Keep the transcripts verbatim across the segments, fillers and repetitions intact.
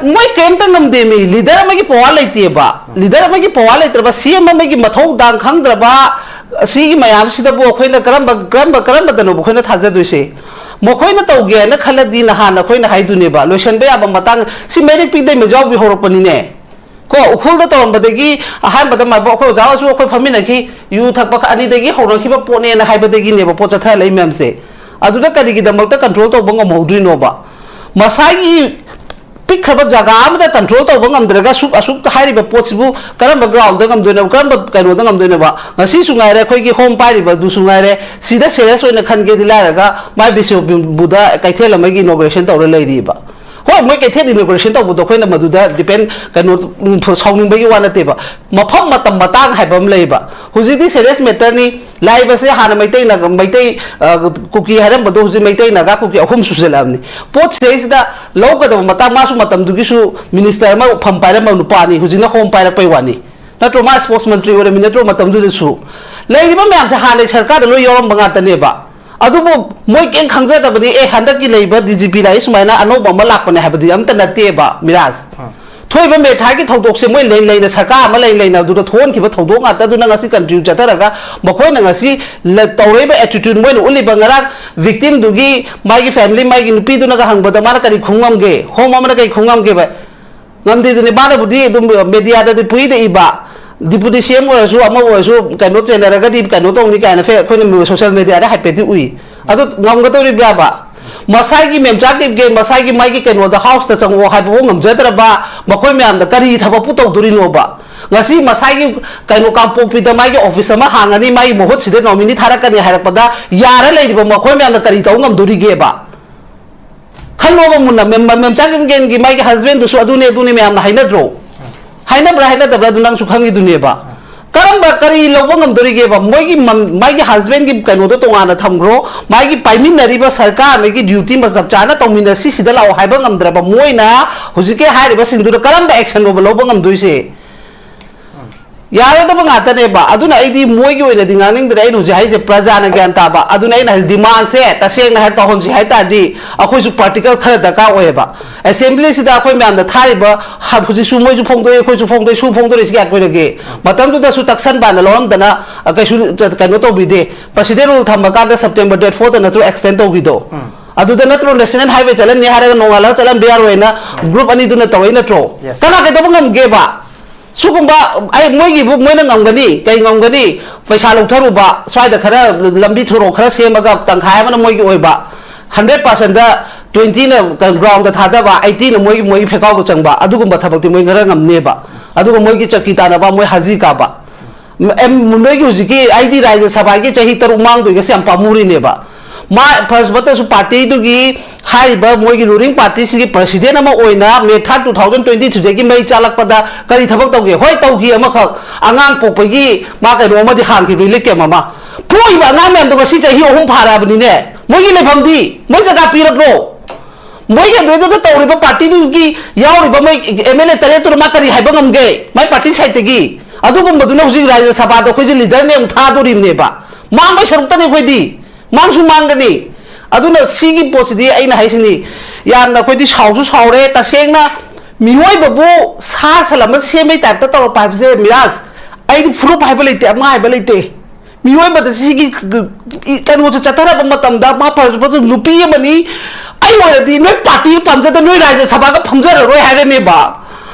ꯃꯣꯏ ꯀꯔꯤꯝꯇ ꯉꯝꯗꯦꯃꯤ꯫ ꯂꯤꯗꯔ ꯑꯃꯒꯤ ꯄꯋꯥꯔ ꯂꯩꯇꯦꯕ꯫ ꯂꯤꯗꯔ ꯑꯃꯒꯤ ꯄꯋꯥꯔ ꯂꯩꯇ꯭ꯔꯕ, ꯁꯤ ꯑꯦꯝ ꯑꯃꯒꯤ ꯃꯊꯧ ꯗꯥꯡ ꯈꯪꯗ꯭ꯔꯕ, ꯁꯤꯒꯤ ꯃꯌꯥꯝꯁꯤꯗꯕꯨ ꯑꯩꯈꯣꯏꯅ ꯀꯔꯝꯕ, ꯀꯔꯝꯕ, ꯀꯔꯝꯕꯗꯅꯣꯕ ꯑꯩꯈꯣꯏꯅ ꯊꯥꯖꯗꯣꯏꯁꯦ? ꯃꯈꯣꯏꯅ ꯇꯧꯒꯦ ꯍꯥꯏꯅ ꯈꯜꯂꯗꯤ ꯅꯍꯥꯟ ꯑꯩꯈꯣꯏꯅ ꯍꯥꯏꯗꯨꯅꯦꯕ, ꯂꯣꯏꯁꯟꯕ ꯌꯥꯕ ꯃꯇꯥꯡ꯫ ꯁꯤ ꯃꯩꯔꯤꯛ ꯄꯤꯛꯗꯩ ꯃꯖꯥꯎꯕꯤ ꯍꯧꯔꯛꯄꯅꯤꯅꯦ꯫ ꯀꯣ, ꯎꯈ꯭ꯔꯨꯜꯗ ꯇꯧꯔꯝꯕꯗꯒꯤ ꯑꯍꯥꯟꯕꯗ ꯃꯥꯏꯕ ꯑꯩꯈꯣꯏ ꯑꯣꯖꯥ ꯑꯣꯏꯔꯁꯨ ꯑꯩꯈꯣꯏ ꯐꯝꯃꯤꯟꯅꯈꯤ, ꯌꯨ ꯊꯛꯄ ꯑꯅꯤꯗꯒꯤ ꯍꯧꯔꯛꯈꯤꯕ ꯄꯣꯠꯅꯦꯅ ꯍꯥꯏꯕꯗꯒꯤꯅꯦꯕ ꯄꯣꯠ ꯆꯠꯊꯍꯜꯂꯛꯏ ꯃꯌꯥꯝꯁꯦ꯫ ꯑꯗꯨꯗ ꯀꯔꯤꯒꯤꯗꯃꯛꯇ ꯀꯟꯇ꯭ꯔꯣꯜ ꯇꯧꯕ ꯉꯝꯍꯧꯗ꯭ꯔꯤꯅꯣꯕ? ꯃꯁꯥꯒꯤ ꯄꯤꯛꯈ꯭ꯔꯕ ꯖꯒꯥ ꯑꯃꯗ ꯀꯟꯇ꯭ꯔꯣꯜ ꯇꯧꯕ ꯉꯝꯗ꯭ꯔꯒ ꯑꯁꯨꯛ, ꯑꯁꯨꯛ ꯍꯥꯏꯔꯤꯕ ꯄꯣꯠꯁꯤꯕꯨ ꯀꯔꯝꯕ ꯒ꯭ꯔꯥꯎꯟꯗ ꯉꯝꯗꯣꯏꯅꯣ, ꯀꯔꯝꯕ ꯀꯩꯅꯣꯗ ꯉꯝꯗꯣꯏꯅꯣꯕ? ꯉꯁꯤꯁꯨ ꯉꯥꯏꯔꯦ, ꯑꯩꯈꯣꯏꯒꯤ ꯍꯣꯝ ꯄꯥꯏꯔꯤꯕ ꯑꯗꯨꯁꯨ ꯉꯥꯏꯔꯦ, ꯁꯤꯗ ꯁꯦꯔꯤꯌꯁ ꯑꯣꯏꯅ ꯈꯟꯒꯦꯗꯤ ꯂꯥꯏꯔꯒ ꯃꯥꯏ ꯕꯤꯁꯅꯨꯄꯨꯔꯗ ꯀꯩꯊꯦꯜ ꯑꯃꯒꯤ ꯏꯅꯣꯒ꯭ꯔꯦꯁꯟ ꯇꯧꯔ ꯂꯩꯔꯤꯕ꯫ ꯍꯣꯏ, ꯃꯣꯏ ꯀꯩꯊꯦꯜ ꯏꯅꯣꯒ꯭ꯔꯦꯁꯟ ꯇꯧꯕꯗꯣ ꯑꯩꯈꯣꯏꯅ ꯃꯗꯨꯗ ꯗꯤꯄꯦꯟ, ꯀꯩꯅꯣ, ꯎꯝ, ꯁꯥꯎꯅꯤꯡꯕꯒꯤ ꯋꯥ ꯅꯠꯇꯦꯕ꯫ ꯃꯐꯝ ꯃꯇꯝ ꯃꯇꯥꯡ ꯍꯥꯏꯕ ꯑꯃ ꯂꯩꯕ꯫ ꯍꯧꯖꯤꯛꯇꯤ ꯁꯦꯔꯤꯌꯁ ꯃꯦꯇꯔꯅꯤ꯫ ꯂꯥꯛꯏꯕꯁꯦ ꯍꯥꯟꯅ ꯃꯩꯇꯩ ꯅꯥꯒ-, ꯃꯩꯇꯩ, ꯑ, ꯀꯨꯀꯤ ꯍꯥꯏꯔꯝꯕꯗꯣ ꯍꯧꯖꯤꯛ ꯃꯩꯇꯩ ꯅꯥꯒꯥ ꯀꯨꯀꯤ ꯑꯍꯨꯝ ꯁꯨꯖꯜꯂꯛꯑꯕꯅꯤ꯫ ꯄꯣꯠ ꯁꯤꯗꯩꯁꯤꯗ ꯂꯧꯒꯗꯕ ꯃꯇꯥꯡ, ꯃꯥꯁꯨ ꯃꯇꯝꯗꯨꯒꯤꯁꯨ ꯃꯤꯅꯤꯁꯇꯔ ꯑꯃ ꯐꯝ ꯄꯥꯏꯔꯝꯕ ꯅꯨꯄꯥꯅꯤ, ꯍꯧꯖꯤꯛꯅ ꯍꯣꯝ ꯄꯥꯏꯔꯛꯄꯩ ꯋꯥꯅꯤ꯫ ꯅꯠꯇ꯭ꯔꯣ? ꯃꯥ ꯏꯁꯄꯣꯔꯠꯁ ꯃꯟꯇ꯭ꯔꯤ ꯑꯣꯏꯔꯝꯃꯤ ꯅꯠꯇ꯭ꯔꯣ ꯃꯇꯝꯗꯨꯗꯁꯨ? ꯂꯩꯔꯤꯕ ꯃꯌꯥꯝꯁꯦ ꯍꯥꯟꯅꯩ ꯁꯔꯀꯥꯔꯗ ꯂꯣꯏ ꯌꯥꯎꯔꯝꯕ ꯉꯥꯛꯇꯅꯦꯕ꯫ ꯑꯗꯨꯕꯨ ꯃꯣꯏ ꯀꯩꯝ ꯈꯪꯖꯗꯕꯅꯤ, "ꯑꯦ, ꯍꯟꯗꯛꯀꯤ ꯂꯩꯕ ꯗꯤ ꯖꯤ ꯄꯤ ꯂꯥꯛꯏ ꯁꯨꯃꯥꯏꯅ ꯑꯅꯧꯕ ꯑꯃ ꯂꯥꯛꯄꯅꯦ" ꯍꯥꯏꯕꯗꯤ ꯑꯝꯇ ꯅꯠꯇꯦꯕ, ꯃꯤꯔꯥꯖ꯫ ꯑꯥ꯫ ꯊꯣꯛꯏꯕ ꯃꯦꯊꯥꯒꯤ ꯊꯧꯗꯣꯛꯁꯦ ꯃꯣꯏ ꯂꯩ ꯂꯩꯅ, ꯁꯔꯀꯥꯔ ꯑꯃ ꯂꯩ ꯂꯩꯅ ꯑꯗꯨꯗ ꯊꯣꯛꯍꯟꯈꯤꯕ ꯊꯧꯗꯣꯛ ꯉꯥꯛꯇꯗꯨꯅ ꯉꯁꯤ ꯀꯟꯇ꯭ꯔꯤꯕ꯭ꯌꯨꯠ ꯆꯠꯊꯔꯒ ꯃꯈꯣꯏꯅ ꯉꯁꯤ ꯂ-, ꯇꯧꯔꯛꯏꯕ ꯑꯦꯇꯤꯇ꯭ꯌꯨꯠ, ꯃꯣꯏꯅ ꯎꯠꯂꯤꯕ, ꯉꯔꯥꯡ ꯚꯤꯛꯇꯤꯝꯗꯨꯒꯤ ꯃꯥꯒꯤ ꯐꯦꯃꯤꯂꯤ, ꯃꯥꯒꯤ ꯅꯨꯄꯤꯗꯨꯅꯒ ꯍꯪꯕꯗ ꯃꯥꯅ ꯀꯔꯤ ꯈꯨꯝ ꯉꯝꯒꯦ? ꯍꯣꯝ ꯑꯃꯅ ꯀꯔꯤ ꯈꯨꯝ ꯉꯝꯒꯦꯕ? ꯉꯝꯗꯦꯗꯨꯅꯦ꯫ ꯃꯥꯅꯕꯨꯗꯤ ꯑꯗꯨꯝ ꯃꯦꯗꯤꯌꯥꯗꯗꯤ ꯄꯨꯏꯗ ꯏꯕ, ꯗꯤꯄꯨꯇꯤ ꯁꯤ ꯑꯦꯝ ꯑꯣꯏꯔꯁꯨ ꯑꯃ ꯑꯣꯏꯔꯁꯨ ꯀꯩꯅꯣ ꯆꯦꯟꯅꯔꯒꯗꯤ ꯀꯩꯅꯣ ꯇꯧꯅꯤ ꯀꯥꯏꯅ ꯐꯦ-, ꯑꯩꯈꯣꯏꯅ ꯁꯣꯁꯤꯌꯦꯜ ꯃꯦꯗꯤꯌꯥꯗ ꯍꯥꯏꯐꯦꯠꯇꯤ ꯎꯏ꯫ ꯑꯗꯨ ꯉꯝꯒꯗꯧꯔꯤꯕ꯭ꯔꯥꯕ? ꯃꯁꯥꯒꯤ ꯃꯦꯝꯆꯥ ꯀꯦꯞꯒꯦꯟ, ꯃꯁꯥꯒꯤ ꯃꯥꯒꯤ ꯀꯩꯅꯣꯗ, ꯍꯥꯎꯁꯇ ꯆꯪꯉꯛꯑꯣ ꯍꯥꯏꯕꯐꯥꯎ ꯉꯝꯖꯗ꯭ꯔꯕ ꯃꯈꯣꯏ ꯃꯌꯥꯝꯗ ꯀꯔꯤ ꯊꯕꯛꯄꯨ ꯇꯧꯗꯣꯔꯤꯅꯣꯕ? ꯉꯁꯤ ꯃꯁꯥꯒꯤ ꯀꯩꯅꯣ ꯀꯥꯡꯄꯣꯛꯄꯤꯗ ꯃꯥꯒꯤ ꯑꯣꯐꯤꯁ ꯑꯃ ꯍꯥꯡꯉꯅꯤ, ꯃꯥꯒꯤ ꯃꯍꯨꯠ ꯁꯤꯗ ꯅꯣꯃꯤꯅꯤ ꯊꯥꯔꯛꯀꯅꯤ ꯍꯥꯏꯔꯛꯄꯗ ꯌꯥꯔ ꯂꯩꯔꯤꯕ ꯃꯈꯣꯏ ꯃꯌꯥꯝꯅ ꯀꯔꯤ ꯇꯧ ꯉꯝꯗꯣꯔꯤꯒꯦꯕ? ꯈꯜꯂꯣꯕ ꯃꯨꯟꯅ, ꯃꯦꯝ-, ꯃꯦꯝꯆꯥ ꯀꯦꯞꯒꯦꯟꯒꯤ ꯃꯥꯒꯤ ꯍꯁꯕꯦꯟꯗꯨꯁꯨ ꯑꯗꯨꯅꯦ, ꯑꯗꯨꯅꯦ ꯃꯌꯥꯝꯅ ꯍꯥꯏꯅꯗ꯭ꯔꯣ? ꯍꯥꯏꯅꯕ꯭ꯔꯥ ꯍꯥꯏꯅꯗꯕ꯭ꯔꯥ ꯑꯗꯨ ꯅꯪꯁꯨ ꯈꯪꯉꯤꯗꯨꯅꯦꯕ꯫ ꯀꯔꯝꯕ, ꯀꯔꯤ ꯂꯧꯕ ꯉꯝꯗꯣꯔꯤꯒꯦꯕ? ꯃꯣꯏꯒꯤ ꯃꯝ-, ꯃꯥꯒꯤ ꯍꯁꯕꯦꯟꯒꯤ ꯀꯩꯅꯣꯗꯣ ꯇꯣꯉꯥꯟꯅ ꯊꯝꯈ꯭ꯔꯣ, ꯃꯥꯒꯤ ꯄꯥꯏꯃꯤꯟꯅꯔꯤꯕ ꯁꯔꯀꯥꯔ ꯑꯃꯒꯤ ꯗ꯭ꯌꯨꯇꯤ ꯑꯃ ꯆꯞ ꯆꯥꯅ ꯇꯧꯃꯤꯟꯅꯁꯤ, ꯁꯤꯗ ꯂꯥꯛꯑꯣ ꯍꯥꯏꯕ ꯉꯝꯗ꯭ꯔꯕ ꯃꯣꯏꯅ ꯍꯧꯖꯤꯛꯀꯤ ꯍꯥꯏꯔꯤꯕꯁꯤꯡꯗꯨꯗ ꯀꯔꯝꯕ ꯑꯦꯛꯁꯟꯅꯣꯕ ꯂꯧꯕ ꯉꯝꯗꯣꯏꯁꯦ? ꯌꯥꯔꯣꯏꯗꯕ ꯉꯥꯛꯇꯅꯦꯕ꯫ ꯑꯗꯨꯅ ꯑꯩꯗꯤ ꯃꯣꯏꯒꯤ ꯑꯣꯏꯅꯗꯤ ꯉꯥꯡꯅꯤꯡꯗ꯭ꯔꯦ꯫ ꯑꯩꯅ ꯍꯧꯖꯤꯛ ꯍꯥꯏꯁꯦ ꯄ꯭ꯔꯖꯥꯅ ꯒ꯭ꯌꯥꯟ ꯇꯥꯕ꯫ ꯑꯗꯨꯅ ꯑꯩꯅ ꯍꯥꯏꯁꯦ demandꯁꯦ ꯇꯁꯦꯡꯅ ꯍꯥꯏ ꯇꯧꯍꯟꯁꯤ ꯍꯥꯏ ꯇꯥꯔꯗꯤ ꯑꯩꯈꯣꯏꯁꯨ practical ꯈꯔ ꯗꯔꯀꯥꯔ ꯑꯣꯏꯌꯦꯕ꯫ Assemblyꯁꯤꯗ ꯑꯩꯈꯣꯏ ꯃꯌꯥꯝꯅ ꯊꯥꯔꯤꯕ ꯍ-, ꯍꯧꯖꯤꯛꯁꯨ ꯃꯣꯏꯁꯨ ꯐꯣꯡꯗꯣꯛꯑꯦ, ꯑꯩꯈꯣꯏꯁꯨ ꯐꯣꯡꯗꯣꯛꯑꯦ, ꯁꯨ ꯐꯣꯡꯗꯣꯔꯛꯏꯁꯤ ꯀꯌꯥ ꯀꯨꯏꯔꯒꯦ? ꯃꯇꯝꯗꯨꯗꯁꯨ ꯇꯛꯁꯟ ꯄꯥꯟꯅ ꯂꯧꯔꯝꯗꯅ, ꯑ, ꯀꯩꯁꯨ ꯆ-, ꯀꯩꯅꯣ ꯇꯧꯕꯤꯗꯦ꯫ President rule ꯊꯝꯕ ꯀꯥꯟꯗ September date fourꯗ ꯅꯠꯇ꯭ꯔꯣ extend ꯇꯧꯈꯤꯗꯣ? ꯑꯗꯨꯗ ꯅꯠꯇ꯭ꯔꯣ National Highway ꯆꯠꯍꯟꯅꯤ ꯍꯥꯏꯔꯒ ꯅꯣꯡꯉꯥꯜꯂꯒ ꯆꯠꯍꯟꯕ ꯌꯥꯔꯣꯏꯅ group ꯑꯅꯤꯗꯨꯅ ꯇꯧꯔꯛꯏ ꯅꯠꯇ꯭ꯔꯣ? Yes. ꯀꯅꯥ ꯀꯩꯗꯧꯕ ꯉꯝꯒꯦꯕ? ꯁꯤꯒꯨꯝꯕ ꯑꯩ, ꯃꯣꯏꯒꯤꯕꯨ ꯃꯣꯏꯅ ꯉꯝꯒꯅꯤ, ꯀꯩ ꯉꯝꯒꯅꯤ? ꯄꯩꯁꯥ ꯂꯧꯊꯔꯨꯕ, ꯁ꯭ꯋꯥꯏꯗ ꯈꯔ ꯂꯝꯕꯤ ꯊꯣꯔꯣꯛ ꯈꯔ ꯁꯦꯝꯃꯒ ꯇꯪꯈꯥꯏ ꯑꯃꯅ ꯃꯣꯏꯒꯤ ꯑꯣꯏꯕ, hundred percentꯗ twentyꯅ groundꯗ ꯊꯥꯗꯕ, eightyꯅ ꯃꯣꯏꯒꯤ, ꯃꯣꯏꯒꯤ ꯐꯦꯀꯥꯎꯗ ꯆꯪꯕ, ꯑꯗꯨꯒꯨꯝꯕ ꯊꯕꯛꯇꯤ ꯃꯣꯏ ꯈꯔ ꯉꯝꯅꯦꯕ꯫ ꯑꯗꯨꯒ ꯃꯣꯏꯒꯤ ꯆꯀꯤ ꯇꯥꯟꯅꯕ, ꯃꯣꯏ ꯍꯥꯖꯤ ꯀꯥꯕ꯫ ꯎꯝ, ꯑꯦꯝ, ꯅꯣꯏꯒꯤ ꯍꯧꯖꯤꯛꯀꯤ ꯑꯩꯗꯤ ꯔꯥꯖ꯭ꯌ ꯁꯚꯥꯒꯤ ꯆꯍꯤ ꯇꯔꯨꯛ ꯃꯥꯡꯗꯣꯏꯒꯁꯦ ꯌꯥꯝ ꯄꯥꯝꯃꯨꯔꯤꯅꯦꯕ꯫ ꯃꯥ ꯐꯥꯔꯁ ꯕꯠꯇꯁꯨ ꯄꯥꯔꯇꯤꯗꯨꯒꯤ ꯍꯥꯏꯔꯤꯕ ꯃꯣꯏꯒꯤ ruling partyꯁꯤꯒꯤ president ꯑꯃ ꯑꯣꯏꯅ May third, two thousand twenty threeꯗꯒꯤ ꯃꯩ ꯆꯥꯛꯂꯛꯄꯗ ꯀꯔꯤ ꯊꯕꯛ ꯇꯧꯒꯦ? ꯍꯣꯏ, ꯇꯧꯈꯤ ꯑꯃꯈꯛ, ꯑꯉꯥꯡ ꯄꯣꯛꯄꯒꯤ ꯃꯥ ꯀꯩꯅꯣ ꯑꯃꯗꯤ ꯍꯥꯟꯈꯤ, relief camp ꯑꯃ꯫ ꯄꯣꯛꯏꯕ ꯑꯉꯥꯡ ꯃꯌꯥꯝꯗꯣ ꯉꯁꯤ ꯆꯍꯤ ꯑꯍꯨꯝ ꯐꯥꯔꯛꯑꯕꯅꯤꯅꯦ꯫ ꯃꯣꯏꯒꯤ ꯂꯩꯐꯝꯗꯤ? ꯃꯣꯏ ꯖꯒꯥ ꯄꯤꯔꯕ꯭ꯔꯣ? ꯃꯣꯏꯒꯤ ꯑꯗꯨꯗ ꯇꯧꯔꯤꯕ ꯄꯥꯔꯇꯤꯗꯨꯒꯤ ꯌꯥꯎꯔꯤꯕ ꯃꯣꯏ MLA ꯇꯔꯦꯠꯇꯨꯅ ꯃꯥ ꯀꯔꯤ ꯍꯥꯏꯕ ꯉꯝꯒꯦ? ꯃꯥꯏ ꯄꯥꯔꯇꯤ ꯁꯥꯏꯠꯇꯒꯤ꯫ ꯑꯗꯨꯒꯨꯝꯕꯗꯨꯅ ꯍꯧꯖꯤꯛ ꯔꯥꯖ꯭ꯌ ꯁꯚꯥꯗ ꯑꯩꯈꯣꯏꯁꯦ leaderꯅꯦ ꯑꯃꯨꯛ ꯊꯥꯗꯣꯔꯤꯕꯅꯦꯕ꯫ ꯃꯥꯡꯕꯩ ꯁꯔꯨꯛꯇꯅꯦ ꯑꯩꯈꯣꯏꯗꯤ꯫ ꯃꯥꯡꯁꯨ ꯃꯥꯡꯒꯅꯤ꯫ ꯑꯗꯨꯅ ꯁꯤꯒꯤ ꯄꯣꯠꯁꯤꯗꯤ ꯑꯩꯅ ꯍꯥꯏꯁꯤꯅꯤ, ꯌꯥꯝꯅ ꯑꯩꯈꯣꯏꯗꯤ ꯁꯥꯎꯁꯨ ꯁꯥꯎꯔꯦ꯫ ꯇꯁꯦꯡꯅ ꯃꯤꯑꯣꯏꯕꯕꯨ ꯁꯥ ꯁꯟ ꯑꯃ ꯁꯦꯝꯕꯩ typeꯇ ꯇꯧꯔꯛꯄ ꯍꯥꯏꯕꯁꯦ, ꯃꯤꯔꯥꯖ, ꯑꯩꯗꯤ ꯐꯨꯔꯨꯞ ꯍꯥꯏꯕ ꯂꯩꯇꯦ, ꯑꯃ ꯍꯥꯏꯕ ꯂꯩꯇꯦ꯫ ꯃꯤꯑꯣꯏꯕꯗ ꯁꯤꯒꯤ ꯀꯩꯅꯣꯁꯦ ꯆꯠꯊꯔꯛꯄ ꯃꯇꯝꯗ ꯃꯥ ꯐꯔꯁꯨ ꯐꯠꯇ꯭ꯔꯁꯨ ꯅꯨꯄꯤ ꯑꯃꯅꯤ꯫ ꯑꯩ ꯑꯣꯏꯔꯗꯤ ꯅꯣꯏ ꯄꯥꯔꯇꯤ ꯄꯥꯝꯖꯗ ꯅꯣꯏ ꯔꯥꯖ꯭ꯌ ꯁꯚꯥꯒ ꯐꯝꯖꯔꯔꯣꯏ ꯍꯥꯏꯔꯅꯦꯕ꯫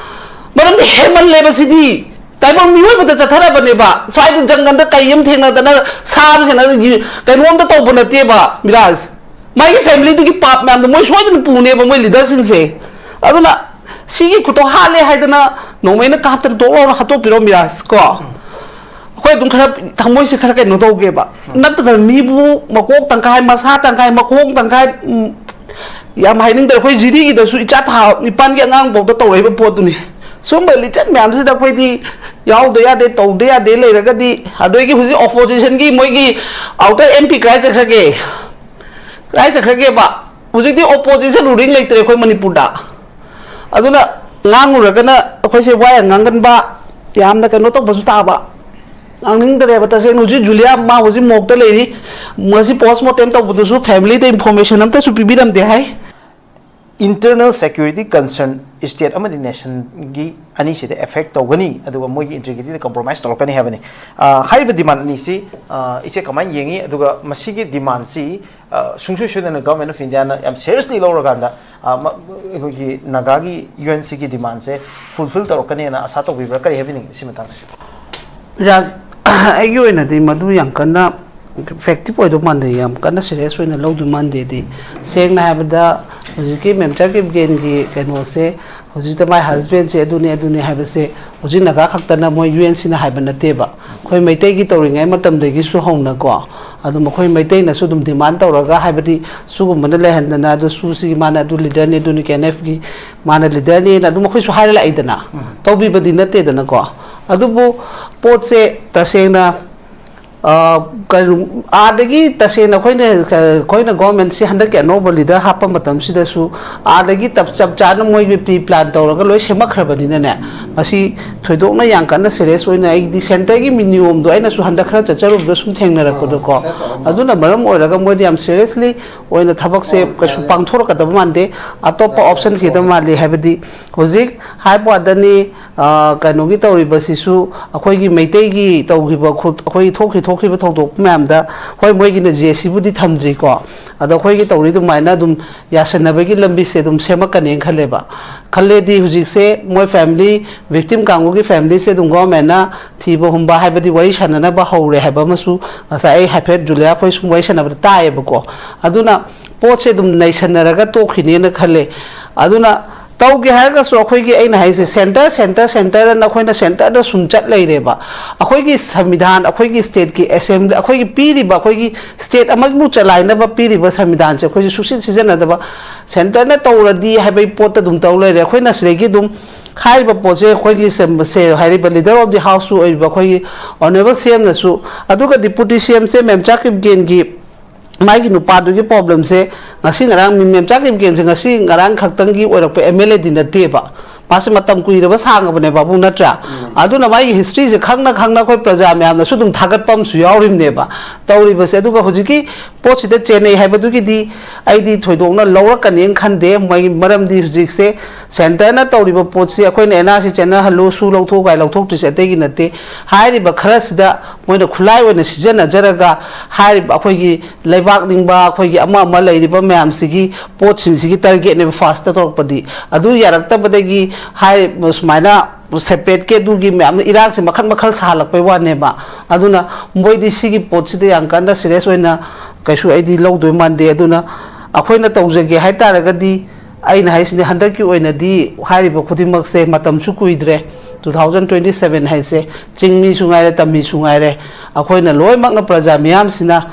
ꯃꯔꯝꯗꯤ ꯍꯦꯟꯃꯜꯂꯦꯕ ꯁꯤꯗꯤ꯫ ꯇꯥꯏꯕꯪ ꯃꯤꯑꯣꯏꯕꯗ ꯆꯠꯊꯔꯕꯅꯦꯕ꯫ ꯁ꯭ꯋꯥꯏꯗ ꯖꯪꯒꯜꯗ ꯀꯩ ꯑꯃ ꯊꯦꯡꯅꯗꯅ, ꯁꯥ ꯑꯃ ꯊꯦꯡꯅꯗꯅ, ꯀꯩꯅꯣꯝꯇ ꯇꯧꯕ ꯅꯠꯇꯦꯕ, ꯃꯤꯔꯥꯖ꯫ ꯃꯥꯒꯤ familyꯗꯨꯒꯤ ꯄꯥꯞ ꯃꯌꯥꯝꯗꯣ ꯃꯣꯏ ꯁꯣꯏꯗꯅ ꯄꯨꯅꯦꯕ, ꯃꯣꯏ leaderꯁꯤꯡꯁꯦ꯫ ꯑꯗꯨꯅ ꯁꯤꯒꯤ ꯈꯨꯇꯣ ꯍꯥꯠꯂꯦ ꯍꯥꯏꯗꯅ ꯅꯣꯡꯃꯩꯅ ꯀꯥꯞꯇꯅ ꯇꯣꯛ ꯂꯥꯎꯅ ꯍꯥꯠꯇꯣꯛꯄꯤꯔꯣ, ꯃꯤꯔꯥꯖ, ꯀꯣ꯫ ꯑꯩꯈꯣꯏ ꯑꯗꯨꯝ ꯈꯔ ꯊꯃꯣꯏꯁꯦ ꯈꯔ ꯀꯩꯅꯣ ꯇꯧꯒꯦꯕ꯫ ꯅꯠꯇꯗꯅ ꯃꯤꯕꯨ ꯃꯀꯣꯛ ꯇꯪꯈꯥꯏ, ꯃꯁꯥ ꯇꯪꯈꯥꯏ, ꯃꯈꯣꯡ ꯇꯪꯈꯥꯏ, ꯎꯝ, ꯌꯥꯝ ꯍꯥꯏꯅꯤꯡꯗ꯭ꯔꯦ꯫ ꯑꯩꯈꯣꯏ ꯖꯤꯔꯤꯒꯤꯗꯁꯨ ꯏꯆꯥ ꯊꯥ ꯅꯤꯄꯥꯟꯒꯤ ꯑꯉꯥꯡꯐꯥꯎꯗ ꯇꯧꯔꯛꯏꯕ ꯄꯣꯠꯇꯨꯅꯤ꯫ ꯁꯨꯝꯕ ꯂꯤꯆꯠ ꯃꯌꯥꯝꯁꯤꯗ ꯑꯩꯈꯣꯏꯗꯤ ꯌꯥꯎꯗ ꯌꯥꯗꯦ, ꯇꯧꯗ ꯌꯥꯗꯦ ꯂꯩꯔꯒꯗꯤ, ꯑꯗꯒꯤ ꯍꯧꯖꯤꯛ oppositionꯒꯤ ꯃꯣꯏꯒꯤ outer MP ꯀꯗꯥꯏ ꯆꯠꯈ꯭ꯔꯒꯦ? ꯀꯗꯥꯏ ꯆꯠꯈ꯭ꯔꯒꯦꯕ? ꯍꯧꯖꯤꯛꯇꯤ opposition ruling ꯂꯩꯇ꯭ꯔꯦ ꯑꯩꯈꯣꯏ ꯃꯅꯤꯄꯨꯔꯗ꯫ ꯑꯗꯨꯅ ꯉꯥꯡꯉꯨꯔꯒꯅ ꯑꯩꯈꯣꯏꯁꯦ ꯋꯥ ꯌꯥꯝ ꯉꯥꯡꯒꯟꯕ, ꯌꯥꯝꯅ ꯀꯩꯅꯣ ꯇꯧꯕꯁꯨ ꯇꯥꯕ꯫ ꯉꯥꯡꯅꯤꯡꯗ꯭ꯔꯦꯕ ꯇꯁꯦꯡꯅ꯫ ꯍꯧꯖꯤꯛ ꯖꯨꯂꯤꯌꯥ ꯃꯥ ꯍꯧꯖꯤꯛ ꯃꯣꯔꯒꯇ ꯂꯩꯔꯤ꯫ ꯉꯁꯤ ꯄꯣꯁꯃꯣꯔꯇꯦꯝ ꯇꯧꯕꯗꯨꯁꯨ ꯐꯦꯃꯤꯂꯤꯗ ꯏꯟꯐꯣꯔꯃꯦꯁꯟ ꯑꯝꯇꯁꯨ ꯄꯤꯕꯤꯔꯝꯗꯦ ꯍꯥꯏ꯫ Internal security concern, state ꯑꯃꯗꯤ nationꯒꯤ ꯑꯅꯤꯁꯤꯗ affect ꯇꯧꯒꯅꯤ, ꯑꯗꯨꯒ ꯃꯣꯏꯒꯤ integrityꯗ compromise ꯇꯧꯔꯛꯀꯅꯤ ꯍꯥꯏꯕꯅꯤ꯫ ꯑ, ꯍꯥꯏꯔꯤꯕ demand ꯑꯅꯤꯁꯤ, ꯑ, ꯏꯆꯦ ꯀꯃꯥꯏꯅ ꯌꯦꯡꯉꯤ, ꯑꯗꯨꯒ ꯃꯁꯤꯒꯤ demandꯁꯤ, ꯑ, ꯁꯨꯡꯁꯣꯏ ꯁꯣꯏꯗꯅ Government of Indiaꯅ ꯌꯥꯝ seriously ꯂꯧꯔꯀꯥꯟꯗ, ꯑ, ꯃ-, ꯑꯩꯈꯣꯏꯒꯤ ꯅꯥꯒꯥꯒꯤ UNCꯒꯤ demandꯁꯦ fulfil ꯇꯧꯔꯛꯀꯅꯦꯅ ꯑꯁꯥ ꯇꯧꯕꯤꯕ꯭ꯔꯥ? ꯀꯔꯤ ꯍꯥꯏꯕꯤꯅꯤꯡꯉꯤ ꯃꯁꯤ ꯃꯇꯥꯡꯁꯤ? ꯔꯥꯖ, ꯑꯩꯒꯤ ꯑꯣꯏꯅꯗꯤ ꯃꯗꯨ ꯌꯥꯝ ꯀꯟꯅ effective ꯑꯣꯏꯗꯧ ꯃꯥꯟꯗꯦ, ꯌꯥꯝ ꯀꯟꯅ serious ꯑꯣꯏꯅ ꯂꯧꯗꯧ ꯃꯥꯟꯗꯦꯗꯤ꯫ ꯁꯦꯡꯅ ꯍꯥꯏꯔꯕꯗ, ꯍꯧꯖꯤꯛꯀꯤ ꯃꯦꯝꯆꯥ ꯀꯤꯞꯒꯦꯟꯒꯤ ꯀꯩꯅꯣꯁꯦ, ꯍꯧꯖꯤꯛꯇ ꯃꯥꯏ husbandꯁꯦ ꯑꯗꯨꯅꯤ ꯑꯗꯨꯅꯤ ꯍꯥꯏꯕꯁꯦ ꯍꯧꯖꯤꯛ ꯅꯥꯒꯥ ꯈꯛꯇꯅ ꯃꯣꯏ UNCꯅ ꯍꯥꯏꯕ ꯅꯠꯇꯦꯕ꯫ ꯑꯩꯈꯣꯏ ꯃꯩꯇꯩꯒꯤ ꯇꯧꯔꯤꯉꯩ ꯃꯇꯝꯗꯒꯤꯁꯨ ꯍꯧꯅꯀꯣ, ꯑꯗꯨꯝ ꯑꯩꯈꯣꯏ ꯃꯩꯇꯩꯅꯁꯨ ꯑꯗꯨꯝ demand ꯇꯧꯔꯒ, ꯍꯥꯏꯕꯗꯤ ꯁꯨꯒꯨꯝꯕꯅ ꯂꯩꯍꯟꯗꯅ, ꯑꯗꯨ ꯁꯨꯁꯤꯒꯤ ꯃꯥꯅ ꯑꯗꯨ leaderꯅꯤ, ꯑꯗꯨꯅꯤ, KNFꯒꯤ ꯃꯥꯅ leaderꯅꯤꯅ ꯑꯗꯨꯝ ꯑꯩꯈꯣꯏꯁꯨ ꯍꯥꯏꯔ ꯂꯥꯛꯏꯗꯅ, ꯇꯧꯕꯤꯕꯗꯤ ꯅꯠꯇꯦꯗꯅꯀꯣ꯫ ꯑꯗꯨꯕꯨ ꯄꯣꯠꯁꯦ ꯇꯁꯦꯡꯅ, ꯑ, ꯀꯩꯅꯣ, ꯑꯥꯗꯒꯤ ꯇꯁꯦꯡꯅ ꯑꯩꯈꯣꯏꯅ, ꯑꯩꯈꯣꯏꯅ governmentꯁꯤ ꯍꯟꯗꯛꯀꯤ ꯑꯅꯧꯕ leader ꯍꯥꯞꯄ ꯃꯇꯝꯁꯤꯗꯁꯨ ꯑꯥꯗꯒꯤ ꯇꯞ-, ꯆꯞ ꯆꯥꯅ ꯃꯣꯏꯒꯤ pre plan ꯇꯧꯔꯒ ꯂꯣꯏ ꯁꯦꯝꯃꯛꯈ꯭ꯔꯕꯅꯤꯅꯅꯦ, ꯃꯁꯤ ꯊꯣꯏꯗꯣꯛꯅ ꯌꯥꯝ ꯀꯟꯅ serious ꯑꯣꯏꯅ, ꯑꯩꯗꯤ centreꯒꯤ ꯃꯤ ꯅꯤꯌꯣꯝꯗꯣ ꯑꯩꯅꯁꯨ ꯍꯟꯗꯛ ꯈꯔ ꯆꯠꯆꯔꯨꯕꯗ ꯁꯨꯝ ꯊꯦꯡꯅꯔꯛꯄꯗꯀꯣ, ꯑꯗꯨꯅ ꯃꯔꯝ ꯑꯣꯏꯔꯒ ꯃꯣꯏꯗꯤ ꯌꯥꯝ seriously ꯑꯣꯏꯅ ꯊꯕꯛꯁꯦ ꯀꯩꯁꯨ ꯄꯥꯡꯊꯣꯔꯛꯀꯗꯕ ꯃꯥꯟꯗꯦ꯫ ꯑꯇꯣꯞꯄ option ꯊꯤꯒꯗꯕ ꯃꯥꯜꯂꯤ꯫ ꯍꯥꯏꯕꯗꯤ ꯍꯧꯖꯤꯛ ꯍꯥꯏꯕ ꯋꯥꯗꯅꯤ, ꯑ, ꯀꯩꯅꯣꯒꯤ ꯇꯧꯔꯤꯕꯁꯤꯁꯨ ꯑꯩꯈꯣꯏꯒꯤ ꯃꯩꯇꯩꯒꯤ ꯇꯧꯈꯤꯕ ꯈꯨ-, ꯑꯩꯈꯣꯏꯒꯤ ꯊꯣꯛꯈꯤ ꯊꯣꯛꯈꯤꯕ ꯊꯧꯗꯣꯛ ꯃꯌꯥꯝꯗ, ꯍꯣꯏ, ꯃꯣꯏꯒꯤꯅ JCꯕꯨꯗꯤ ꯊꯝꯗ꯭ꯔꯤꯀꯣ, ꯑꯗꯣ ꯑꯩꯈꯣꯏꯒꯤ ꯇꯧꯔꯤ ꯑꯗꯨꯃꯥꯏꯅ ꯑꯗꯨꯝ ꯌꯥꯁꯟꯅꯕꯒꯤ ꯂꯝꯕꯤꯁꯦ ꯑꯗꯨꯝ ꯁꯦꯝꯃꯛꯀꯅꯦꯅ ꯈꯜꯂꯦꯕ꯫ ꯈꯜꯂꯦꯗꯤ ꯍꯧꯖꯤꯛꯁꯦ ꯃꯣꯏ family, victim ꯀꯥꯡꯕꯨꯒꯤ familyꯁꯦ ꯑꯗꯨꯝ governmentꯅ ꯊꯤꯕ ꯍꯨꯝꯕ, ꯍꯥꯏꯕꯗꯤ ꯋꯥꯔꯤ ꯁꯥꯟꯅꯅꯕ ꯍꯧꯔꯦ ꯍꯥꯏꯕ ꯑꯃꯁꯨ ꯉꯁꯥꯏ ꯑꯩ ꯍꯥꯏꯐꯦꯠ ꯖꯨꯂꯤꯌꯥ ꯑꯩꯈꯣꯏ ꯁꯨꯝ ꯋꯥꯔꯤ ꯁꯥꯟꯅꯕꯗ ꯇꯥꯏꯌꯦꯕꯀꯣ꯫ ꯑꯗꯨꯅ ꯄꯣꯠꯁꯦ ꯑꯗꯨꯝ ꯅꯩꯁꯟꯅꯔꯒ ꯇꯣꯛꯈꯤꯅꯦꯅ ꯈꯜꯂꯦ꯫ ꯑꯗꯨꯅ ꯇꯧꯒꯦ ꯍꯥꯏꯔꯒꯁꯨ ꯑꯩꯈꯣꯏꯒꯤ, ꯑꯩꯅ ꯍꯥꯏꯁꯦ, centre, centre, centreꯅ ꯑꯩꯈꯣꯏꯅ centreꯗ ꯁꯨꯝ ꯆꯠ ꯂꯩꯔꯦꯕ꯫ ꯑꯩꯈꯣꯏꯒꯤ ꯁꯪꯕꯤꯙꯥꯟ, ꯑꯩꯈꯣꯏꯒꯤ stateꯀꯤ assembly, ꯑꯩꯈꯣꯏꯒꯤ ꯄꯤꯔꯤꯕ, ꯑꯩꯈꯣꯏꯒꯤ state ꯑꯃꯕꯨ ꯆꯂꯥꯏꯅꯕ ꯄꯤꯔꯤꯕ ꯁꯪꯕꯤꯙꯥꯟꯁꯦ ꯑꯩꯈꯣꯏꯁꯨ ꯁꯨꯡꯁꯤꯟ ꯁꯤꯖꯤꯟꯅꯗꯕ, centreꯅ ꯇꯧꯔꯗꯤ ꯍꯥꯏꯕꯒꯤ ꯄꯣꯠꯇ ꯑꯗꯨꯝ ꯇꯧ ꯂꯩꯔꯦ꯫ ꯑꯩꯈꯣꯏꯅ ꯁꯤꯗꯒꯤ ꯑꯗꯨꯝ ꯍꯥꯏꯔꯤꯕ ꯄꯣꯠꯁꯦ ꯑꯩꯈꯣꯏꯒꯤ ꯁꯦꯝ-, ꯁꯦ-, ꯍꯥꯏꯔꯤꯕ leader of the houseꯁꯨ ꯑꯣꯏꯔꯤꯕ ꯑꯩꯈꯣꯏꯒꯤ honourable CMꯅꯁꯨ, ꯑꯗꯨꯒ deputy CMꯁꯦ ꯃꯦꯝꯆꯥ ꯀꯤꯞꯒꯦꯟꯒꯤ ꯃꯥꯒꯤ ꯅꯨꯄꯥꯗꯨꯒꯤ problemꯁꯦ ꯉꯁꯤ ꯉꯔꯥꯡ, ꯃꯦꯝꯆꯥ ꯀꯤꯞꯒꯦꯟꯁꯦ ꯉꯁꯤ ꯉꯔꯥꯡ ꯈꯛꯇꯪꯒꯤ ꯑꯣꯏꯔꯛꯄ MLAꯗꯤ ꯅꯠꯇꯦꯕ꯫ ꯃꯥꯁꯦ ꯃꯇꯝ ꯀꯨꯏꯔꯕ ꯁꯥꯡꯉꯕꯅꯦ ꯕꯥꯕꯨ, ꯅꯠꯇ꯭ꯔꯥ? ꯎꯝ꯫ ꯑꯗꯨꯅ ꯃꯥꯒꯤ historyꯁꯦ ꯈꯪꯅ ꯈꯪꯅ ꯑꯩꯈꯣꯏ ꯄ꯭ꯔꯖꯥ ꯃꯌꯥꯝꯅꯁꯨ ꯑꯗꯨꯝ ꯊꯥꯒꯠꯄ ꯑꯃꯁꯨ ꯌꯥꯎꯔꯤꯕꯅꯦꯕ ꯇꯧꯔꯤꯕꯁꯦ꯫ ꯑꯗꯨꯒ ꯍꯧꯖꯤꯛꯀꯤ ꯄꯣꯠꯁꯤꯗ ꯆꯦꯟꯅꯩ ꯍꯥꯏꯕꯗꯨꯒꯤꯗꯤ ꯑꯩꯗꯤ ꯊꯣꯏꯗꯣꯛꯅ ꯂꯧꯔꯛꯀꯅꯦꯅ ꯈꯟꯗꯦ꯫ ꯃꯣꯏꯒꯤ ꯃꯔꯝꯗꯤ ꯍꯧꯖꯤꯛꯁꯦ centreꯅ ꯇꯧꯔꯤꯕ ꯄꯣꯠꯁꯤ ꯑꯩꯈꯣꯏꯅ NRC ꯆꯦꯟꯅꯍꯜꯂꯨ, ꯁꯨ ꯂꯧꯊꯣꯛꯎ ꯀꯥꯏ ꯂꯧꯊꯣꯛꯇ꯭ꯔꯤꯁꯦ ꯑꯇꯩꯒꯤ ꯅꯠꯇꯦ꯫ ꯍꯥꯏꯔꯤꯕ ꯈꯔꯁꯤꯗ ꯃꯣꯏꯅ ꯈꯨꯠꯂꯥꯏ ꯑꯣꯏꯅ ꯁꯤꯖꯤꯟꯅꯖꯔꯒ ꯍꯥꯏꯔꯤꯕ ꯑꯩꯈꯣꯏꯒꯤ ꯂꯩꯕꯥꯛ ꯅꯤꯡꯕ, ꯑꯩꯈꯣꯏꯒꯤ ꯑꯃ ꯑꯃ ꯂꯩꯔꯤꯕ ꯃꯌꯥꯝꯁꯤꯒꯤ ꯄꯣꯠꯁꯤꯡꯁꯤꯒꯤ targetꯅꯦꯕ firstꯇ ꯇꯧꯔꯛꯄꯗꯤ꯫ ꯑꯗꯨ ꯌꯥꯔꯛꯇꯕꯗꯒꯤ ꯍꯥꯏꯔꯤꯕ ꯁꯨꯃꯥꯏꯅ separateꯀꯤ ꯑꯗꯨꯒꯤ ꯃꯌꯥꯝ ꯏꯔꯥꯡꯁꯦ ꯃꯈꯜ ꯃꯈꯜ ꯁꯥꯍꯜꯂꯛꯄꯩ ꯋꯥꯅꯦꯕ꯫ ꯑꯗꯨꯅ ꯃꯣꯏꯗꯤ ꯁꯤꯒꯤ ꯄꯣꯠꯁꯤꯗ ꯌꯥꯝ ꯀꯟꯅ serious ꯑꯣꯏꯅ ꯀꯩꯁꯨ ꯑꯩꯗꯤ ꯂꯧꯗꯣꯏ ꯃꯥꯟꯗꯦ꯫ ꯑꯗꯨꯅ ꯑꯩꯈꯣꯏꯅ ꯇꯧꯖꯒꯦ ꯍꯥꯏꯇꯥꯔꯒꯗꯤ, ꯑꯩꯅ ꯍꯥꯏꯁꯤꯅꯤ, ꯍꯟꯗꯛꯀꯤ ꯑꯣꯏꯅꯗꯤ ꯍꯥꯏꯔꯤꯕ ꯈꯨꯗꯤꯡꯃꯛꯁꯦ ꯃꯇꯝꯁꯨ ꯀꯨꯏꯗ꯭ꯔꯦ꯫ Two thousand twenty seven ꯍꯥꯏꯁꯦ ꯆꯤꯡꯃꯤꯁꯨ ꯉꯥꯏꯔꯦ, ꯇꯝꯃꯤꯁꯨ ꯉꯥꯏꯔꯦ, ꯑꯩꯈꯣꯏꯅ ꯂꯣꯏꯅꯃꯛꯅ, ꯄ꯭ꯔꯖꯥ ꯃꯤꯌꯥꯝꯁꯤꯅ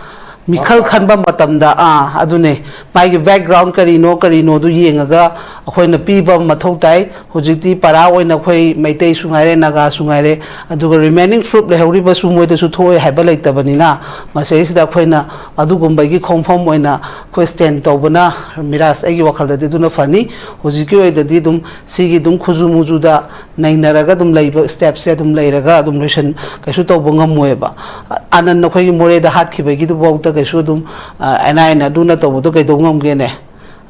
ꯃꯤꯈꯜ ꯈꯟꯕ ꯃꯇꯝꯗ, ꯑꯥ, ꯑꯗꯨꯅꯦ, ꯃꯥꯒꯤ background ꯀꯔꯤꯅꯣ, ꯀꯔꯤꯅꯣꯗꯨ ꯌꯦꯡꯉꯒ ꯑꯩꯈꯣꯏꯅ ꯄꯤꯕ ꯑꯃ ꯃꯊꯧ ꯇꯥꯏ꯫ ꯍꯧꯖꯤꯛꯇꯤ ꯄꯔꯥ ꯑꯣꯏꯅ ꯑꯩꯈꯣꯏ ꯃꯩꯇꯩꯁꯨ ꯉꯥꯏꯔꯦ, ꯅꯥꯒꯥꯁꯨ ꯉꯥꯏꯔꯦ, ꯑꯗꯨꯒ remaining group ꯂꯩꯍꯧꯔꯤꯕꯁꯨ ꯃꯣꯏꯗꯁꯨ ꯊꯣꯛꯑꯣꯏ ꯍꯥꯏꯕ ꯂꯩꯇꯕꯅꯤꯅ, ꯃꯁꯤꯗꯩꯁꯤꯗ ꯑꯩꯈꯣꯏꯅ ꯑꯗꯨꯒꯨꯝꯕꯒꯤ ꯈꯣꯡꯐꯝ ꯑꯣꯏꯅ ꯑꯩꯈꯣꯏ stand ꯇꯧꯕꯅ, ꯃꯤꯔꯥꯖ, ꯑꯩꯒꯤ ꯋꯥꯈꯜꯗꯗꯤ ꯑꯗꯨꯅ ꯐꯅꯤ꯫ ꯍꯧꯖꯤꯛꯀꯤ ꯑꯣꯏꯅꯗꯤ ꯑꯗꯨꯝ ꯁꯤꯒꯤ ꯑꯗꯨꯝ ꯈꯨꯖꯨ ꯃꯨꯖꯨꯗ ꯅꯩꯅꯔꯒ ꯑꯗꯨꯝ ꯂꯩꯕ stepꯁꯦ ꯑꯗꯨꯝ ꯂꯩꯔꯒ ꯑꯗꯨꯝ ꯂꯣꯏꯁꯟ-, ꯀꯩꯁꯨ ꯇꯧꯕ ꯉꯝꯃꯣꯏꯕ꯫ ꯑꯅꯟ ꯑꯩꯈꯣꯏꯒꯤ ꯃꯣꯔꯦꯗ ꯍꯥꯠꯈꯤꯕꯒꯤꯗꯨꯐꯥꯎꯗ ꯀꯩꯁꯨ ꯑꯗꯨꯝ, ꯑ, NIAꯅ ꯑꯗꯨꯅ ꯇꯧꯕꯗꯣ ꯀꯩꯗꯧ ꯉꯝꯒꯦꯅꯦ?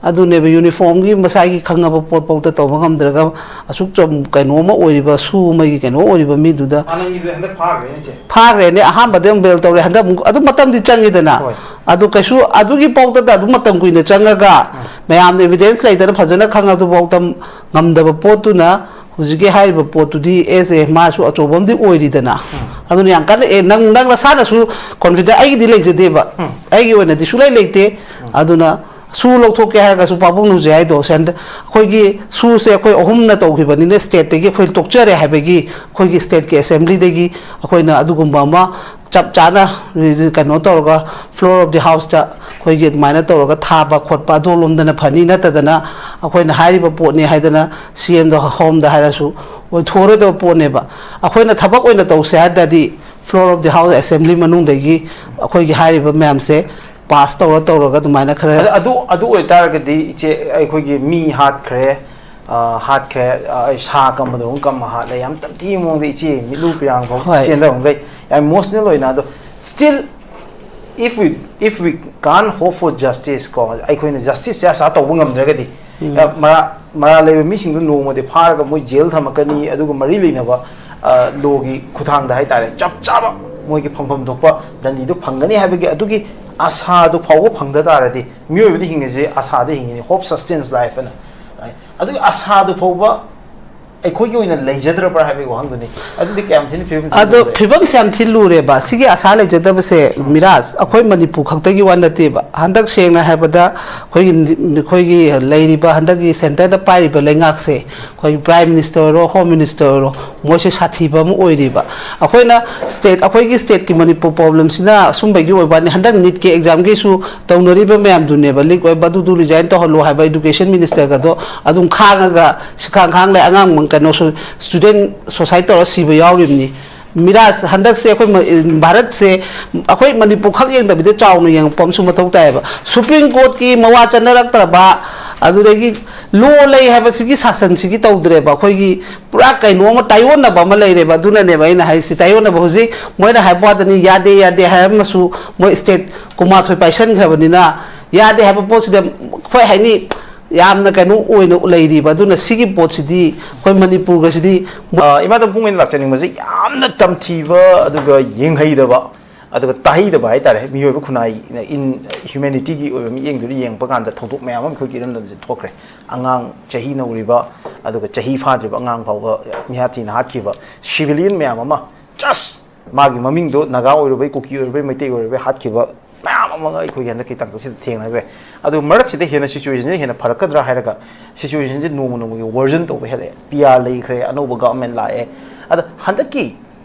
ꯑꯗꯨꯅꯦꯕ, uniformꯒꯤ ꯃꯁꯥꯒꯤ ꯈꯪꯉꯕ ꯄꯣꯠꯐꯥꯎꯗ ꯇꯧꯕ ꯉꯝꯗ꯭ꯔꯒ, ꯑꯁꯨꯛ ꯆꯝ-, ꯀꯩꯅꯣ ꯑꯃ ꯑꯣꯏꯔꯤꯕ, ꯁꯨ ꯑꯃꯒꯤ ꯀꯩꯅꯣ ꯑꯣꯏꯔꯤꯕ ꯃꯤꯗꯨꯗ꯫ ꯑꯅꯟꯒꯤꯗꯨꯗꯤ ꯍꯟꯗꯛ ꯐꯥꯈ꯭ꯔꯦꯅꯦ, ꯏꯆꯦ꯫ ꯐꯥꯈ꯭ꯔꯦꯅꯦ, ꯑꯍꯥꯟꯕꯗ ꯑꯃꯨꯛ bail ꯇꯧꯔꯦ, ꯍꯟꯗꯛ ꯑꯃꯨꯛ ꯑꯗꯨꯝ ꯃꯇꯝꯗꯤ ꯆꯪꯉꯤꯗꯅ꯫ ꯍꯣꯏ꯫ ꯑꯗꯨ ꯀꯩꯁꯨ ꯑꯗꯨꯒꯤ ꯐꯥꯎꯗꯗ ꯑꯗꯨꯝ ꯃꯇꯝ ꯀꯨꯏꯅ ꯆꯪꯉꯒ, ꯎꯝ꯫ ꯃꯌꯥꯝꯅ evidence ꯂꯩꯗꯅ ꯐꯖꯅ ꯈꯪꯉꯗꯨꯐꯥꯎꯗ ꯉꯝꯗꯕ ꯄꯣꯠꯇꯨꯅ, ꯍꯧꯖꯤꯛꯀꯤ ꯍꯥꯏꯔꯤꯕ ꯄꯣꯠꯇꯨꯗꯤ ꯑꯦꯁ ꯑꯦ ꯃꯥꯁꯨ ꯑꯆꯧꯕ ꯑꯃꯗꯤ ꯑꯣꯏꯔꯤꯗꯅ꯫ ꯎꯝ꯫ ꯑꯗꯨꯅ ꯌꯥꯝ ꯀꯟꯅ, ꯑꯦ, ꯅꯪ, ꯅꯪ ꯅꯁꯥꯅꯁꯨ confident ꯑꯩꯒꯤꯗꯤ ꯂꯩꯖꯗꯦꯕ꯫ ꯎꯝ꯫ ꯑꯩꯒꯤ ꯑꯣꯏꯅꯗꯤ ꯁꯨꯡꯂꯩ ꯂꯩꯇꯦ꯫ ꯎꯝ꯫ ꯑꯗꯨꯅ ꯁꯨ ꯂꯧꯊꯣꯛꯀꯦ ꯍꯥꯏꯔꯒꯁꯨ ꯄꯥꯕꯨꯡ ꯅꯨꯡꯖꯩ ꯍꯥꯏꯗꯣ, ꯁꯦꯟꯗ-, ꯑꯩꯈꯣꯏꯒꯤ ꯁꯨꯁꯦ ꯑꯩꯈꯣꯏ ꯑꯍꯨꯝꯅ ꯇꯧꯈꯤꯕꯅꯤꯅ stateꯇꯒꯤ ꯑꯩꯈꯣꯏ ꯇꯣꯛꯆꯔꯦ ꯍꯥꯏꯕꯒꯤ, ꯑꯩꯈꯣꯏꯒꯤ stateꯀꯤ assemblyꯗꯒꯤ ꯑꯩꯈꯣꯏꯅ ꯑꯗꯨꯒꯨꯝꯕ ꯑꯃ ꯆꯞ ꯆꯥꯅ ꯀꯩꯅꯣ ꯇꯧꯔꯒ floor of the houseꯇ ꯑꯩꯈꯣꯏꯒꯤ ꯑꯗꯨꯃꯥꯏꯅ ꯇꯧꯔꯒ ꯊꯥꯕ ꯈꯣꯠꯄ ꯑꯗꯣꯝꯂꯣꯝꯗꯅ ꯐꯅꯤ, ꯅꯠꯇꯗꯅ ꯑꯩꯈꯣꯏꯅ ꯍꯥꯏꯔꯤꯕ ꯄꯣꯠꯅꯤ ꯍꯥꯏꯗꯅ CMꯗ, homeꯗ ꯍꯥꯏꯔꯁꯨ ꯑꯣꯏꯊꯣꯛꯑꯔꯣꯏꯗꯕ ꯄꯣꯠꯅꯦꯕ꯫ ꯑꯩꯈꯣꯏꯅ ꯊꯕꯛ ꯑꯣꯏꯅ ꯇꯧꯁꯦ ꯍꯥꯏ ꯇꯥꯔꯗꯤ floor of the house, assembly ꯃꯅꯨꯡꯗꯒꯤ ꯑꯩꯈꯣꯏꯒꯤ ꯍꯥꯏꯔꯤꯕ ꯃꯌꯥꯝꯁꯦ pass ꯇꯧꯔ ꯇꯧꯔꯒ ꯑꯗꯨꯃꯥꯏꯅ ꯈꯔ ꯑꯗ-, ꯑꯗꯨ, ꯑꯗꯨ ꯑꯣꯏꯇꯥꯔꯒꯗꯤ ꯏꯆꯦ, ꯑꯩꯈꯣꯏꯒꯤ ꯃꯤ ꯍꯥꯠꯈ꯭ꯔꯦ, ꯑ, ꯍꯥꯠꯈ꯭ꯔꯦ꯫ ꯑ, ꯑꯩ ꯁꯥ ꯀꯝꯕꯗꯧꯅ ꯀꯝꯃ ꯍꯥꯠꯂꯦ꯫ ꯌꯥꯝ ꯇꯝꯊꯤꯕ ꯃꯑꯣꯡꯗ ꯏꯆꯦ ꯃꯤꯠꯂꯨ ꯄꯤꯔꯥꯡ ꯐꯥꯎ ꯍꯣꯏ꯫ ꯆꯦꯟꯊꯕꯈꯩ ꯌꯥꯝ ꯏꯃꯣꯁꯅꯦꯜ ꯑꯣꯏꯅ꯫ ꯑꯗꯣ still, if we, if we can't hope for justice, ꯀꯣ, ꯑꯩꯈꯣꯏꯅ ꯖꯁꯇꯤꯁꯁꯦ ꯑꯁꯥ ꯇꯧꯕ ꯉꯝꯗ꯭ꯔꯒꯗꯤ, ꯑ, ꯃꯔꯥ ꯃꯔꯥ ꯂꯩꯕ ꯃꯤꯁꯤꯡꯗꯨ ꯅꯣꯡꯃꯗꯤ ꯐꯥꯔꯒ ꯃꯣꯏ ꯖꯦꯜ ꯊꯝꯃꯛꯀꯅꯤ꯫ ꯑꯗꯨꯒ ꯃꯔꯤ ꯂꯩꯅꯕ, ꯑ, ꯂꯣꯒꯤ ꯈꯨꯊꯥꯡꯗ ꯍꯥꯏꯇꯥꯔꯦ, ꯆꯞ ꯆꯥꯕ ꯃꯣꯏꯒꯤ ꯐꯪꯐꯝ ꯊꯣꯛꯄ ꯗꯟꯗꯤꯗꯨ ꯐꯪꯒꯅꯤ ꯍꯥꯏꯕꯒꯤ ꯑꯗꯨꯒꯤ ꯑꯁꯥꯗꯨ ꯐꯥꯎꯕ ꯐꯪꯗ ꯇꯥꯔꯗꯤ, ꯃꯤꯑꯣꯏꯕꯗꯤ ꯍꯤꯡꯉꯤꯁꯦ ꯑꯁꯥꯗ ꯍꯤꯡꯉꯤꯅꯤ, hope sustains life ꯍꯥꯏꯅ꯫ ꯑꯗꯨꯒꯤ ꯑꯁꯥꯗꯨ ꯐꯥꯎꯕ ꯑꯩꯈꯣꯏꯒꯤ ꯑꯣꯏꯅ ꯂꯩꯖꯗ꯭ꯔꯕ꯭ꯔꯥ ꯍꯥꯏꯕꯒꯤ ꯋꯥꯍꯪꯗꯨꯅꯤ꯫ ꯑꯗꯨꯗꯤ ꯀꯌꯥꯝ ꯊꯤꯅ ꯐꯤꯕꯝ ꯊꯤꯅ ꯑꯗꯣ ꯂꯨꯔꯦ꯫ ꯐꯤꯕꯝꯁꯦ ꯌꯥꯝ ꯊꯤ ꯂꯨꯔꯦꯕ꯫ ꯁꯤꯒꯤ ꯑꯁꯥ ꯂꯩꯖꯗꯕꯁꯦ, ꯃꯤꯔꯥꯖ, ꯑꯩꯈꯣꯏ ꯃꯅꯤꯄꯨꯔ ꯈꯛꯇꯒꯤ ꯋꯥ ꯅꯠꯇꯦꯕ꯫ ꯍꯟꯗꯛ ꯁꯦꯡꯅ ꯍꯥꯏꯕꯗ ꯑꯩꯈꯣꯏꯒꯤ, ꯑꯩꯈꯣꯏꯒꯤ ꯂꯩꯔꯤꯕ ꯍꯟꯗꯛꯀꯤ ꯁꯦꯟꯇꯔꯗ ꯄꯥꯏꯔꯤꯕ ꯂꯩꯉꯥꯛꯁꯦ, ꯑꯩꯈꯣꯏꯒꯤ ꯄ꯭ꯔꯥꯏꯝ ꯃꯤꯅꯤꯁꯇꯔ ꯑꯣꯏꯔꯣ, ꯍꯣꯝ ꯃꯤꯅꯤꯁꯇꯔ ꯑꯣꯏꯔꯣ, ꯃꯣꯏꯁꯦ ꯁꯥꯊꯤꯕ ꯑꯃ ꯑꯣꯏꯔꯤꯕ꯫ ꯑꯩꯈꯣꯏꯅ ꯁ꯭ꯇꯦꯠ, ꯑꯩꯈꯣꯏꯒꯤ ꯁ꯭ꯇꯦꯠꯀꯤ ꯃꯅꯤꯄꯨꯔ ꯄ꯭ꯔꯣꯕ꯭ꯂꯦꯝꯁꯤꯅ ꯑꯁꯨꯝꯕꯒꯤ ꯑꯣꯏꯕ ꯋꯥꯅꯤ꯫ ꯍꯟꯗꯛ ꯅꯤꯠꯀꯤ ꯑꯦꯛꯖꯥꯝꯒꯤꯁꯨ ꯇꯧꯅꯔꯤꯕ ꯃꯌꯥꯝꯗꯨꯅꯦꯕ, ꯂꯤꯛ ꯑꯣꯏꯕ ꯑꯗꯨꯗꯨ ꯔꯤꯖꯥꯏꯟ ꯇꯧꯍꯜꯂꯣ ꯍꯥꯏꯕ ꯏꯗꯨꯀꯦꯁꯟ ꯃꯤꯅꯤꯁꯇꯔꯒꯗꯣ ꯑꯗꯨꯝ ꯈꯥꯡꯉꯒ ꯁꯤꯈꯥꯡ ꯈꯥꯡ ꯂꯩ꯫ ꯑꯉꯥꯡ ꯀꯩꯅꯣꯁꯨ, ꯁ꯭ꯇꯨꯗꯦꯟ ꯁꯨꯁꯥꯏꯠ ꯇꯧꯔ ꯁꯤꯕ ꯌꯥꯎꯔꯤꯕꯅꯤ꯫ ꯃꯤꯔꯥꯖ, ꯍꯟꯗꯛꯁꯦ ꯑꯩꯈꯣꯏ ꯃ-, ꯚꯥꯔꯠꯁꯦ ꯑꯩꯈꯣꯏ ꯃꯅꯤꯄꯨꯔ ꯈꯛ ꯌꯦꯡꯗꯕꯤꯗ ꯆꯥꯎꯅ ꯌꯦꯡꯉꯛꯄ ꯑꯃꯁꯨ ꯃꯊꯧ ꯇꯥꯏꯌꯦꯕ꯫ ꯁꯨꯄ꯭ꯔꯤꯝ ꯀꯣꯔꯠꯀꯤ ꯃꯋꯥ ꯆꯠꯅꯔꯛꯇ꯭ꯔꯕ, ꯑꯗꯨꯗꯒꯤ ꯂꯣ ꯂꯩ ꯍꯥꯏꯕꯁꯤꯒꯤ ꯁꯥꯁꯟꯁꯤꯒꯤ ꯇꯧꯗ꯭ꯔꯦꯕ꯫ ꯑꯩꯈꯣꯏꯒꯤ ꯄꯨꯔꯥ ꯀꯩꯅꯣ ꯑꯃ, ꯇꯥꯏꯑꯣꯟꯅꯕ ꯑꯃ ꯂꯩꯔꯦꯕ꯫ ꯑꯗꯨꯅꯅꯦꯕ ꯑꯩꯅ ꯍꯥꯏꯁꯤ, ꯇꯥꯏꯑꯣꯟꯅꯕ꯫ ꯍꯧꯖꯤꯛ ꯃꯣꯏꯅ ꯍꯥꯏꯕ ꯋꯥꯗꯅꯤ, ꯌꯥꯗꯦ ꯌꯥꯗꯦ ꯍꯥꯏꯔꯝꯃꯁꯨ ꯃꯣꯏ ꯁ꯭ꯇꯦꯠ ꯀꯨꯟꯃꯥꯊꯣꯏ ꯄꯥꯏꯁꯟꯈ꯭ꯔꯕꯅꯤꯅ, ꯌꯥꯗꯦ ꯍꯥꯏꯕ ꯄꯣꯠꯁꯤꯗ ꯑꯩꯈꯣꯏ ꯍꯥꯏꯅꯤ, ꯌꯥꯝꯅ ꯀꯩꯅꯣ ꯑꯣꯏꯅ ꯂꯩꯔꯤꯕ꯫ ꯑꯗꯨꯅ ꯁꯤꯒꯤ ꯄꯣꯠꯁꯤꯗꯤ ꯑꯩꯈꯣꯏ ꯃꯅꯤꯄꯨꯔꯒꯁꯤꯗꯤ ꯑ, ꯏꯃꯥ ꯇꯝꯄꯨꯡ ꯑꯩꯅ ꯂꯥꯛꯆꯅꯤꯡꯕꯁꯦ ꯌꯥꯝꯅ ꯇꯝꯊꯤꯕ ꯑꯗꯨꯒ ꯌꯦꯡꯍꯩꯗꯕ ꯑꯗꯨꯒ ꯇꯥꯍꯩꯗꯕ ꯍꯥꯏꯇꯥꯔꯦ꯫ ꯃꯤꯑꯣꯏꯕ ꯈꯨꯟꯅꯥꯏꯅ, in humanityꯒꯤ ꯑꯣꯏꯕ ꯃꯤꯠꯌꯦꯡꯗꯨꯗ ꯌꯦꯡꯕ ꯀꯥꯟꯗ ꯊꯧꯗꯣꯛ ꯃꯌꯥꯝ ꯑꯃ ꯑꯩꯈꯣꯏꯒꯤ ꯏꯔꯝꯗꯝꯁꯤꯗ ꯊꯣꯛꯈ꯭ꯔꯦ꯫ ꯑꯉꯥꯡ ꯆꯍꯤ ꯅꯧꯔꯤꯕ ꯑꯗꯨꯒ ꯆꯍꯤ ꯐꯥꯗ꯭ꯔꯤꯕ ꯑꯉꯥꯡ ꯐꯥꯎꯕ ꯃꯤꯍꯥꯠ ꯊꯤꯅ ꯍꯥꯠꯈꯤꯕ, civilian ꯃꯌꯥꯝ ꯑꯃ, just ꯃꯥꯒꯤ ꯃꯃꯤꯡꯗꯣ ꯅꯥꯒꯥ ꯑꯣꯏꯔꯨꯕꯩ, ꯀꯨꯀꯤ ꯑꯣꯏꯔꯨꯕꯩ, ꯃꯩꯇꯩ ꯑꯣꯏꯔꯨꯕꯩ ꯍꯥꯠꯈꯤꯕ ꯃꯌꯥꯝ ꯑꯃ ꯑꯩꯈꯣꯏꯒꯤ ꯍꯟꯗꯛꯀꯤ ꯇꯥꯡꯀꯛꯁꯤꯗ ꯊꯦꯡꯅꯈ꯭ꯔꯦ꯫ ꯑꯗꯨ ꯃꯔꯛꯁꯤꯗ ꯍꯦꯟꯅ situationꯁꯦ ꯍꯦꯟꯅ ꯐꯔꯛꯀꯗ꯭ꯔꯥ ꯍꯥꯏꯔꯒ, situationꯁꯦ ꯅꯣꯡꯃ ꯅꯣꯡꯃꯒꯤ worsen ꯇꯧꯕ ꯍꯦꯜꯂꯛꯑꯦ꯫ ꯄꯤ ꯑꯥꯔ ꯂꯩꯈ꯭ꯔꯦ, ꯑꯅꯧꯕ government ꯂꯥꯛꯑꯦ꯫ ꯑꯗ ꯍꯟꯗꯛꯀꯤ,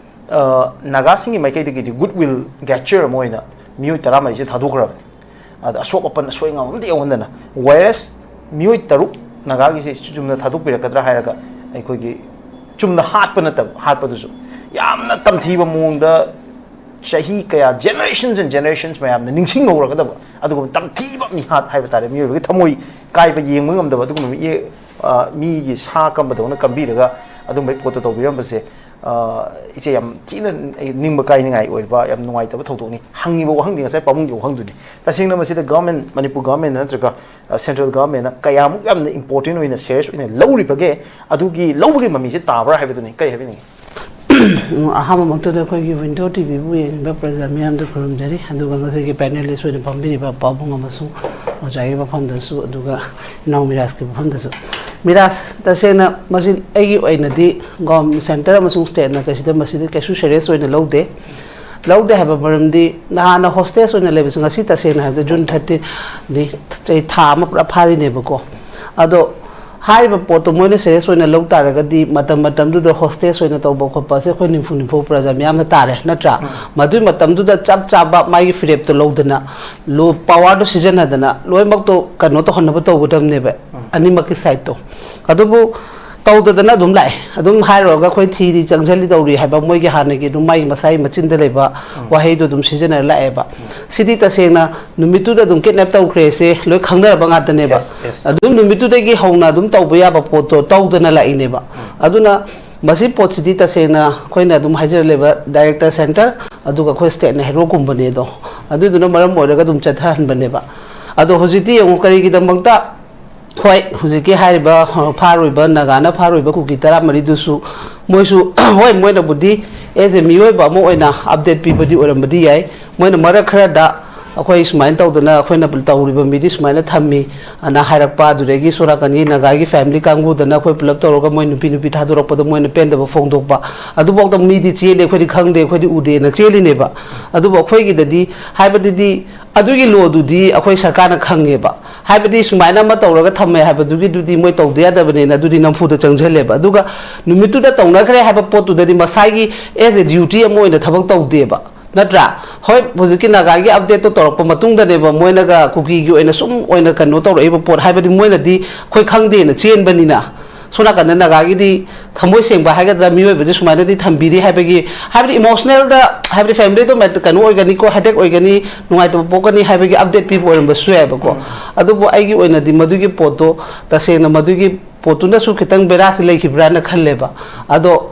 ꯑ, ꯅꯥꯒꯥꯁꯤꯡꯒꯤ ꯃꯥꯏꯀꯩꯗꯒꯤꯗꯤ goodwill gesture ꯑꯃ ꯑꯣꯏꯅ ꯃꯤꯑꯣꯏ ꯇꯔꯥꯃꯔꯤꯁꯦ ꯊꯥꯗꯣꯛꯈ꯭ꯔꯕꯅꯤ꯫ ꯑꯗ ꯑꯁꯣꯛ ꯑꯄꯟ, ꯑꯁꯣꯏ ꯑꯉꯥꯝ ꯑꯝꯇ ꯌꯥꯎꯍꯟꯗꯅ꯫ Whereas ꯃꯤꯑꯣꯏ ꯇꯔꯨꯛ ꯅꯥꯒꯥꯒꯤꯁꯦ ꯆꯨꯝꯅ ꯊꯥꯗꯣꯛꯄꯤꯔꯛꯀꯗ꯭ꯔꯥ ꯍꯥꯏꯔꯒ, ꯑꯩꯈꯣꯏꯒꯤ ꯆꯨꯝꯅ ꯍꯥꯠꯄ ꯅꯠꯇꯕ, ꯍꯥꯠꯄꯗꯨꯁꯨ ꯌꯥꯝꯅ ꯇꯝꯊꯤꯕ ꯃꯑꯣꯡꯗ, ꯆꯍꯤ ꯀꯌꯥ, generations and generations ꯃꯌꯥꯝꯅ ꯅꯤꯡꯁꯤꯡꯍꯧꯔꯒꯗꯕ ꯑꯗꯨꯒꯨꯝꯕ ꯇꯝꯊꯤꯕ ꯃꯤꯍꯥꯠ ꯍꯥꯏꯕ ꯇꯥꯔꯦ, ꯃꯤꯑꯣꯏꯕꯒꯤ ꯊꯃꯣꯏ ꯀꯥꯏꯕ, ꯌꯦꯡꯕ ꯉꯝꯗꯕ ꯑꯗꯨꯒꯨꯝꯕ ꯃꯤꯠꯌꯦꯡ ꯑ, ꯃꯤꯒꯤ ꯁꯥ ꯀꯝꯕꯗꯧꯅ ꯀꯝꯕꯤꯔꯒ ꯑꯗꯨꯝꯕꯒꯤ ꯄꯣꯠꯇꯣ ꯇꯧꯕꯤꯔꯝꯕꯁꯦ, ꯑ, ꯏꯆꯦ, ꯌꯥꯝ ꯊꯤꯅ ꯑꯩ ꯅꯤꯡꯕ ꯀꯥꯏꯅꯤꯡꯉꯥꯏ ꯑꯣꯏꯕ, ꯌꯥꯝ ꯅꯨꯡꯉꯥꯏꯇꯕ ꯊꯧꯗꯣꯛꯅꯤ꯫ ꯍꯪꯉꯤꯕ ꯋꯥꯍꯪꯗꯤ ꯉꯁꯥꯏ ꯄꯥꯕꯨꯡꯒꯤ ꯋꯥꯍꯪꯗꯨꯅꯤ꯫ ꯇꯁꯦꯡꯅ ꯃꯁꯤꯗ government, ꯃꯅꯤꯄꯨꯔ government ꯅꯠꯇ꯭ꯔꯒ, ꯑ, central government ꯅ ꯀꯌꯥꯃꯨꯛ ꯌꯥꯝꯅ important ꯑꯣꯏꯅ, serious ꯑꯣꯏꯅ ꯂꯧꯔꯤꯕꯒꯦ, ꯑꯗꯨꯒꯤ ꯂꯧꯕꯒꯤ ꯃꯃꯤꯁꯦ ꯇꯥꯕ꯭ꯔꯥ ꯍꯥꯏꯕꯗꯨꯅꯤ꯫ ꯀꯔꯤ ꯍꯥꯏꯕꯤꯅꯤꯡꯉꯤ? ꯑꯍꯥꯟꯕꯃꯛꯇꯗ ꯑꯩꯈꯣꯏꯒꯤ ꯋꯤꯟꯗꯣ ꯇꯤꯚꯤꯕꯨ ꯌꯦꯡꯂꯤꯕ ꯄ꯭ꯔꯖꯥ ꯃꯤꯌꯥꯝꯗ ꯈꯨꯔꯨꯝꯖꯔꯤ꯫ ꯑꯗꯨꯒ ꯉꯁꯤꯒꯤ panelist ꯑꯣꯏꯅ ꯐꯝꯕꯤꯔꯤꯕ ꯄꯥꯕꯨꯡ ꯑꯃꯁꯨꯡ ꯑꯣꯖꯥꯒꯤ ꯃꯐꯝꯗꯁꯨ, ꯑꯗꯨꯒ ꯏꯅꯥꯎ ꯃꯤꯔꯥꯖꯀꯤ ꯃꯐꯝꯗꯁꯨ꯫ ꯃꯤꯔꯥꯖ, ꯇꯁꯦꯡꯅ ꯃꯁꯤ ꯑꯩꯒꯤ ꯑꯣꯏꯅꯗꯤ ꯒꯣꯝ-, centre ꯑꯃꯁꯨꯡ state ꯅ ꯀꯩꯁꯤꯗ ꯃꯁꯤꯗ ꯀꯩꯁꯨ serious ꯑꯣꯏꯅ ꯂꯧꯗꯦ꯫ ꯂꯧꯗꯦ ꯍꯥꯏꯕ ꯃꯔꯝꯗꯤ ꯅꯍꯥꯟꯅ hostage ꯑꯣꯏꯅ ꯂꯩꯕꯁꯤ ꯉꯁꯤ ꯇꯁꯦꯡꯅ ꯍꯥꯏꯕꯗ June thirteen ꯅꯤ, ꯆꯍꯤ ꯊꯥ ꯑꯃ ꯄꯨꯔꯥ ꯐꯥꯔꯤꯅꯦꯕꯀꯣ꯫ ꯑꯗꯣ ꯍꯥꯏꯔꯤꯕ ꯄꯣꯠꯇꯣ ꯃꯣꯏꯅ serious ꯑꯣꯏꯅ ꯂꯧ ꯇꯥꯔꯒꯗꯤ ꯃꯇꯝ ꯃꯇꯝꯗꯨꯗ hostage ꯑꯣꯏꯅ ꯇꯧꯕ ꯈꯣꯠꯄ ꯑꯁꯦ ꯑꯩꯈꯣꯏ ꯅꯤꯝꯐꯨ ꯅꯤꯝꯐꯨ ꯄ꯭ꯔꯖꯥ ꯃꯤꯌꯥꯝꯅ ꯇꯥꯔꯦ, ꯅꯠꯇ꯭ꯔꯥ? ꯃꯗꯨꯒꯤ ꯃꯇꯝꯗꯨꯗ ꯆꯞ ꯆꯥꯕ ꯃꯥꯒꯤ ꯐꯤꯔꯦꯞꯇꯣ ꯂꯧꯗꯅ, ꯂꯣ-, power ꯗꯣ ꯁꯤꯖꯤꯟꯅꯗꯅ ꯂꯣꯏꯅꯃꯛꯇꯣ ꯀꯩꯅꯣ ꯇꯧꯍꯟꯅꯕ ꯇꯧꯒꯗꯕꯅꯦꯕ, ꯑꯅꯤꯃꯛꯀꯤ side ꯇꯣ꯫ ꯑꯗꯨꯕꯨ ꯇꯧꯗꯗꯅ ꯑꯗꯨꯝ ꯂꯥꯛꯑꯦ꯫ ꯑꯗꯨꯝ ꯍꯥꯏꯔꯨꯔꯒ ꯑꯩꯈꯣꯏ ꯊꯤꯔꯤ, ꯆꯪꯁꯤꯜꯂꯤ, ꯇꯧꯔꯤ ꯍꯥꯏꯕ ꯃꯣꯏꯒꯤ ꯍꯥꯟꯅꯒꯤ ꯑꯗꯨꯝ ꯃꯥꯒꯤ ꯃꯁꯥꯒꯤ ꯃꯆꯤꯟꯗ ꯂꯩꯕ ꯋꯥꯍꯩꯗꯣ ꯑꯗꯨꯝ ꯁꯤꯖꯤꯟꯅꯔ ꯂꯥꯛꯑꯦꯕ꯫ ꯁꯤꯗꯤ ꯇꯁꯦꯡꯅ ꯅꯨꯃꯤꯠꯇꯨꯗ ꯑꯗꯨꯝ kidnap ꯇꯧꯈ꯭ꯔꯦꯁꯦ ꯂꯣꯏ ꯈꯪꯅꯔꯕ ꯉꯥꯛꯇꯅꯦꯕ꯫ Yes, yes. ꯑꯗꯨꯝ ꯅꯨꯃꯤꯠꯇꯨꯗꯒꯤ ꯍꯧꯅ ꯑꯗꯨꯝ ꯇꯧꯕ ꯌꯥꯕ ꯄꯣꯠꯇꯣ ꯇꯧꯗꯅ ꯂꯥꯛꯏꯅꯦꯕ꯫ ꯑꯗꯨꯅ ꯃꯁꯤ ꯄꯣꯠꯁꯤꯗꯤ ꯇꯁꯦꯡꯅ ꯑꯩꯈꯣꯏꯅ ꯑꯗꯨꯝ ꯍꯥꯏꯖꯔ ꯂꯩꯕ director centre, ꯑꯗꯨꯒ ꯑꯩꯈꯣꯏ state ꯅ ꯍꯦꯔꯣ ꯀꯨꯝꯕꯅꯦ ꯑꯗꯣ꯫ ꯑꯗꯨꯗꯨꯅ ꯃꯔꯝ ꯑꯣꯏꯔꯒ ꯑꯗꯨꯝ ꯆꯠꯊꯍꯟꯕꯅꯦꯕ꯫ ꯑꯗꯣ ꯍꯧꯖꯤꯛꯇꯤ ꯌꯦꯡꯉꯨ ꯀꯔꯤꯒꯤꯗꯃꯛꯇ ꯍꯣꯏ, ꯍꯧꯖꯤꯛꯀꯤ ꯍꯥꯏꯔꯤꯕ, ꯑ, ꯐꯥꯔꯨꯕ, ꯅꯥꯒꯥꯅ ꯐꯥꯔꯨꯕ ꯀꯨꯀꯤ ꯇꯔꯥꯃꯔꯤꯗꯨꯁꯨ ꯃꯣꯏꯁꯨ, ꯍꯣꯏ, ꯃꯣꯏꯅꯕꯨꯗꯤ as a ꯃꯤꯑꯣꯏꯕ ꯑꯃ ꯑꯣꯏꯅ update ꯄꯤꯕꯗꯤ ꯑꯣꯏꯔꯝꯕꯗꯤ ꯌꯥꯏ꯫ ꯃꯣꯏꯅ ꯃꯔꯛ ꯈꯔꯗ ꯑꯩꯈꯣꯏ ꯁꯨꯃꯥꯏꯅ ꯇꯧꯗꯅ ꯑꯩꯈꯣꯏꯅ ꯇꯧꯔꯤꯕ ꯃꯤꯗꯤ ꯁꯨꯃꯥꯏꯅ ꯊꯝꯃꯤ ꯑꯅ ꯍꯥꯏꯔꯛꯄ, ꯑꯗꯨꯗꯒꯤ ꯁꯣꯝ ꯅꯥꯀꯟꯒꯤ ꯅꯥꯒꯥꯒꯤ family ꯀꯥꯡꯕꯨꯗꯅ ꯑꯩꯈꯣꯏ ꯄꯨꯂꯞ ꯇꯧꯔꯒ ꯃꯣꯏ ꯅꯨꯄꯤ ꯅꯨꯄꯤ ꯊꯥꯗꯣꯔꯛꯄꯗ ꯃꯣꯏꯅ ꯄꯦꯟꯗꯕ ꯐꯣꯡꯗꯣꯛꯄ, ꯑꯗꯨꯐꯥꯎꯗ ꯃꯤꯗꯤ ꯆꯦꯜꯂꯤ, ꯑꯩꯈꯣꯏꯗꯤ ꯈꯪꯗꯦ, ꯑꯩꯈꯣꯏꯗꯤ ꯎꯗꯦꯅ ꯆꯦꯜꯂꯤꯅꯦꯕ꯫ ꯑꯗꯨꯕꯨ ꯑꯩꯈꯣꯏꯒꯤꯗꯗꯤ, ꯍꯥꯏꯕꯗꯨꯗꯤ, ꯑꯗꯨꯒꯤ law ꯗꯨꯗꯤ ꯑꯩꯈꯣꯏ ꯁꯔꯀꯥꯔꯅ ꯈꯪꯉꯦꯕ꯫ ꯍꯥꯏꯕꯗꯤ ꯁꯨꯃꯥꯏꯅ ꯑꯃ ꯇꯧꯔꯒ ꯊꯝꯃꯦ ꯍꯥꯏꯕꯗꯨꯒꯤꯗꯨꯗꯤ ꯃꯣꯏ ꯇꯧꯗ ꯌꯥꯗꯕꯅꯦꯅ ꯑꯗꯨꯗꯤ ꯅꯝꯐꯨꯗ ꯆꯪꯁꯤꯜꯂꯦꯕ꯫ ꯑꯗꯨꯒ ꯅꯨꯃꯤꯠꯇꯨꯗ ꯇꯧꯅꯈ꯭ꯔꯦ ꯍꯥꯏꯕ ꯄꯣꯠꯇꯨꯗꯗꯤ ꯃꯁꯥꯒꯤ as a duty ꯑꯃ ꯑꯣꯏꯅ ꯊꯕꯛ ꯇꯧꯗꯦꯕ, ꯅꯠꯇ꯭ꯔꯥ? ꯍꯣꯏ, ꯍꯧꯖꯤꯛꯀꯤ ꯅꯥꯒꯥꯒꯤ update ꯇꯣ ꯇꯧꯔꯛꯄ ꯃꯇꯨꯡꯗꯅꯦꯕ ꯃꯣꯏꯅꯒ ꯀꯨꯀꯤꯒꯤ ꯑꯣꯏꯅ ꯁꯨꯝ ꯑꯣꯏꯅ ꯀꯩꯅꯣ ꯇꯧꯔꯛꯏꯕ ꯄꯣꯠ, ꯍꯥꯏꯕꯗꯤ ꯃꯣꯏꯅꯗꯤ ꯑꯩꯈꯣꯏ ꯈꯪꯗꯦꯅ ꯆꯦꯟꯕꯅꯤꯅ꯫ ꯁꯣꯝ ꯅꯥꯀꯟꯗ ꯅꯥꯒꯥꯒꯤꯗꯤ ꯊꯃꯣꯏ ꯁꯦꯡꯕ ꯍꯥꯏꯒꯗ꯭ꯔꯥ, ꯃꯤꯑꯣꯏꯕꯁꯦ ꯁꯨꯃꯥꯏꯅꯗꯤ ꯊꯝꯕꯤꯔꯤ ꯍꯥꯏꯕꯒꯤ, ꯍꯥꯏꯕꯗꯤ emotional ꯗ, ꯍꯥꯏꯕꯗꯤ family ꯗꯣ ꯃꯦꯠ-, ꯀꯩꯅꯣ ꯑꯣꯏꯒꯅꯤꯀꯣ, headache ꯑꯣꯏꯒꯅꯤ, ꯅꯨꯡꯉꯥꯏꯇꯕ ꯄꯣꯛꯀꯅꯤ ꯍꯥꯏꯕꯒꯤ update ꯄꯤꯕ ꯑꯣꯏꯔꯝꯕꯁꯨ ꯌꯥꯏꯕꯀꯣ꯫ ꯑꯗꯨꯕꯨ ꯑꯩꯒꯤ ꯑꯣꯏꯅꯗꯤ ꯃꯗꯨꯒꯤ ꯄꯣꯠꯇꯣ ꯇꯁꯦꯡꯅ ꯃꯗꯨꯒꯤ ꯄꯣꯠꯇꯨꯅꯁꯨ ꯈꯤꯇꯪ ꯕꯦꯔꯥꯁꯤ ꯂꯩꯈꯤꯕ꯭ꯔꯥꯅ ꯈꯜꯂꯦꯕ꯫ ꯑꯗꯣ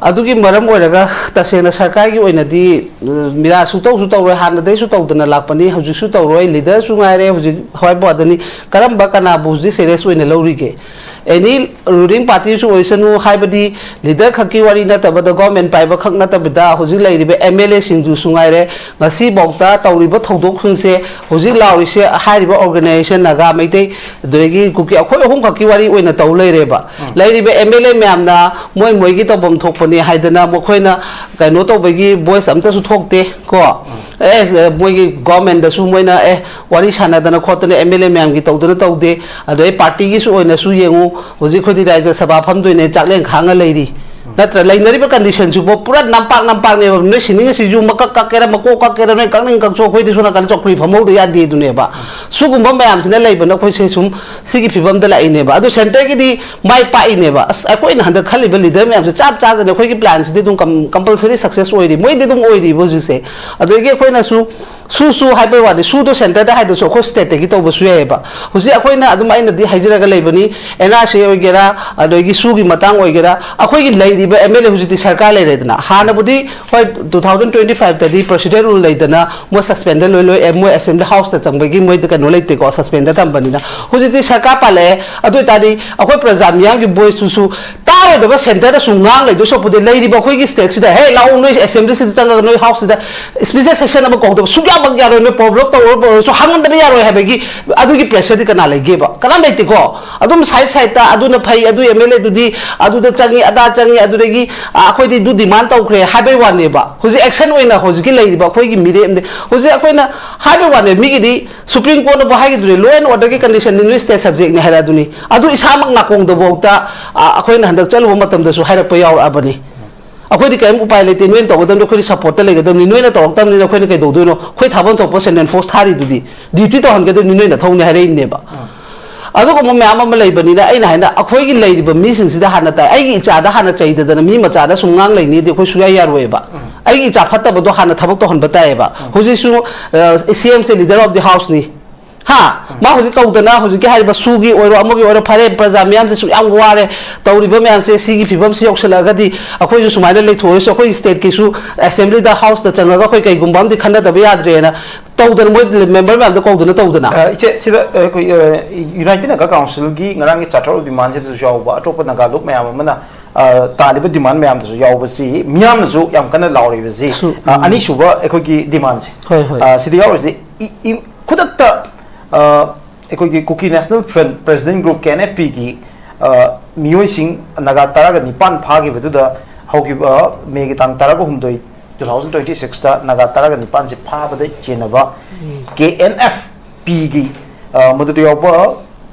ꯑꯗꯨꯒꯤ ꯃꯔꯝ ꯑꯣꯏꯔꯒ ꯇꯁꯦꯡꯅ ꯁꯔꯀꯥꯔꯒꯤ ꯑꯣꯏꯅꯗꯤ, ꯎꯝ, ꯃꯤꯔꯥ ꯁꯨꯛꯇꯧꯁꯨ ꯇꯧꯔꯣꯏ, ꯍꯥꯟꯅꯗꯩꯁꯨ ꯇꯧꯗꯅ ꯂꯥꯛꯄꯅꯤ, ꯍꯧꯖꯤꯛꯁꯨ ꯇꯧꯔꯣꯏ, ꯂꯤꯗꯔꯁꯨ ꯉꯥꯏꯔꯦ ꯍꯧꯖꯤꯛ ꯍꯣꯏꯕꯣ꯫ ꯑꯗꯨꯅꯤ ꯀꯔꯝꯕ ꯀꯅꯥꯕꯨ ꯍꯧꯖꯤꯛ ꯁꯦꯔꯤꯌꯁ ꯑꯣꯏꯅ ꯂꯧꯔꯤꯒꯦ? ꯑꯦꯅꯤ ꯔꯨꯂꯤꯡ ꯄꯥꯔꯇꯤꯁꯨ ꯑꯣꯏꯁꯅꯨ, ꯍꯥꯏꯕꯗꯤ ꯂꯤꯗꯔ ꯈꯛꯀꯤ ꯋꯥꯔꯤ ꯅꯠꯇꯕꯗ, ꯒꯣꯔꯃꯦꯟ ꯄꯥꯏꯕ ꯈꯛ ꯅꯠꯇꯕꯤꯗ ꯍꯧꯖꯤꯛ ꯂꯩꯔꯤꯕ ꯑꯦꯝ ꯑꯦꯜ ꯑꯦꯁꯤꯡꯗꯨꯁꯨ ꯉꯥꯏꯔꯦ, ꯉꯁꯤꯐꯥꯎꯗ ꯇꯧꯔꯤꯕ ꯊꯧꯗꯣꯛꯁꯤꯡꯁꯦ ꯍꯧꯖꯤꯛ ꯂꯥꯎꯔꯤꯁꯦ ꯍꯥꯏꯔꯤꯕ ꯑꯣꯔꯒꯅꯥꯏꯖꯦꯁꯟ ꯅꯥꯒꯥ, ꯃꯩꯇꯩ, ꯑꯗꯨꯗꯒꯤ ꯀꯨꯀꯤ, ꯑꯩꯈꯣꯏ ꯑꯍꯨꯝꯈꯛꯀꯤ ꯋꯥꯔꯤ ꯑꯣꯏꯅ ꯇꯧ ꯂꯩꯔꯦꯕ꯫ ꯎꯝ꯫ ꯂꯩꯔꯤꯕ ꯑꯦꯝ ꯑꯦꯜ ꯑꯦ ꯃꯌꯥꯝꯅ ꯃꯣꯏ ꯃꯣꯏꯒꯤ ꯇꯧꯐꯝ ꯊꯣꯛꯄꯅꯤ ꯍꯥꯏꯗꯅ ꯃꯈꯣꯏꯅ ꯀꯩꯅꯣ ꯇꯧꯕꯒꯤ ꯚꯣꯏꯁ ꯑꯝꯇꯁꯨ ꯊꯣꯛꯇꯦ ꯀꯣ꯫ ꯎꯝ꯫ ꯑꯦ, ꯃꯣꯏꯒꯤ ꯒꯣꯔꯃꯦꯟꯗꯁꯨ ꯃꯣꯏꯅ, ꯑꯦ, ꯋꯥꯔꯤ ꯁꯥꯟꯅꯗꯅ ꯈꯣꯠꯇꯅ ꯑꯦꯝ ꯑꯦꯜ ꯑꯦ ꯃꯌꯥꯝꯒꯤ ꯇꯧꯗꯅ ꯇꯧꯗꯦ꯫ ꯑꯗꯩ ꯄꯥꯔꯇꯤꯒꯤꯁꯨ ꯑꯣꯏꯅꯁꯨ ꯌꯦꯡꯉꯨ, ꯍꯧꯖꯤꯛ ꯑꯩꯈꯣꯏꯗꯤ ꯔꯥꯖ꯭ꯌ ꯁꯚꯥ ꯐꯝꯗꯣꯏꯅꯦ, ꯆꯥꯛꯂꯦꯟ ꯈꯥꯡꯉ ꯂꯩꯔꯤ꯫ ꯅꯠꯇ꯭ꯔ? ꯂꯩꯅꯔꯤꯕ ꯀꯟꯗꯤꯁꯟꯁꯤꯕꯨ ꯄꯨꯔꯥ ꯅꯝꯄꯥꯛ ꯅꯝꯄꯥꯛꯅꯦꯕ꯫ ꯅꯣꯏ ꯁꯤꯅꯤꯡꯉꯤꯁꯤꯁꯨ ꯃꯀꯛ ꯀꯛꯀꯦꯔꯥ, ꯃꯀꯣꯛ ꯀꯛꯀꯦꯔꯥ, ꯅꯣꯏ ꯀꯛꯅꯤꯡ ꯀꯛꯆꯧ, ꯑꯩꯈꯣꯏꯗꯤ ꯁꯣꯝ ꯅꯥꯀꯟꯗ ꯆꯧꯀ꯭ꯔꯤ ꯐꯝꯍꯧꯗ ꯌꯥꯗꯦ ꯑꯗꯨꯅꯦꯕ꯫ ꯁꯤꯒꯨꯝꯕ ꯃꯌꯥꯝꯁꯤꯅ ꯂꯩꯕꯅ ꯑꯩꯈꯣꯏꯁꯦ ꯁꯨꯝ ꯁꯤꯒꯤ ꯐꯤꯕꯝꯗ ꯂꯥꯛꯏꯅꯦꯕ꯫ ꯑꯗꯣ ꯁꯦꯟꯇꯔꯒꯤꯗꯤ ꯃꯥꯏ ꯄꯥꯛꯏꯅꯦꯕ꯫ ꯑꯁ, ꯑꯩꯈꯣꯏꯅ ꯍꯟꯗꯛ ꯈꯜꯂꯤꯕ ꯂꯤꯗꯔ ꯃꯌꯥꯝꯁꯦ ꯆꯞ ꯆꯥꯗꯅ ꯑꯩꯈꯣꯏꯒꯤ ꯄ꯭ꯂꯥꯟꯁꯤꯗꯤ ꯑꯗꯨꯝ ꯀꯝ-, ꯀꯝꯄꯜꯁꯔꯤ ꯁꯛꯁꯦꯁ ꯑꯣꯏꯔꯤ, ꯃꯣꯏꯗꯤ ꯑꯗꯨꯝ ꯑꯣꯏꯔꯤꯕ ꯍꯧꯖꯤꯛꯁꯦ꯫ ꯑꯗꯒꯤ ꯑꯩꯈꯣꯏꯅꯁꯨ ꯁꯨ ꯁꯨ ꯍꯥꯏꯕꯩ ꯋꯥꯅꯤ, ꯁꯨꯗꯣ ꯁꯦꯟꯇꯔꯗ ꯍꯥꯏꯗꯁꯨ ꯑꯩꯈꯣꯏ ꯁ꯭ꯇꯦꯠꯇꯒꯤ ꯇꯧꯕꯁꯨ ꯌꯥꯏꯑꯕ꯫ ꯍꯧꯖꯤꯛ ꯑꯩꯈꯣꯏꯅ ꯑꯗꯨꯝ, ꯑꯩꯅꯗꯤ ꯍꯥꯏꯖꯔꯒ ꯂꯩꯕꯅꯤ, ꯑꯦꯟ ꯑꯥꯔ ꯁꯤ ꯑꯣꯏꯒꯦꯔꯥ, ꯑꯗꯒꯤ ꯁꯨꯒꯤ ꯃꯇꯥꯡ ꯑꯣꯏꯒꯦꯔꯥ, ꯑꯩꯈꯣꯏꯒꯤ ꯂꯩꯔꯤꯕ ꯑꯦꯝ ꯑꯦꯜ ꯑꯦ ꯍꯧꯖꯤꯛꯇꯤ ꯁꯔꯀꯥꯔ ꯂꯩꯔꯦꯗꯅ꯫ ꯍꯥꯟꯅꯕꯨꯗꯤ ꯍꯣꯏ, ꯇꯨ ꯊꯥꯎꯖꯟ ꯇ꯭ꯋꯦꯟꯇꯤ ꯐꯥꯏꯚꯇꯗꯤ ꯄ꯭ꯔꯣꯁꯤꯗꯔ ꯔꯨꯜ ꯂꯩꯗꯅ ꯃꯣꯏ ꯁꯁꯄꯦꯟꯗ ꯂꯣꯏ ꯂꯣꯏ, ꯑꯦ, ꯃꯣꯏ ꯑꯦꯁꯦꯝꯕ꯭ꯂꯤ ꯍꯥꯎꯁꯇ ꯆꯪꯕꯒꯤ ꯃꯣꯏꯗ ꯀꯩꯅꯣ ꯂꯩꯇꯦꯀꯣ, ꯁꯁꯄꯦꯟꯗ ꯊꯝꯕꯅꯤꯅ꯫ ꯍꯧꯖꯤꯛꯇꯤ ꯁꯔꯀꯥꯔ ꯄꯥꯜꯂꯛꯑꯦ, ꯑꯗꯨ ꯑꯣꯏ ꯇꯥꯔꯗꯤ ꯑꯩꯈꯣꯏ ꯄ꯭ꯔꯖꯥ ꯃꯤꯌꯥꯝꯒꯤ ꯚꯣꯏꯁꯇꯨꯁꯨ ꯇꯥꯔꯣꯏꯗꯕ ꯁꯦꯟꯇꯔꯗꯁꯨ ꯉꯥꯡ ꯂꯩꯗꯣꯏ ꯁꯔꯨꯛꯄꯨꯗꯤ ꯂꯩꯔꯤꯕ ꯑꯩꯈꯣꯏꯒꯤ ꯁ꯭ꯇꯦꯠꯁꯤꯗ, "ꯍꯦ, ꯂꯥꯛꯑꯣ, ꯅꯣꯏ ꯑꯦꯁꯦꯝꯕ꯭ꯂꯤꯁꯤꯗ ꯆꯪꯉꯒ ꯅꯣꯏ ꯍꯥꯎꯁꯁꯤꯗ ꯁ꯭ꯄꯤꯁꯦꯜ ꯁꯦꯁꯟ ꯑꯃ ꯀꯧꯗꯕ ꯁꯨꯡꯌꯥꯃꯛ ꯌꯥꯔꯣꯏ, ꯅꯣꯏ ꯄ꯭ꯔꯣꯕ꯭ꯂꯦꯝ ꯇꯧꯔꯣꯏ, ꯇꯧꯔꯁꯨ ꯍꯥꯡꯍꯟꯗꯕ ꯌꯥꯔꯣꯏ" ꯍꯥꯏꯕꯒꯤ ꯑꯗꯨꯒꯤ ꯄ꯭ꯔꯦꯁꯔꯗꯤ ꯀꯅꯥ ꯂꯩꯒꯦꯕ? ꯀꯅꯥꯝ ꯂꯩꯇꯦꯀꯣ꯫ ꯑꯗꯨꯝ ꯁꯥꯏꯠ ꯁꯥꯏꯠꯇ ꯑꯗꯨꯅ ꯐꯩ, ꯑꯗꯨ ꯑꯦꯝ ꯑꯦꯜ ꯑꯦꯗꯨꯗꯤ ꯑꯗꯨꯗ ꯆꯪꯉꯤ, ꯑꯗꯥ ꯆꯪꯉꯤ, ꯑꯗꯨꯗꯒꯤ, ꯑ, ꯑꯩꯈꯣꯏꯗꯤ ꯑꯗꯨ ꯗꯤꯃꯥꯟ ꯇꯧꯈ꯭ꯔꯦ ꯍꯥꯏꯕꯩ ꯋꯥꯅꯦꯕ꯫ ꯍꯧꯖꯤꯛ ꯑꯦꯛꯁꯟ ꯑꯣꯏꯅ ꯍꯧꯖꯤꯛꯀꯤ ꯂꯩꯔꯤꯕ ꯑꯩꯈꯣꯏꯒꯤ ꯃꯤꯔꯦꯞ, ꯍꯧꯖꯤꯛ ꯑꯩꯈꯣꯏꯅ ꯍꯥꯏꯕꯩ ꯋꯥꯅꯦ, ꯃꯤꯒꯤꯗꯤ ꯁꯨꯄ꯭ꯔꯤꯝ ꯀꯣꯔꯠꯅꯕꯨ ꯍꯥꯏꯈꯤꯗꯨꯅꯤ, "Law and order ꯒꯤ condition ꯗꯤ ꯅꯣꯏ ꯁ꯭ꯇꯦꯠ ꯁꯕꯖꯦꯛꯅꯤ" ꯍꯥꯏꯔꯛꯑꯗꯨꯅꯤ꯫ ꯑꯗꯨ ꯏꯁꯥꯃꯛ ꯅꯥꯀꯣꯡꯗꯐꯥꯎꯗ, ꯑ, ꯑꯩꯈꯣꯏꯅ ꯍꯟꯗꯛ ꯆꯠꯂꯨꯕ ꯃꯇꯝꯗꯁꯨ ꯍꯥꯏꯔꯛꯄ ꯌꯥꯎꯔꯛꯑꯕꯅꯤ꯫ ꯑꯩꯈꯣꯏꯗꯤ ꯀꯔꯤꯝ ꯎꯄꯥꯏ ꯂꯩꯇꯦ, ꯅꯣꯏꯅ ꯇꯧꯒꯗꯕꯅꯤ, ꯑꯩꯈꯣꯏꯗꯤ ꯁꯞꯄꯣꯔꯠꯇ ꯂꯩꯒꯗꯕꯅꯤ, ꯅꯣꯏꯅ ꯇꯧꯔꯛꯇꯕꯅꯤꯅ ꯑꯩꯈꯣꯏꯅ ꯀꯩꯗꯧꯗꯣꯏꯅꯣ? ꯑꯩꯈꯣꯏ ꯊꯥꯐꯝ ꯊꯣꯛꯄ ꯁꯦꯟꯇ꯭ꯔꯦꯜ ꯐꯣꯔꯁ ꯊꯥꯔꯤꯗꯨꯗꯤ, ꯗ꯭ꯌꯨꯇꯤ ꯇꯧꯍꯟꯒꯗꯕꯅꯤ, ꯅꯣꯏ ꯅꯊꯧꯅꯤ ꯍꯥꯏꯔꯛꯏꯅꯦꯕ꯫ ꯑꯗꯨꯒꯨꯝꯕ ꯃꯌꯥꯝ ꯑꯃ ꯂꯩꯕꯅꯤꯅ ꯑꯩꯅ ꯍꯥꯏꯅ ꯑꯩꯈꯣꯏꯒꯤ ꯂꯩꯔꯤꯕ ꯃꯤꯁꯤꯡꯁꯤꯗ ꯍꯥꯟꯅ ꯇꯥꯏ꯫ ꯑꯩꯒꯤ ꯏꯆꯥꯗ ꯍꯥꯟꯅ ꯆꯩꯗꯗꯅ ꯃꯤ ꯃꯆꯥꯗ ꯁꯨꯝ ꯉꯥꯡ ꯂꯩꯅꯤꯗꯤ ꯑꯩꯈꯣꯏ ꯁꯨꯡꯌꯥ ꯌꯥꯔꯣꯏꯕ꯫ ꯑꯩꯒꯤ ꯏꯆꯥ ꯐꯠꯇꯕꯗꯣ ꯍꯥꯟꯅ ꯊꯕꯛ ꯇꯧꯍꯟꯕ ꯇꯥꯏꯌꯦꯕ꯫ ꯍꯧꯖꯤꯛꯁꯨ, ꯑ, ꯁꯤ ꯑꯦꯝꯁꯦ leader of the house ꯅꯤ꯫ ꯍꯥ? ꯃꯥ ꯍꯧꯖꯤꯛ ꯀꯧꯗꯅ, ꯍꯧꯖꯤꯛꯀꯤ ꯍꯥꯏꯔꯤꯕ ꯁꯨꯒꯤ ꯑꯣꯏꯔꯣ, ꯑꯃꯒꯤ ꯑꯣꯏꯔꯣ, "ꯐꯔꯦ, ꯄ꯭ꯔꯖꯥ ꯃꯤꯌꯥꯝꯁꯦ ꯁꯨꯛ ꯌꯥꯝ ꯋꯥꯔꯦ, ꯇꯧꯔꯤꯕ ꯃꯌꯥꯝꯁꯦ, ꯁꯤꯒꯤ ꯐꯤꯕꯝꯁꯤ ꯌꯧꯁꯤꯜꯂꯛꯑꯒꯗꯤ ꯑꯩꯈꯣꯏꯁꯨ ꯁꯨꯃꯥꯏꯅ ꯂꯩꯊꯣꯛꯑꯔꯣꯏꯁꯤ, ꯑꯩꯈꯣꯏ ꯁ꯭ꯇꯦꯠꯀꯤꯁꯨ ꯑꯦꯁꯦꯝꯕ꯭ꯂꯤꯗ, ꯍꯥꯎꯁꯇ ꯆꯪꯉꯒ ꯑꯩꯈꯣꯏ ꯀꯩꯒꯨꯝꯕ ꯑꯃꯗꯤ ꯈꯟꯅꯗꯕ ꯌꯥꯗ꯭ꯔꯦꯅ" ꯇꯧꯗꯅ, ꯃꯣꯏ ꯃꯦꯝꯕꯔ ꯃꯌꯥꯝꯗꯣ ꯀꯧꯗꯅ ꯇꯧꯗꯅ꯫ ꯑ, ꯏꯆꯦ, ꯁꯤꯗ, ꯑ, ꯑꯩꯈꯣꯏ, ꯑ, ꯌꯨꯅꯥꯏꯇꯦꯗ ꯅꯥꯒꯥ ꯀꯥꯎꯟꯁꯤꯜꯒꯤ ꯉꯔꯥꯡꯒꯤ ꯆꯥꯔꯇꯔ ꯑꯣꯐ ꯗꯤꯃꯥꯟꯁꯤꯗꯁꯨ ꯌꯥꯎꯕ, ꯑꯇꯣꯞꯄ ꯅꯥꯒꯥ ꯂꯨꯞ ꯃꯌꯥꯝ ꯑꯃꯅ, ꯑ, ꯇꯥꯜꯂꯤꯕ ꯗꯤꯃꯥꯟ ꯃꯌꯥꯝꯗꯁꯨ ꯌꯥꯎꯕꯁꯤ, ꯃꯤꯌꯥꯝꯅꯁꯨ ꯌꯥꯝ ꯀꯟꯅ ꯂꯥꯎꯔꯤꯕꯁꯤ, ꯁꯨ-, ꯑ, ꯎꯝ꯫ ꯑꯅꯤꯁꯨꯕ ꯑꯩꯈꯣꯏꯒꯤ ꯗꯤꯃꯥꯟꯁꯦ꯫ ꯍꯣꯏ, ꯍꯣꯏ꯫ ꯑ, ꯁꯤꯗ ꯌꯥꯎꯔꯤꯁꯤ, ꯏ-, ꯏ-, ꯈꯨꯗꯛꯇ, ꯑ, ꯑꯩꯈꯣꯏꯒꯤ Kuki national front president group, K N F ꯄꯤꯒꯤ, ꯑ, ꯃꯤꯑꯣꯏꯁꯤꯡ ꯅꯥꯒꯥ ꯇꯔꯥꯒ ꯅꯤꯄꯥꯟ ꯐꯥꯈꯤꯕꯗꯨꯗ ꯍꯧꯈꯤꯕ ꯃꯦꯒꯤ ꯇꯥꯡ ꯇꯔꯥꯒ ꯍꯨꯝꯗꯣꯏ, two thousand twenty sixꯇ ꯅꯥꯒꯥ ꯇꯔꯥꯒ ꯅꯤꯄꯥꯟꯁꯦ ꯐꯥꯕꯗ ꯆꯦꯟꯅꯕ ꯎꯝ꯫ ꯀꯦ ꯑꯦꯟ ꯑꯦꯐ ꯄꯤꯒꯤ, ꯑ, ꯃꯗꯨꯗ ꯌꯥꯎꯕ,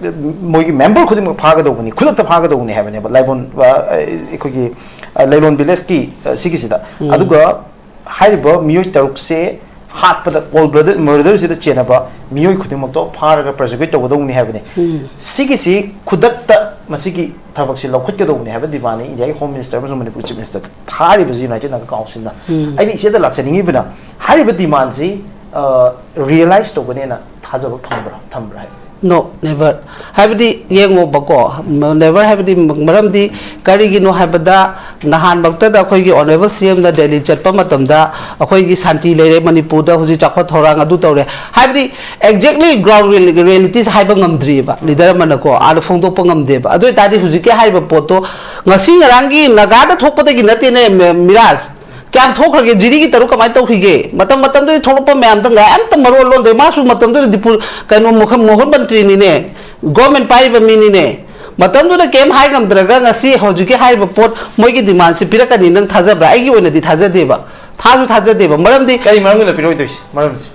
ꯑ, ꯃꯣꯏꯒꯤ ꯃꯦꯝꯕꯔ ꯈꯨꯗꯤꯡꯃꯛ ꯐꯥꯒꯗꯧꯕꯅꯤ, ꯈꯨꯗꯛꯇ ꯐꯥꯒꯗꯧꯕꯅꯤ ꯍꯥꯏꯕꯅꯦꯕ, ꯂꯥꯏꯕꯣꯟ, ꯑ, ꯑꯩꯈꯣꯏꯒꯤ, ꯑ, ꯂꯩꯂꯣꯟ ꯚꯤꯂꯦꯖꯀꯤ, ꯑ, ꯁꯤꯒꯤꯁꯤꯗ꯫ ꯎꯝ꯫ ꯑꯗꯨꯒ ꯍꯥꯏꯔꯤꯕ ꯃꯤꯑꯣꯏ ꯇꯔꯨꯛꯁꯦ ꯍꯥꯠꯄꯗ, ꯀꯣꯜ ꯕ꯭ꯂꯗꯦꯗ ꯃꯔꯗꯔꯁꯤꯗ ꯆꯦꯟꯅꯕ ꯃꯤꯑꯣꯏ ꯈꯨꯗꯤꯡꯃꯛꯇꯣ ꯐꯥꯔꯒ ꯄ꯭ꯔꯣꯁꯤꯀ꯭ꯌꯨꯠ ꯇꯧꯒꯗꯧꯕꯅꯤ ꯍꯥꯏꯕꯅꯤ꯫ ꯎꯝ꯫ ꯁꯤꯒꯤꯁꯤ ꯈꯨꯗꯛꯇ ꯃꯁꯤꯒꯤ ꯊꯕꯛꯁꯤ ꯂꯧꯈꯠꯀꯗꯧꯕꯅꯤ ꯍꯥꯏꯕ ꯗꯤꯃꯥꯟꯅꯤ ꯏꯟꯗꯤꯌꯥꯒꯤ ꯍꯣꯝ ꯃꯤꯅꯤꯁꯇꯔ ꯑꯃꯁꯨꯡ ꯃꯅꯤꯄꯨꯔ ꯆꯤꯐ ꯃꯤꯅꯤꯁꯇꯔꯗ ꯊꯥꯔꯤꯕꯁꯤ ꯌꯨꯅꯥꯏꯇꯦꯗ ꯅꯥꯒꯥ ꯀꯥꯎꯟꯁꯤꯜꯅ꯫ ꯎꯝ꯫ ꯑꯩꯅ ꯏꯆꯦꯗ ꯂꯥꯛꯆꯅꯤꯡꯉꯤꯕꯅ, ꯍꯥꯏꯔꯤꯕ ꯗꯤꯃꯥꯟꯁꯤ, ꯑ, ꯔꯤꯌꯦꯂꯥꯏꯁ ꯇꯧꯒꯅꯦꯅ ꯊꯥꯖꯕ ꯐꯪꯕ꯭ꯔꯥ, ꯊꯝꯕ꯭ꯔꯥ ꯍꯥꯏꯕ? No, never. ꯍꯥꯏꯕꯗꯤ ꯌꯦꯡꯉꯣꯕꯀꯣ, never ꯍꯥꯏꯕꯗꯤ ꯃꯔꯝꯗꯤ ꯀꯔꯤꯒꯤꯅꯣ ꯍꯥꯏꯕꯗ, ꯅꯍꯥꯟꯃꯛꯇꯗ ꯑꯩꯈꯣꯏꯒꯤ ꯑꯣꯅꯔꯦꯕꯜ ꯁꯤ ꯑꯦꯝꯅ ꯗꯦꯜꯂꯤ ꯆꯠꯄ ꯃꯇꯝꯗ ꯑꯩꯈꯣꯏꯒꯤ ꯁꯥꯟꯇꯤ ꯂꯩꯔꯦ, ꯃꯅꯤꯄꯨꯔꯗ ꯍꯧꯖꯤꯛ ꯆꯥꯎꯈꯠ ꯊꯧꯔꯥꯡ ꯑꯗꯨ ꯇꯧꯔꯦ꯫ ꯍꯥꯏꯕꯗꯤ exactly ground realities ꯍꯥꯏꯕ ꯉꯝꯗ꯭ꯔꯤꯑꯕ ꯂꯤꯗꯔ ꯑꯃꯅꯀꯣ, ꯑꯥꯗ ꯐꯣꯡꯗꯣꯛꯄ ꯉꯝꯗꯦꯕ꯫ ꯑꯗꯨ ꯑꯣꯏꯇꯥꯔꯗꯤ ꯍꯧꯖꯤꯛꯀꯤ ꯍꯥꯏꯔꯤꯕ ꯄꯣꯠꯇꯣ ꯉꯁꯤ ꯉꯔꯥꯡꯒꯤ ꯅꯥꯒꯥꯗ ꯊꯣꯛꯄꯗꯒꯤ ꯅꯠꯇꯦꯅꯦ, ꯃ-, ꯃꯤꯔꯥꯖ꯫ ꯀꯌꯥꯝ ꯊꯣꯛꯈ꯭ꯔꯒꯦ? ꯖꯤꯔꯤꯒꯤ ꯇꯔꯨꯛ ꯀꯃꯥꯏꯅ ꯇꯧꯈꯤꯒꯦ? ꯃꯇꯝ ꯃꯇꯝꯗꯨꯗꯤ ꯊꯣꯛꯂꯛꯄ ꯃꯌꯥꯝꯗ ꯉꯥꯏ ꯑꯝꯇ ꯃꯔꯣꯜ ꯂꯣꯟꯗꯦ꯫ ꯃꯥꯁꯨ ꯃꯇꯝꯗꯨꯗ ꯗꯤꯄꯨ-, ꯀꯩꯅꯣ, ꯃꯨꯈ-, ꯃꯨꯍꯨꯔ ꯃꯟꯇ꯭ꯔꯤꯅꯤꯅꯦ, ꯒꯣꯔꯃꯦꯟ ꯄꯥꯏꯔꯤꯕ ꯃꯤꯅꯤꯅꯦ꯫ ꯃꯇꯝꯗꯨꯗ ꯀꯩꯝ ꯍꯥꯏ ꯉꯝꯗ꯭ꯔꯒ ꯉꯁꯤ ꯍꯧꯖꯤꯛꯀꯤ ꯍꯥꯏꯔꯤꯕ ꯄꯣꯠ ꯃꯣꯏꯒꯤ ꯗꯤꯃꯥꯟꯁꯤ ꯄꯤꯔꯛꯀꯅꯤ ꯅꯪ ꯊꯥꯖꯕ꯭ꯔꯥ? ꯑꯩꯒꯤ ꯑꯣꯏꯅꯗꯤ ꯊꯥꯖꯗꯦꯕ꯫ ꯊꯥꯁꯨ ꯊꯥꯖꯗꯦꯕ꯫ ꯃꯔꯝꯗꯤ ꯀꯔꯤ ꯃꯔꯝꯒꯤꯅꯣ ꯄꯤꯔꯛꯑꯣꯏꯗꯣꯏꯁꯦ? ꯃꯔꯝꯁꯦ?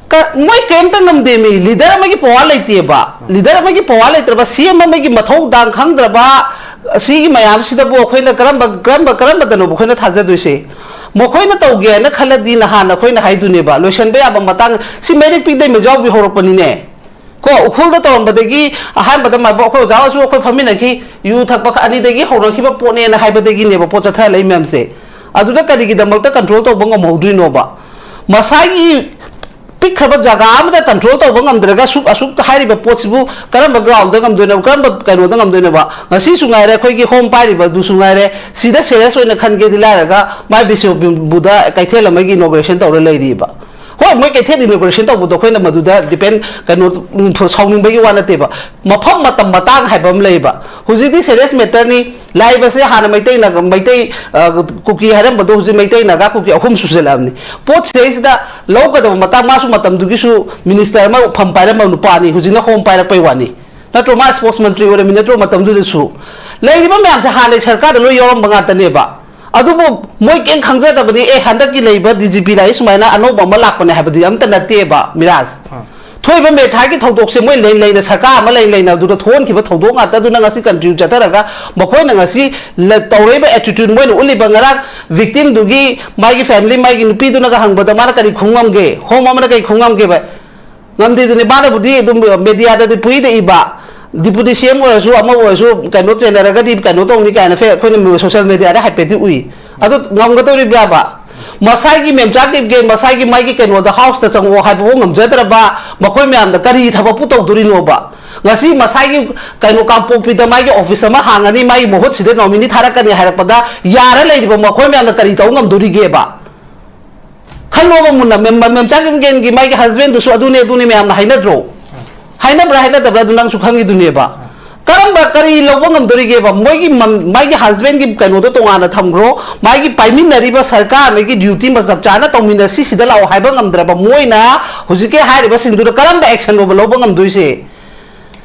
ꯀ-, ꯃꯣꯏ ꯀꯩꯝꯇ ꯉꯝꯗꯦꯃꯤ꯫ ꯂꯤꯗꯔ ꯑꯃꯒꯤ ꯄꯋꯥꯔ ꯂꯩꯇꯦꯕ꯫ ꯂꯤꯗꯔ ꯑꯃꯒꯤ ꯄꯋꯥꯔ ꯂꯩꯇ꯭ꯔꯕ, ꯁꯤ ꯑꯦꯝ ꯑꯃꯒꯤ ꯃꯊꯧ ꯗꯥꯡ ꯈꯪꯗ꯭ꯔꯕ, ꯁꯤꯒꯤ ꯃꯌꯥꯝꯁꯤꯗꯕꯨ ꯑꯩꯈꯣꯏꯅ ꯀꯔꯝꯕ, ꯀꯔꯝꯕ, ꯀꯔꯝꯕꯗꯅꯣꯕ ꯑꯩꯈꯣꯏꯅ ꯊꯥꯖꯗꯣꯏꯁꯦ? ꯃꯈꯣꯏꯅ ꯇꯧꯒꯦ ꯍꯥꯏꯅ ꯈꯜꯂꯗꯤ ꯅꯍꯥꯟ ꯑꯩꯈꯣꯏꯅ ꯍꯥꯏꯗꯨꯅꯦꯕ, ꯂꯣꯏꯁꯟꯕ ꯌꯥꯕ ꯃꯇꯥꯡ꯫ ꯁꯤ ꯃꯩꯔꯦꯛ ꯄꯤꯛꯗꯩ ꯃꯩꯖꯥꯎꯕꯤ ꯍꯧꯔꯛꯄꯅꯤꯅꯦ꯫ ꯀꯣ, ꯎꯈ꯭ꯔꯨꯜꯗ ꯇꯧꯔꯝꯕꯗꯒꯤ ꯑꯍꯥꯟꯕꯗ ꯃꯥꯏꯕꯣ ꯑꯩꯈꯣꯏ ꯑꯣꯖꯥ ꯍꯣꯏꯁꯨ ꯑꯩꯈꯣꯏ ꯐꯝꯃꯤꯟꯅꯈꯤ, ꯌꯨ ꯊꯛꯄ ꯈ-, ꯑꯅꯤꯗꯒꯤ ꯍꯧꯔꯛꯈꯤꯕ ꯄꯣꯠꯅꯦꯅ ꯍꯥꯏꯕꯗꯒꯤꯅꯦꯕ ꯄꯣꯠ ꯆꯠꯊꯍꯜꯂꯛꯏ ꯃꯌꯥꯝꯁꯦ꯫ ꯑꯗꯨꯗ ꯀꯔꯤꯒꯤꯗꯃꯛꯇ ꯀꯟꯇ꯭ꯔꯣꯜ ꯇꯧꯕ ꯉꯝꯍꯧꯗ꯭ꯔꯤꯅꯣꯕ? ꯃꯁꯥꯒꯤ ꯄꯤꯛꯈ꯭ꯔꯕ ꯖꯒꯥ ꯑꯃꯗ ꯀꯟꯇ꯭ꯔꯣꯜ ꯇꯧꯕ ꯉꯝꯗ꯭ꯔꯒ ꯑꯁꯨꯛ ꯑꯁꯨꯛ ꯍꯥꯏꯔꯤꯕ ꯄꯣꯠꯁꯤꯕꯨ ꯀꯔꯝꯕ ꯒ꯭ꯔꯥꯎꯟꯗ ꯉꯝꯗꯣꯏꯅꯣ, ꯀꯔꯝꯕ ꯀꯩꯅꯣꯗ ꯉꯝꯗꯣꯏꯅꯣꯕ? ꯉꯁꯤꯁꯨ ꯉꯥꯏꯔꯦ, ꯑꯩꯈꯣꯏꯒꯤ ꯍꯣꯝ ꯄꯥꯏꯔꯤꯕ ꯑꯗꯨꯁꯨ ꯉꯥꯏꯔꯦ, ꯁꯤꯗ ꯁꯦꯔꯤꯌꯁ ꯑꯣꯏꯅ ꯈꯟꯒꯦꯗꯤ ꯂꯥꯏꯔꯒ ꯃꯥꯏ ꯕꯤꯁꯅꯨꯄꯨꯔꯗ ꯀꯩꯊꯦꯜ ꯑꯃꯒꯤ ꯏꯅꯣꯒ꯭ꯔꯦꯁꯟ ꯇꯧꯔ ꯂꯩꯔꯤꯕ꯫ ꯍꯣꯏ, ꯃꯣꯏ ꯀꯩꯊꯦꯜ ꯏꯅꯣꯒ꯭ꯔꯦꯁꯟ ꯇꯧꯕꯗꯣ ꯑꯩꯈꯣꯏꯅ ꯃꯗꯨꯗ ꯗꯤꯄꯦꯟ, ꯀꯩꯅꯣ, ꯎꯝ, ꯁꯥꯎꯅꯤꯡꯕꯒꯤ ꯋꯥ ꯅꯠꯇꯦꯕ, ꯃꯐꯝ ꯃꯇꯝ ꯃꯇꯥꯡ ꯍꯥꯏꯕ ꯑꯃ ꯂꯩꯌꯦꯕ꯫ ꯍꯧꯖꯤꯛꯇꯤ ꯁꯦꯔꯤꯌꯁ ꯃꯦꯇꯔꯅꯤ꯫ ꯂꯥꯛꯏꯕꯁꯦ ꯍꯥꯟꯅ ꯃꯩꯇꯩ ꯅꯥꯒ-, ꯃꯩꯇꯩ, ꯑ, ꯀꯨꯀꯤ ꯍꯥꯏꯔꯝꯕꯗꯣ ꯍꯧꯖꯤꯛ ꯃꯩꯇꯩ ꯅꯥꯒꯥ ꯀꯨꯀꯤ ꯑꯍꯨꯝ ꯁꯨꯖꯜꯂꯛꯑꯕꯅꯤ꯫ ꯄꯣꯠ ꯁꯤꯗꯩꯁꯤꯗ ꯂꯧꯒꯗꯕ ꯃꯇꯥꯡ, ꯃꯥꯁꯨ ꯃꯇꯝꯗꯨꯒꯤꯁꯨ ꯃꯤꯅꯤꯁꯇꯔ ꯑꯃ ꯐꯝ ꯄꯥꯏꯔꯝꯕ ꯅꯨꯄꯥꯅꯤ, ꯍꯧꯖꯤꯛꯅ ꯍꯣꯝ ꯄꯥꯏꯔꯛꯄꯩ ꯋꯥꯅꯤ꯫ ꯅꯠꯇ꯭ꯔꯣ? ꯃꯥ ꯁ꯭ꯄꯣꯔꯠꯁ ꯃꯟꯇ꯭ꯔꯤ ꯑꯣꯏꯔꯝꯃꯤ ꯅꯠꯇ꯭ꯔꯣ ꯃꯇꯝꯗꯨꯗꯁꯨ? ꯂꯩꯔꯤꯕ ꯃꯌꯥꯝꯁꯦ ꯍꯥꯟꯅꯩ ꯁꯔꯀꯥꯔꯗ ꯂꯣꯏ ꯌꯥꯎꯔꯝꯕ ꯉꯥꯛꯇꯅꯦꯕ꯫ ꯑꯗꯨꯕꯨ ꯃꯣꯏ ꯀꯩꯝ ꯈꯪꯖꯗꯕꯅꯤ, "ꯑꯦ, ꯍꯟꯗꯛꯀꯤ ꯂꯩꯕ ꯗꯤ ꯖꯤ ꯄꯤ ꯂꯥꯛꯏ, ꯁꯨꯃꯥꯏꯅ ꯑꯅꯧꯕ ꯑꯃ ꯂꯥꯛꯄꯅꯦ" ꯍꯥꯏꯕꯗꯤ ꯑꯝꯇ ꯅꯠꯇꯦꯕ, ꯃꯤꯔꯥꯖ꯫ ꯑꯥ꯫ ꯊꯣꯛꯏꯕ ꯃꯦꯊꯥꯒꯤ ꯊꯧꯗꯣꯛꯁꯦ ꯃꯣꯏ ꯂꯩ ꯂꯩꯅ, ꯁꯔꯀꯥꯔ ꯑꯃ ꯂꯩ ꯂꯩꯅ ꯑꯗꯨꯗ ꯊꯣꯛꯍꯟꯈꯤꯕ ꯊꯧꯗꯣꯛ ꯉꯥꯛꯇꯗꯨꯅ ꯉꯁꯤ ꯀꯟꯇ꯭ꯔꯤꯕ꯭ꯌꯨꯠ ꯆꯠꯊꯔꯒ ꯃꯈꯣꯏꯅ ꯉꯁꯤ ꯂ-, ꯇꯧꯔꯛꯏꯕ ꯑꯦꯇꯤꯇ꯭ꯌꯨꯠ, ꯃꯣꯏꯅ ꯎꯠꯂꯤꯕ, ꯉꯔꯥꯡ ꯚꯤꯛꯇꯤꯝꯗꯨꯒꯤ ꯃꯥꯒꯤ ꯐꯦꯃꯤꯂꯤ, ꯃꯥꯒꯤ ꯅꯨꯄꯤꯗꯨꯅꯒ ꯍꯪꯕꯗ ꯃꯥꯅ ꯀꯔꯤ ꯈꯨꯝ ꯉꯝꯒꯦ? ꯍꯣꯝ ꯑꯃꯅ ꯀꯔꯤ ꯈꯨꯝ ꯉꯝꯒꯦꯕ? ꯉꯝꯗꯦꯗꯨꯅꯤ꯫ ꯃꯥꯅꯕꯨꯗꯤ ꯑꯗꯨꯝ ꯃꯦꯗꯤꯌꯥꯗꯗꯤ ꯄꯨꯏꯗ ꯏꯕ, ꯗꯤꯄꯨꯇꯤ ꯁꯤ ꯑꯦꯝ ꯑꯣꯏꯔꯁꯨ ꯑꯃ ꯑꯣꯏꯔꯁꯨ ꯀꯩꯅꯣ ꯆꯦꯟꯅꯔꯒꯗꯤ ꯀꯩꯅꯣ ꯇꯧꯅꯤ ꯀꯥꯏꯅ ꯐꯦ-, ꯑꯩꯈꯣꯏꯅ ꯁꯣꯁꯤꯌꯦꯜ ꯃꯦꯗꯤꯌꯥꯗ ꯍꯥꯏꯐꯦꯠꯇꯤ ꯎꯏ꯫ ꯑꯗꯣ ꯉꯝꯒꯗꯧꯔꯤꯕ꯭ꯔꯥꯕ? ꯃꯁꯥꯒꯤ ꯃꯦꯝꯆꯥ ꯀꯦꯞꯀꯦ ꯃꯁꯥꯒꯤ ꯃꯥꯒꯤ ꯀꯩꯅꯣꯗ ꯍꯥꯎꯁꯇ ꯆꯪꯉꯛꯑꯣ ꯍꯥꯏꯕꯐꯥꯎ ꯉꯝꯖꯗ꯭ꯔꯕ ꯃꯈꯣꯏ ꯃꯌꯥꯝꯗ ꯀꯔꯤ ꯊꯕꯛꯄꯨ ꯇꯧꯗꯣꯔꯤꯅꯣꯕ? ꯉꯁꯤ ꯃꯁꯥꯒꯤ ꯀꯩꯅꯣ ꯀꯥꯡꯄꯣꯛꯄꯤꯗ ꯃꯥꯒꯤ ꯑꯣꯐꯤꯁ ꯑꯃ ꯍꯥꯡꯉꯅꯤ, ꯃꯥꯒꯤ ꯃꯍꯨꯠ ꯁꯤꯗ ꯅꯣꯃꯤꯅꯤ ꯊꯥꯔꯛꯀꯅꯤ ꯍꯥꯏꯔꯛꯄꯗ ꯌꯥꯔ ꯂꯩꯔꯤꯕ ꯃꯈꯣꯏ ꯃꯌꯥꯝꯅ ꯀꯔꯤ ꯇꯧ ꯉꯝꯗꯣꯔꯤꯒꯦꯕ? ꯈꯜꯂꯣꯕ ꯃꯨꯟꯅ, ꯃꯦꯝ-, ꯃꯦꯝꯆꯥ ꯀꯦꯞꯀꯦꯟꯒꯤ ꯃꯥꯒꯤ ꯍꯁꯕꯦꯟꯗꯨꯁꯨ ꯑꯗꯨꯅꯦ, ꯑꯗꯨꯅꯦ ꯃꯌꯥꯝꯅ ꯍꯥꯏꯅꯗ꯭ꯔꯣ? ꯍꯥꯏꯅꯕ꯭ꯔꯥ ꯍꯥꯏꯅꯗꯕ꯭ꯔꯥ ꯑꯗꯨ ꯅꯪꯁꯨ ꯈꯪꯉꯤꯗꯨꯅꯦꯕ꯫ ꯀꯔꯝꯕ, ꯀꯔꯤ ꯂꯧꯕ ꯉꯝꯗꯣꯔꯤꯒꯦꯕ? ꯃꯣꯏꯒꯤ ꯃꯝ-, ꯃꯥꯒꯤ ꯍꯁꯕꯦꯟꯒꯤ ꯀꯩꯅꯣꯗꯣ ꯇꯣꯉꯥꯟꯅ ꯊꯝꯈ꯭ꯔꯣ, ꯃꯥꯒꯤ ꯄꯥꯏꯃꯤꯟꯅꯔꯤꯕ ꯁꯔꯀꯥꯔ ꯑꯃꯒꯤ ꯗ꯭ꯌꯨꯇꯤ ꯑꯃ ꯆꯞ ꯆꯥꯅ ꯇꯧꯃꯤꯟꯅꯁꯤ, ꯁꯤꯗ ꯂꯥꯛꯑꯣ ꯍꯥꯏꯕ ꯉꯝꯗ꯭ꯔꯕ ꯃꯣꯏꯅ ꯍꯧꯖꯤꯛꯀꯤ ꯍꯥꯏꯔꯤꯕꯁꯤꯡꯗꯨꯗ ꯀꯔꯝꯕ ꯑꯦꯛꯁꯟꯅꯣꯕ ꯂꯧꯕ ꯉꯝꯗꯣꯏꯁꯦ?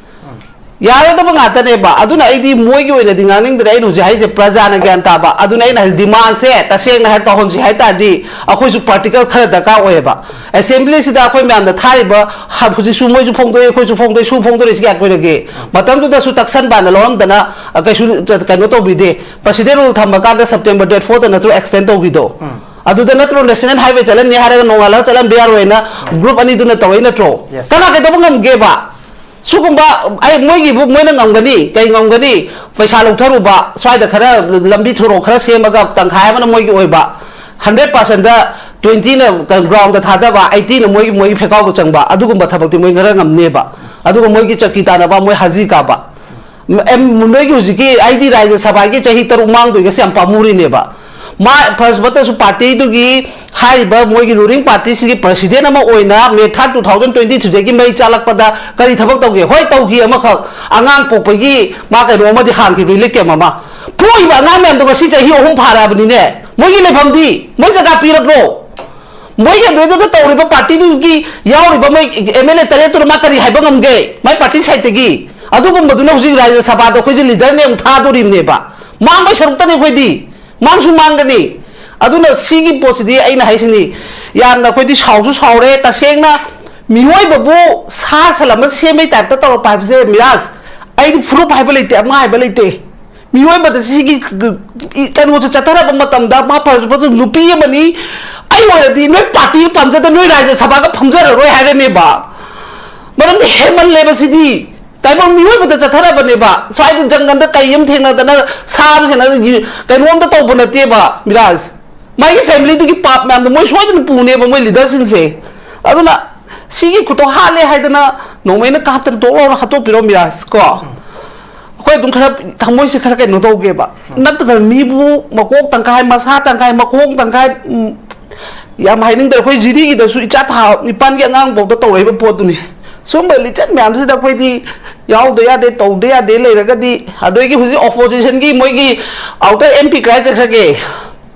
ꯌꯥꯔꯣꯏꯗꯕ ꯉꯥꯛꯇꯅꯦꯕ꯫ ꯑꯗꯨꯅ ꯑꯩꯗꯤ ꯃꯣꯏꯒꯤ ꯑꯣꯏꯅꯗꯤ ꯉꯥꯡꯅꯤꯡꯗ꯭ꯔꯦ꯫ ꯑꯩꯅ ꯍꯧꯖꯤꯛ ꯍꯥꯏꯁꯦ ꯄ꯭ꯔꯖꯥꯅ ꯒ꯭ꯌꯥꯟ ꯇꯥꯕ꯫ ꯑꯗꯨꯅ ꯑꯩꯅ ꯍꯥꯏꯁꯦ ꯗꯤꯃꯥꯟꯁꯦ ꯇꯁꯦꯡꯅ ꯍꯥꯏ ꯇꯧꯍꯟꯁꯤ ꯍꯥꯏ ꯇꯥꯔꯗꯤ ꯑꯩꯈꯣꯏꯁꯨ ꯄ꯭ꯔꯥꯛꯇꯤꯀꯦꯜ ꯈꯔ ꯗꯔꯀꯥꯔ ꯑꯣꯏꯌꯦꯕ꯫ ꯑꯦꯁꯦꯝꯕ꯭ꯂꯤꯁꯤꯗ ꯑꯩꯈꯣꯏ ꯃꯌꯥꯝꯗ ꯊꯥꯔꯤꯕ ꯍ-, ꯍꯧꯖꯤꯛꯁꯨ ꯃꯣꯏꯁꯨ ꯐꯣꯡꯗꯣꯛꯑꯦ, ꯑꯩꯈꯣꯏꯁꯨ ꯐꯣꯡꯗꯣꯛꯑꯦ, ꯁꯨ ꯐꯣꯡꯗꯣꯔꯛꯏꯁꯤ ꯀꯌꯥ ꯀꯨꯏꯔꯒꯦ? ꯃꯇꯝꯗꯨꯗꯁꯨ ꯇꯛꯁꯟꯕꯅ ꯂꯧꯔꯝꯗꯅ, ꯑ, ꯀꯩꯁꯨ ꯆ-, ꯀꯩꯅꯣ ꯇꯧꯕꯤꯗꯦ꯫ ꯄ꯭ꯔꯁꯤꯗꯦꯟ ꯔꯨꯜ ꯊꯝꯃꯀꯥꯟꯗ ꯁꯦꯞꯇꯦꯝꯕꯔ ꯗꯦꯠ ꯐꯣꯔꯗ ꯅꯠꯇ꯭ꯔꯣ ꯑꯦꯛꯁꯇꯦꯟ ꯇꯧꯈꯤꯗꯣ? ꯎꯝ꯫ ꯑꯗꯨꯗ ꯅꯠꯇ꯭ꯔꯣ ꯅꯦꯁꯅꯦꯜ ꯍꯥꯏꯋꯦ ꯆꯠꯍꯟꯅꯤ ꯍꯥꯏꯔꯒ ꯅꯣꯡꯉꯥꯜꯂꯒ ꯆꯠꯍꯟꯕ ꯌꯥꯔꯣꯏꯅ ꯒ꯭ꯔꯨꯞ ꯑꯅꯤꯗꯨꯅ ꯇꯧꯔꯛꯏ ꯅꯠꯇ꯭ꯔꯣ? Yes. ꯀꯅꯥ ꯀꯩꯗꯧꯕ ꯉꯝꯒꯦꯕ? ꯁꯤꯒꯨꯝꯕ, ꯑꯩ, ꯃꯣꯏꯒꯤꯕꯨ ꯃꯣꯏꯅ ꯉꯝꯒꯅꯤ, ꯀꯩ ꯉꯝꯒꯅꯤ? ꯄꯩꯁꯥ ꯂꯧꯊꯔꯨꯕ, ꯁ꯭ꯋꯥꯏꯗ ꯈꯔ ꯂꯝꯕꯤ ꯊꯣꯔꯣꯛ ꯈꯔ ꯁꯦꯝꯃꯒ ꯇꯪꯈꯥꯏ ꯑꯃꯅ ꯃꯣꯏꯒꯤ ꯑꯣꯏꯕ, ꯍꯟꯗ꯭ꯔꯦꯠ ꯄꯥꯔꯁꯦꯟꯗ ꯇ꯭ꯋꯦꯟꯇꯤꯅ ꯒ꯭ꯔꯥꯎꯟꯗ ꯊꯥꯗꯕ, ꯑꯩꯠꯇꯤꯅ ꯃꯣꯏꯒꯤ ꯃꯣꯏꯒꯤ ꯐꯦꯀꯥꯎꯗ ꯆꯪꯕ, ꯑꯗꯨꯒꯨꯝꯕ ꯊꯕꯛꯇꯤ ꯃꯣꯏ ꯈꯔ ꯉꯝꯅꯦꯕ꯫ ꯑꯗꯨꯒ ꯃꯣꯏꯒꯤ ꯆꯧꯀꯤ ꯇꯥꯟꯅꯕ, ꯃꯣꯏ ꯍꯥꯖꯤ ꯀꯥꯕ, ꯅꯣꯏꯒꯤ ꯍꯧꯖꯤꯛꯀꯤ ꯑꯩꯗꯤ ꯔꯥꯖ꯭ꯌ ꯁꯚꯥꯒꯤ ꯆꯍꯤ ꯇꯔꯨꯛ ꯃꯥꯡꯗꯣꯏꯒꯁꯦ ꯌꯥꯝ ꯄꯥꯝꯃꯨꯔꯤꯅꯦꯕ꯫ ꯃꯥ ꯐꯥꯔꯁ ꯕꯠꯇꯁꯨ ꯄꯥꯔꯇꯤꯗꯨꯒꯤ ꯍꯥꯏꯔꯤꯕ ꯃꯣꯏꯒꯤ ꯔꯨꯂꯤꯡ ꯄꯥꯔꯇꯤꯁꯤꯒꯤ ꯄ꯭ꯔꯁꯤꯗꯦꯟ ꯑꯃ ꯑꯣꯏꯅ ꯃꯦ ꯊꯥꯔꯠ ꯇꯨ ꯊꯥꯎꯖꯟ ꯇ꯭ꯋꯦꯟꯇꯤ ꯊ꯭ꯔꯤꯗꯒꯤ ꯃꯩ ꯆꯥꯂꯛꯄꯗ ꯀꯔꯤ ꯊꯕꯛ ꯇꯧꯒꯦ? ꯍꯣꯏ, ꯇꯧꯈꯤ ꯑꯃꯈꯛ, ꯑꯉꯥꯡ ꯄꯣꯛꯄꯒꯤ ꯃꯥ ꯀꯩꯅꯣ ꯑꯃꯗꯤ ꯍꯥꯡꯈꯤ, ꯔꯤꯂꯤꯐ ꯀꯦꯝ ꯑꯃ꯫ ꯄꯣꯛꯏꯕ ꯑꯉꯥꯡ ꯃꯌꯥꯝꯗꯣ ꯉꯁꯤ ꯆꯍꯤ ꯑꯍꯨꯝ ꯐꯥꯔꯛꯑꯕꯅꯤꯅꯦ꯫ ꯃꯣꯏꯒꯤ ꯂꯩꯐꯝꯗꯤ ꯃꯣꯏ ꯖꯒꯥ ꯄꯤꯔꯕ꯭ꯔꯣ? ꯃꯣꯏꯒꯤ ꯑꯗꯨꯗꯨꯗ ꯇꯧꯔꯤꯕ ꯄꯥꯔꯇꯤꯗꯨꯒꯤ ꯌꯥꯎꯔꯤꯕ ꯃꯣꯏ ꯑꯦꯝ ꯑꯦꯜ ꯑꯦ ꯇꯔꯦꯠꯇꯨꯅ ꯃꯥ ꯀꯔꯤ ꯍꯥꯏꯕ ꯉꯝꯒꯦ? ꯃꯥꯏ ꯄꯥꯔꯇꯤ ꯁꯥꯏꯠꯇꯒꯤ꯫ ꯑꯗꯨꯒꯨꯝꯕꯗꯨꯅ ꯍꯧꯖꯤꯛ ꯔꯥꯖ꯭ꯌ ꯁꯚꯥꯗ ꯑꯩꯈꯣꯏꯁꯦ ꯂꯤꯗꯔꯅꯦ ꯑꯃꯨꯛ ꯊꯥꯗꯣꯔꯤꯕꯅꯦꯕ꯫ ꯃꯥꯡꯕꯩ ꯁꯔꯨꯛꯇꯅꯤ ꯑꯩꯈꯣꯏꯗꯤ꯫ ꯃꯥꯡꯁꯨ ꯃꯥꯡꯒꯅꯤ꯫ ꯑꯗꯨꯅ ꯁꯤꯒꯤ ꯄꯣꯠꯁꯤꯗꯤ ꯑꯩꯅ ꯍꯥꯏꯁꯤꯅꯤ, ꯌꯥꯝꯅ ꯑꯩꯈꯣꯏꯗꯤ ꯁꯥꯎꯁꯨ ꯁꯥꯎꯔꯦ꯫ ꯇꯁꯦꯡꯅ ꯃꯤꯑꯣꯏꯕꯕꯨ ꯁꯥ ꯁꯟ ꯑꯃ ꯁꯦꯝꯕꯩ ꯇꯥꯏꯞꯇ ꯇꯧꯔꯛꯄ ꯍꯥꯏꯕꯁꯦ, ꯃꯤꯔꯥꯖ, ꯑꯩꯗꯤ ꯐꯨꯔꯨꯞ ꯍꯥꯏꯕ ꯂꯩꯇꯦ, ꯑꯃ ꯍꯥꯏꯕ ꯂꯩꯇꯦ꯫ ꯃꯤꯑꯣꯏꯕꯗ ꯁꯤꯒꯤ ꯀꯩꯅꯣꯁꯦ ꯆꯠꯊꯔꯛꯄ ꯃꯇꯝꯗ, ꯃꯥ ꯐꯔꯁꯨ ꯐꯠꯇ꯭ꯔꯁꯨ ꯅꯨꯄꯤ ꯑꯃꯅꯤ, ꯑꯩ ꯑꯣꯏꯔꯗꯤ ꯅꯣꯏ ꯄꯥꯔꯇꯤ ꯄꯥꯝꯖꯗ ꯅꯣꯏ ꯔꯥꯖ꯭ꯌ ꯁꯚꯥꯒ ꯐꯝꯖꯔꯔꯣꯏ ꯍꯥꯏꯔꯅꯦꯕ꯫ ꯃꯔꯝꯗꯤ ꯍꯦꯟꯃꯜꯂꯦꯕ ꯁꯤꯗꯤ꯫ ꯇꯥꯏꯕꯪ ꯃꯤꯑꯣꯏꯕꯗ ꯆꯠꯊꯔꯕꯅꯦꯕ꯫ ꯁ꯭ꯋꯥꯏꯗ ꯖꯪꯒꯜꯗ ꯀꯩ ꯑꯃ ꯊꯦꯡꯅꯗꯅ, ꯁꯥ ꯑꯃ ꯊꯦꯡꯅꯗꯅ, ꯌꯨ-, ꯀꯩꯅꯣꯝꯇ ꯇꯧꯕ ꯅꯠꯇꯦꯕ, ꯃꯤꯔꯥꯖ꯫ ꯃꯥꯒꯤ ꯐꯦꯃꯤꯂꯤꯗꯨꯒꯤ ꯄꯥꯞ ꯃꯌꯥꯝꯗꯣ ꯃꯣꯏ ꯁꯣꯏꯗꯅ ꯄꯨꯅꯦꯕ, ꯃꯣꯏ ꯂꯤꯗꯔꯁꯤꯡꯁꯦ꯫ ꯑꯗꯨꯅ ꯁꯤꯒꯤ ꯈꯨꯇꯣ ꯍꯥꯠꯂꯦ ꯍꯥꯏꯗꯅ ꯅꯣꯡꯃꯩꯅ ꯀꯥꯞꯇꯅ ꯇꯣꯛ ꯂꯥꯎꯅ ꯍꯥꯠꯇꯣꯛꯄꯤꯔꯣ, ꯃꯤꯔꯥꯖ, ꯀꯣ꯫ ꯑꯩꯈꯣꯏ ꯑꯗꯨꯝ ꯈꯔ ꯊꯃꯣꯏꯁꯦ ꯈꯔ ꯀꯩꯅꯣ ꯇꯧꯒꯦꯕ꯫ ꯅꯠꯇꯅ ꯃꯤꯕꯨ ꯃꯀꯣꯛ ꯇꯪꯈꯥꯏ, ꯃꯁꯥ ꯇꯪꯈꯥꯏ, ꯃꯈꯣꯡ ꯇꯪꯈꯥꯏ, ꯎꯝ, ꯌꯥꯝ ꯍꯥꯏꯅꯤꯡꯗ꯭ꯔꯦ꯫ ꯑꯩꯈꯣꯏ ꯖꯤꯔꯤꯒꯤꯗꯁꯨ ꯏꯆꯥ ꯊꯥ ꯅꯤꯄꯥꯟꯒꯤ ꯑꯉꯥꯡꯐꯥꯎꯗ ꯇꯧꯔꯛꯏꯕ ꯄꯣꯠꯇꯨꯅꯤ꯫ ꯁꯨꯝꯕ ꯂꯤꯆꯠ ꯃꯌꯥꯝꯁꯤꯗ ꯑꯩꯈꯣꯏꯗꯤ ꯌꯥꯎꯗ ꯌꯥꯗꯦ, ꯇꯧꯗ ꯌꯥꯗꯦ ꯂꯩꯔꯒꯗꯤ, ꯑꯗꯒꯤ ꯍꯧꯖꯤꯛ ꯑꯣꯄꯣꯖꯤꯁꯟꯒꯤ ꯃꯣꯏꯒꯤ ꯑꯥꯎꯇꯔ ꯑꯦꯝ ꯄꯤ ꯀꯗꯥꯏ ꯆꯠꯈ꯭ꯔꯒꯦ?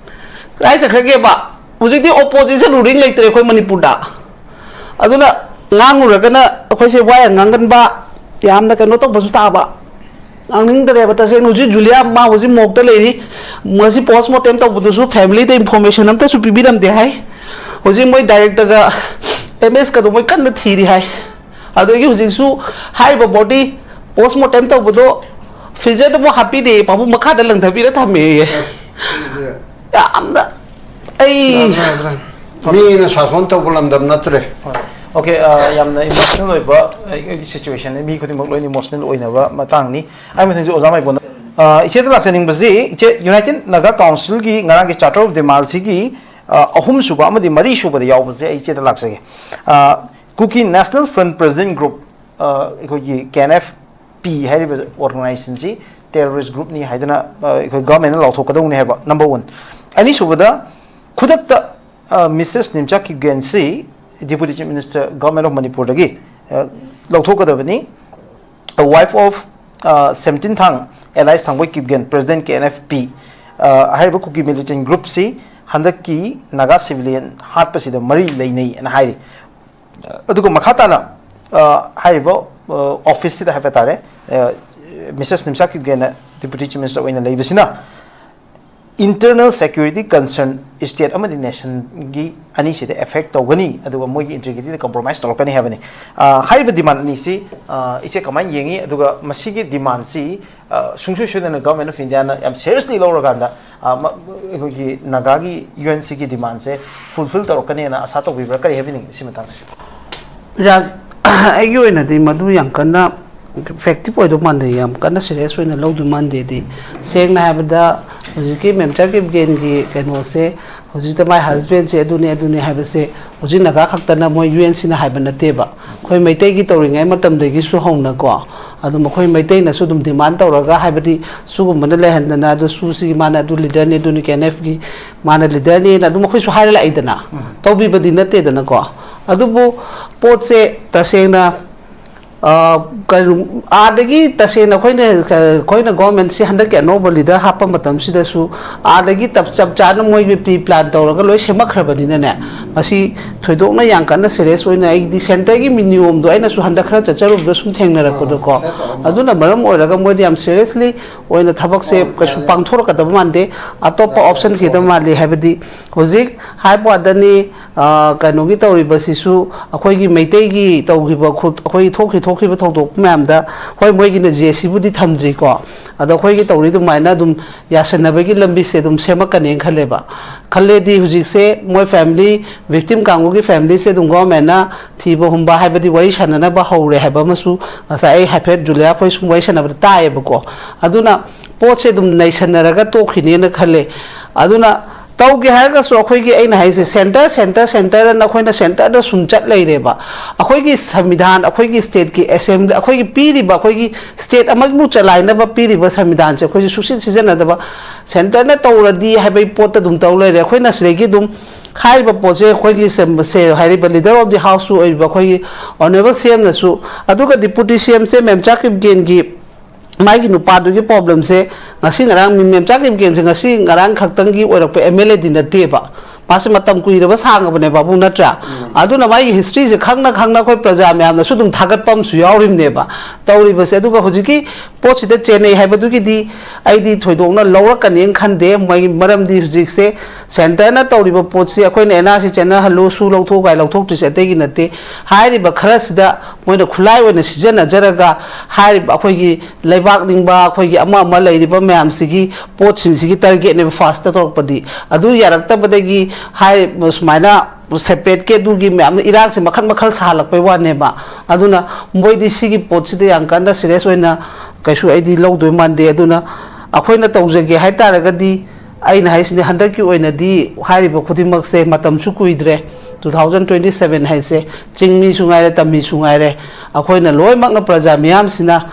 ꯀꯗꯥꯏ ꯆꯠꯈ꯭ꯔꯒꯦꯕ? ꯍꯧꯖꯤꯛꯇꯤ ꯑꯣꯄꯣꯖꯤꯁꯟ ꯔꯨꯂꯤꯡ ꯂꯩꯇ꯭ꯔꯦ ꯑꯩꯈꯣꯏ ꯃꯅꯤꯄꯨꯔꯗ꯫ ꯑꯗꯨꯅ ꯉꯥꯡꯉꯨꯔꯒꯅ ꯑꯩꯈꯣꯏꯁꯦ ꯋꯥ ꯌꯥꯝ ꯉꯥꯡꯒꯟꯕ, ꯌꯥꯝꯅ ꯀꯩꯅꯣ ꯇꯧꯕꯁꯨ ꯇꯥꯕ꯫ ꯉꯥꯡꯅꯤꯡꯗ꯭ꯔꯦꯕ ꯇꯁꯦꯡꯅ꯫ ꯍꯧꯖꯤꯛ ꯖꯨꯂꯤꯌꯥ ꯃꯥ ꯍꯧꯖꯤꯛ ꯃꯣꯛꯇ ꯂꯩꯔꯤ꯫ ꯉꯁꯤ ꯄꯣꯁ ꯃꯣꯔꯇꯦꯝ ꯇꯧꯕꯗꯨꯁꯨ ꯐꯦꯃꯤꯂꯤꯗ ꯏꯟꯐꯣꯔꯃꯦꯁꯟ ꯑꯝꯇꯁꯨ ꯄꯤꯕꯤꯔꯝꯗꯦ ꯍꯥꯏ꯫ ꯍꯧꯖꯤꯛ ꯃꯣꯏ ꯗꯥꯏꯔꯦꯛꯇꯔꯒ ꯑꯦꯝ ꯑꯦꯁꯀꯗꯣ ꯃꯣꯏ ꯀꯟꯅ ꯊꯤꯔꯤ ꯍꯥꯏ꯫ ꯑꯗꯨꯗꯒꯤ ꯍꯧꯖꯤꯛꯁꯨ ꯍꯥꯏꯔꯤꯕ ꯕꯣꯗꯤ ꯄꯣꯁ ꯃꯣꯔꯇꯦꯝ ꯇꯧꯕꯗꯣ ꯐ꯭ꯔꯤꯖꯔꯗ ꯑꯃꯨꯛ ꯍꯥꯞꯄꯤꯔꯦ, ꯄꯥꯕꯨꯡ ꯃꯈꯥꯗ ꯂꯪꯊꯕꯤꯔ ꯊꯝꯃꯦꯌꯦ꯫ ꯌꯥꯝꯅ ꯑꯩ ꯃꯤꯅ ꯁꯥꯁꯣꯟ ꯇꯧꯕ ꯂꯝꯗꯝ ꯅꯠꯇ꯭ꯔꯦ꯫ ꯑꯣꯀꯦ, ꯑ, ꯌꯥꯝꯅ ꯏꯃꯣꯁꯅꯦꯜ ꯑꯣꯏꯕ, ꯑꯩ, ꯑꯩꯒꯤ ꯁꯤꯆꯨꯋꯦꯁꯟꯅꯤ꯫ ꯃꯤ ꯈꯨꯗꯤꯡꯃꯛ ꯂꯣꯏꯅ ꯏꯃꯣꯁꯅꯦꯜ ꯑꯣꯏꯅꯕ ꯃꯇꯥꯡꯅꯤ꯫ ꯑꯩ ꯃꯊꯪꯁꯨ ꯑꯣꯖꯥ ꯃꯥꯏꯕꯣꯟꯗ, ꯑ, ꯏꯆꯦꯗ ꯂꯥꯛꯆꯅꯤꯡꯕꯁꯤ, ꯏꯆꯦ, ꯌꯨꯅꯥꯏꯇꯦꯗ ꯅꯥꯒꯥ ꯀꯥꯎꯟꯁꯤꯜꯒꯤ ꯉꯔꯥꯡꯒꯤ ꯆꯥꯔꯇꯔ ꯑꯣꯐ ꯗꯤꯃꯥꯟꯁꯤꯒꯤ ꯑ, ꯑꯍꯨꯝꯁꯨꯕ ꯑꯃꯗꯤ ꯃꯔꯤꯁꯨꯕꯗ ꯌꯥꯎꯕꯁꯦ ꯑꯩ ꯏꯆꯦꯗ ꯂꯥꯛꯆꯒꯦ꯫ ꯑ, Kuki National Front President Group, ꯑ, ꯑꯩꯈꯣꯏꯒꯤ K N F P ꯍꯥꯏꯔꯤꯕ organization ꯁꯤ terrorist group ꯅꯤ ꯍꯥꯏꯗꯅ, ꯑ, ꯑꯩꯈꯣꯏ government ꯅ ꯂꯥꯎꯊꯣꯛꯀꯗꯧꯅꯤ ꯍꯥꯏꯕ number one꯫ ꯑꯅꯤꯁꯨꯕꯗ, ꯈꯨꯗꯛꯇ, ꯑ, Missus Nimcha Kipgen ꯁꯤ Deputy Chief Minister, Government of Manipur ꯗꯒꯤ, ꯑ, ꯂꯧꯊꯣꯛꯀꯗꯕꯅꯤ꯫ Wife of, ꯑ, Semtinthang alias ꯊꯥꯡꯕꯣꯏ Kipgen, President K N F P꯫ ꯑ, ꯍꯥꯏꯔꯤꯕ Kuki militant group ꯁꯤ ꯍꯟꯗꯛꯀꯤ Naga civilian ꯍꯥꯠꯄꯁꯤꯗ ꯃꯔꯤ ꯂꯩꯅꯩ ꯑꯅ ꯍꯥꯏꯔꯤ꯫ ꯑꯗꯨꯒ ꯃꯈꯥ ꯇꯥꯅ, ꯑ, ꯍꯥꯏꯔꯤꯕ, ꯑ, office ꯁꯤꯗ ꯍꯥꯏꯕ ꯇꯥꯔꯦ, ꯑ, Missus Nimcha Kipgen ꯅ Deputy Chief Minister ꯑꯣꯏꯅ ꯂꯩꯕꯁꯤꯅ internal security concern state ꯑꯃꯗꯤ nation ꯒꯤ ꯑꯅꯤꯁꯤꯗ affect ꯇꯧꯒꯅꯤ, ꯑꯗꯨꯒ ꯃꯣꯏꯒꯤ integrity ꯗ compromise ꯇꯧꯔꯛꯀꯅꯤ ꯍꯥꯏꯕꯅꯤ꯫ ꯑ, ꯍꯥꯏꯔꯤꯕ demand ꯑꯅꯤꯁꯤ, ꯑ, ꯏꯆꯦ ꯀꯃꯥꯏꯅ ꯌꯦꯡꯉꯤ? ꯑꯗꯨꯒ ꯃꯁꯤꯒꯤ demand ꯁꯤ, ꯑ, ꯁꯨꯡꯁꯣꯏ ꯁꯣꯏꯗꯅ Government of India ꯅ ꯌꯥꯝ seriously ꯂꯧꯔꯀꯥꯟꯗ, ꯑ, ꯃ-, ꯑꯩꯈꯣꯏꯒꯤ Naga ꯒꯤ U N C ꯒꯤ demand ꯁꯦ fulfill ꯇꯧꯔꯛꯀꯅꯦꯅ ꯑꯁꯥ ꯇꯧꯕꯤꯕ꯭ꯔꯥ? ꯀꯔꯤ ꯍꯥꯏꯕꯤꯅꯤꯡꯉꯤ ꯁꯤ ꯃꯇꯥꯡꯁꯤ? ꯔꯥꯖ, ꯑꯩꯒꯤ ꯑꯣꯏꯅꯗꯤ ꯃꯗꯨ ꯌꯥꯝ ꯀꯟꯅ effective ꯑꯣꯏꯗꯧ ꯃꯥꯟꯗꯦ, ꯌꯥꯝ ꯀꯟꯅ serious ꯑꯣꯏꯅ ꯂꯧꯗꯧ ꯃꯥꯟꯗꯦꯗꯤ꯫ ꯁꯦꯡꯅ ꯍꯥꯏꯕꯗ, ꯍꯧꯖꯤꯛꯀꯤ ꯃꯦꯝꯆꯥ ꯀꯤꯞꯒꯦꯟꯒꯤ ꯀꯩꯅꯣꯁꯦ, ꯍꯧꯖꯤꯛꯇ ꯃꯥꯏ husband ꯁꯦ ꯑꯗꯨꯅꯦ ꯑꯗꯨꯅꯦ ꯍꯥꯏꯕꯁꯦ ꯍꯧꯖꯤꯛ ꯅꯥꯒꯥ ꯈꯛꯇꯅ, ꯃꯣꯏ U N C ꯅ ꯍꯥꯏꯕ ꯅꯠꯇꯦꯕ, ꯑꯩꯈꯣꯏ ꯃꯩꯇꯩꯒꯤ ꯇꯧꯔꯤꯉꯩ ꯃꯇꯝꯗꯒꯤꯁꯨ ꯍꯧꯅꯀꯣ꯫ ꯑꯗꯨꯝ ꯑꯩꯈꯣꯏ ꯃꯩꯇꯩꯅꯁꯨ ꯑꯗꯨꯝ demand ꯇꯧꯔꯒ, ꯍꯥꯏꯕꯗꯤ ꯁꯤꯒꯨꯝꯕꯅ ꯂꯩꯍꯟꯗꯅ, ꯑꯗꯨ ꯁꯨꯁꯤꯒꯤ ꯃꯥꯅ ꯑꯗꯨ leader ꯅꯤ, ꯑꯗꯨꯅꯤ, K N F ꯀꯤ ꯃꯥꯅ leader ꯅꯦꯅ ꯑꯗꯨꯝ ꯑꯩꯈꯣꯏꯁꯨ ꯍꯥꯏꯔ ꯂꯥꯛꯏꯗꯅ, ꯇꯧꯕꯤꯕꯗꯤ ꯅꯠꯇꯦꯗꯅꯀꯣ꯫ ꯑꯗꯨꯕꯨ ꯄꯣꯠꯁꯦ ꯇꯁꯦꯡꯅ, ꯑ, ꯀꯩꯅꯣ, ꯑꯥꯗꯒꯤ ꯇꯁꯦꯡꯅ ꯑꯩꯈꯣꯏꯅ, ꯑꯩꯈꯣꯏꯅ government ꯁꯤ ꯍꯟꯗꯛꯀꯤ ꯑꯅꯧꯕ leader ꯍꯥꯞꯄ ꯃꯇꯝꯁꯤꯗꯁꯨ ꯑꯥꯗꯒꯤ ꯇꯞ-, ꯆꯞ ꯆꯥꯅ ꯃꯣꯏꯒꯤ pre plan ꯇꯧꯔꯒ ꯂꯣꯏ ꯁꯦꯝꯃꯛꯈ꯭ꯔꯕꯅꯤꯅꯅꯦ, ꯃꯁꯤ ꯊꯣꯏꯗꯣꯛꯅ ꯌꯥꯝ ꯀꯟꯅ serious ꯑꯣꯏꯅ, ꯑꯩꯗꯤ centre ꯒꯤ ꯃꯤ-, ꯅꯤꯌꯣꯝꯗꯣ ꯑꯩꯅꯁꯨ ꯍꯟꯗꯛ ꯈꯔ ꯆꯠꯆꯔꯨꯕꯗꯣ ꯁꯨꯝ ꯊꯦꯡꯅꯔꯛꯄꯗꯀꯣ, ꯑꯗꯨꯅ ꯃꯔꯝ ꯑꯣꯏꯔꯒ ꯃꯣꯏꯗꯤ ꯌꯥꯝ seriously ꯑꯣꯏꯅ ꯊꯕꯛꯁꯦ ꯀꯩꯁꯨ ꯄꯥꯡꯊꯣꯔꯛꯀꯗꯕ ꯃꯥꯟꯗꯦ꯫ ꯑꯇꯣꯞꯄ option ꯊꯤꯒꯗꯕ ꯃꯥꯜꯂꯤ꯫ ꯍꯥꯏꯕꯗꯤ ꯍꯧꯖꯤꯛ ꯍꯥꯏꯕ ꯋꯥꯗꯅꯤ, ꯑ, ꯀꯩꯅꯣꯒꯤ ꯇꯧꯔꯤꯕꯁꯤꯁꯨ ꯑꯩꯈꯣꯏꯒꯤ ꯃꯩꯇꯩꯒꯤ ꯇꯧꯈꯤꯕ ꯈꯨ-, ꯑꯩꯈꯣꯏꯒꯤ ꯊꯣꯛꯈꯤ-, ꯊꯣꯛꯈꯤꯕ ꯊꯧꯗꯣꯛ ꯃꯌꯥꯝꯗ, ꯍꯣꯏ, ꯃꯣꯏꯒꯤꯅ J C ꯕꯨꯗꯤ ꯊꯝꯗ꯭ꯔꯤꯀꯣ, ꯑꯗꯣ ꯑꯩꯈꯣꯏꯒꯤ ꯇꯧꯔꯤ ꯑꯗꯨꯃꯥꯏꯅ ꯑꯗꯨꯝ ꯌꯥꯁꯟꯅꯕꯒꯤ ꯂꯝꯕꯤꯁꯦ ꯑꯗꯨꯝ ꯁꯦꯝꯃꯛꯀꯅꯦꯅ ꯈꯜꯂꯦꯕ꯫ ꯈꯜꯂꯦꯗꯤ ꯍꯧꯖꯤꯛꯁꯦ ꯃꯣꯏ family, victim ꯀꯥꯡꯕꯨꯒꯤ family ꯁꯦ ꯑꯗꯨꯝ government ꯅ ꯊꯤꯕ ꯍꯨꯝꯕ, ꯍꯥꯏꯕꯗꯤ ꯋꯥꯔꯤ ꯁꯥꯟꯅꯅꯕ ꯍꯧꯔꯦ ꯍꯥꯏꯕ ꯑꯃꯁꯨ ꯉꯁꯥꯏ ꯑꯩ ꯍꯥꯏꯐꯦꯠ ꯖꯨꯂꯤꯌꯥ ꯑꯩꯈꯣꯏ ꯁꯨꯝ ꯋꯥꯔꯤ ꯁꯥꯟꯅꯕꯗ ꯇꯥꯏꯌꯦꯕꯀꯣ꯫ ꯑꯗꯨꯅ ꯄꯣꯠꯁꯦ ꯑꯗꯨꯝ ꯅꯩꯁꯟꯅꯔꯒ ꯇꯣꯛꯈꯤꯅꯦꯅ ꯈꯜꯂꯦ꯫ ꯑꯗꯨꯅ ꯇꯧꯒꯦ ꯍꯥꯏꯔꯒꯁꯨ ꯑꯩꯈꯣꯏꯒꯤ, ꯑꯩꯅ ꯍꯥꯏꯁꯦ, ꯁꯦꯟꯇꯔ, ꯁꯦꯟꯇꯔ, ꯁꯦꯟꯇꯔ ꯑꯅ ꯑꯩꯈꯣꯏꯅ ꯁꯦꯟꯇꯔꯗ ꯁꯨꯝ ꯆꯠ ꯂꯩꯔꯦꯕ꯫ ꯑꯩꯈꯣꯏꯒꯤ ꯁꯪꯕꯤꯙꯥꯟ, ꯑꯩꯈꯣꯏꯒꯤ ꯁ꯭ꯇꯦꯠꯀꯤ ꯑꯦꯁꯦꯝꯕ꯭ꯂꯤ, ꯑꯩꯈꯣꯏꯒꯤ ꯄꯤꯔꯤꯕ, ꯑꯩꯈꯣꯏꯒꯤ ꯁ꯭ꯇꯦꯠ ꯑꯃꯕꯨ ꯆꯂꯥꯏꯅꯕ ꯄꯤꯔꯤꯕ ꯁꯪꯕꯤꯙꯥꯟꯁꯦ ꯑꯩꯈꯣꯏꯁꯦ ꯁꯨꯡꯁꯤꯟ ꯁꯤꯖꯤꯟꯅꯗꯕ, ꯁꯦꯟꯇꯔꯅ ꯇꯧꯔꯗꯤ ꯍꯥꯏꯕꯒꯤ ꯄꯣꯠꯇ ꯑꯗꯨꯝ ꯇꯧ ꯂꯩꯔꯦ꯫ ꯑꯩꯈꯣꯏꯅ ꯁꯤꯗꯒꯤ ꯑꯗꯨꯝ ꯍꯥꯏꯔꯤꯕ ꯄꯣꯠꯁꯦ ꯑꯩꯈꯣꯏꯒꯤ ꯁꯦꯝ-, ꯁꯦ-, ꯍꯥꯏꯔꯤꯕ leader of the house ꯁꯨ ꯑꯣꯏꯔꯤꯕ ꯑꯩꯈꯣꯏꯒꯤ ꯑꯣꯅꯔꯦꯕꯜ ꯁꯤ ꯑꯦꯝꯅꯁꯨ, ꯑꯗꯨꯒ ꯗꯤꯄꯨꯇꯤ ꯁꯤ ꯑꯦꯝꯁꯦ ꯃꯦꯝꯆꯥ ꯀꯤꯞꯒꯦꯟꯒꯤ ꯃꯥꯒꯤ ꯅꯨꯄꯥꯗꯨꯒꯤ ꯄ꯭ꯔꯣꯕ꯭ꯂꯦꯝꯁꯦ ꯉꯁꯤ ꯉꯔꯥꯡ, ꯃꯦꯝꯆꯥ ꯀꯤꯞꯒꯦꯟꯁꯦ ꯉꯁꯤ ꯉꯔꯥꯡ ꯈꯛꯇꯪꯒꯤ ꯑꯣꯏꯔꯛꯄ ꯑꯦꯝ ꯑꯦꯜ ꯑꯦꯗꯤ ꯅꯠꯇꯦꯕ꯫ ꯃꯥꯁꯦ ꯃꯇꯝ ꯀꯨꯏꯔꯕ ꯁꯥꯡꯉꯕꯅꯦꯕ, ꯑꯕꯨꯡ, ꯅꯠꯇ꯭ꯔꯥ? ꯎꯝ꯫ ꯑꯗꯨꯅ ꯃꯥꯒꯤ ꯍꯤꯁꯇ꯭ꯔꯤꯁꯦ ꯈꯪꯅ ꯈꯪꯅ ꯑꯩꯈꯣꯏ ꯄ꯭ꯔꯖꯥ ꯃꯌꯥꯝꯅꯁꯨ ꯑꯗꯨꯝ ꯊꯥꯒꯠꯄ ꯑꯃꯁꯨ ꯌꯥꯎꯔꯤꯕꯅꯦꯕ ꯇꯧꯔꯤꯕꯁꯦ꯫ ꯑꯗꯨꯒ ꯍꯧꯖꯤꯛꯀꯤ ꯄꯣꯠꯁꯤꯗ ꯆꯦꯟꯅꯩ ꯍꯥꯏꯕꯗꯨꯒꯤꯗꯤ ꯑꯩꯗꯤ ꯊꯣꯏꯗꯣꯛꯅ ꯂꯧꯔꯛꯀꯅꯤꯅ ꯈꯟꯗꯦ꯫ ꯃꯣꯏꯒꯤ ꯃꯔꯝꯗꯤ ꯍꯧꯖꯤꯛꯁꯦ ꯁꯦꯟꯇꯔꯅ ꯇꯧꯔꯤꯕ ꯄꯣꯠꯁꯤ ꯑꯩꯈꯣꯏꯅ ꯑꯦꯟ ꯑꯥꯔ ꯁꯤ ꯆꯦꯟꯅꯍꯜꯂꯨ, ꯁꯨ ꯂꯧꯊꯣꯛꯎ ꯀꯥꯏ ꯂꯧꯊꯣꯛꯇ꯭ꯔꯤꯁꯦ ꯑꯇꯩꯒꯤ ꯅꯠꯇꯦ꯫ ꯍꯥꯏꯔꯤꯕ ꯈꯔꯁꯤꯗ ꯃꯣꯏꯅ ꯈꯨꯠꯂꯥꯏ ꯑꯣꯏꯅ ꯁꯤꯖꯤꯟꯅꯖꯔꯒ ꯍꯥꯏꯔꯤꯕ ꯑꯩꯈꯣꯏꯒꯤ ꯂꯩꯕꯥꯛ ꯅꯤꯡꯕ, ꯑꯩꯈꯣꯏꯒꯤ ꯑꯃ ꯑꯃ ꯂꯩꯔꯤꯕ ꯃꯌꯥꯝꯁꯤꯒꯤ ꯄꯣꯠꯁꯤꯡꯁꯤꯒꯤ ꯇꯥꯔꯒꯦꯠꯅꯦꯕ ꯐꯥꯔꯁꯇ ꯇꯧꯔꯛꯄꯗꯤ꯫ ꯑꯗꯨ ꯌꯥꯔꯛꯇꯕꯗꯒꯤ ꯍꯥꯏ, ꯁꯨꯃꯥꯏꯅ ꯁꯦꯄꯔꯦꯠꯀꯤ ꯑꯗꯨꯒꯤ ꯃꯌꯥꯝ ꯏꯔꯥꯡꯁꯦ ꯃꯈꯜ ꯃꯈꯜ ꯁꯥꯍꯜꯂꯛꯄꯩ ꯋꯥꯅꯦꯕ꯫ ꯑꯗꯨꯅ ꯃꯣꯏꯗꯤ ꯁꯤꯒꯤ ꯄꯣꯠꯁꯤꯗ ꯌꯥꯝ ꯀꯟꯅ ꯁꯤꯔꯤꯌꯁ ꯑꯣꯏꯅ ꯀꯩꯁꯨ ꯑꯩꯗꯤ ꯂꯧꯗꯣꯏ ꯃꯥꯟꯗꯦ꯫ ꯑꯗꯨꯅ ꯑꯩꯈꯣꯏꯅ ꯇꯧꯖꯒꯦ ꯍꯥꯏ ꯇꯥꯔꯒꯗꯤ, ꯑꯩꯅ ꯍꯥꯏꯁꯤꯅꯤ, ꯍꯟꯗꯛꯀꯤ ꯑꯣꯏꯅꯗꯤ ꯍꯥꯏꯔꯤꯕ ꯈꯨꯗꯤꯡꯃꯛꯁꯦ ꯃꯇꯝꯁꯨ ꯀꯨꯏꯗ꯭ꯔꯦ, ꯇꯨ ꯊꯥꯎꯖꯟ ꯇ꯭ꯋꯦꯟꯇꯤ ꯁꯚꯦꯟ ꯍꯥꯏꯁꯦ꯫ ꯆꯤꯡꯃꯤꯁꯨ ꯉꯥꯏꯔꯦ, ꯇꯝꯃꯤꯁꯨ ꯉꯥꯏꯔꯦ, ꯑꯩꯈꯣꯏꯅ ꯂꯣꯏꯅꯃꯛꯅ ꯄ꯭ꯔꯖꯥ ꯃꯤꯌꯥꯝꯁꯤꯅ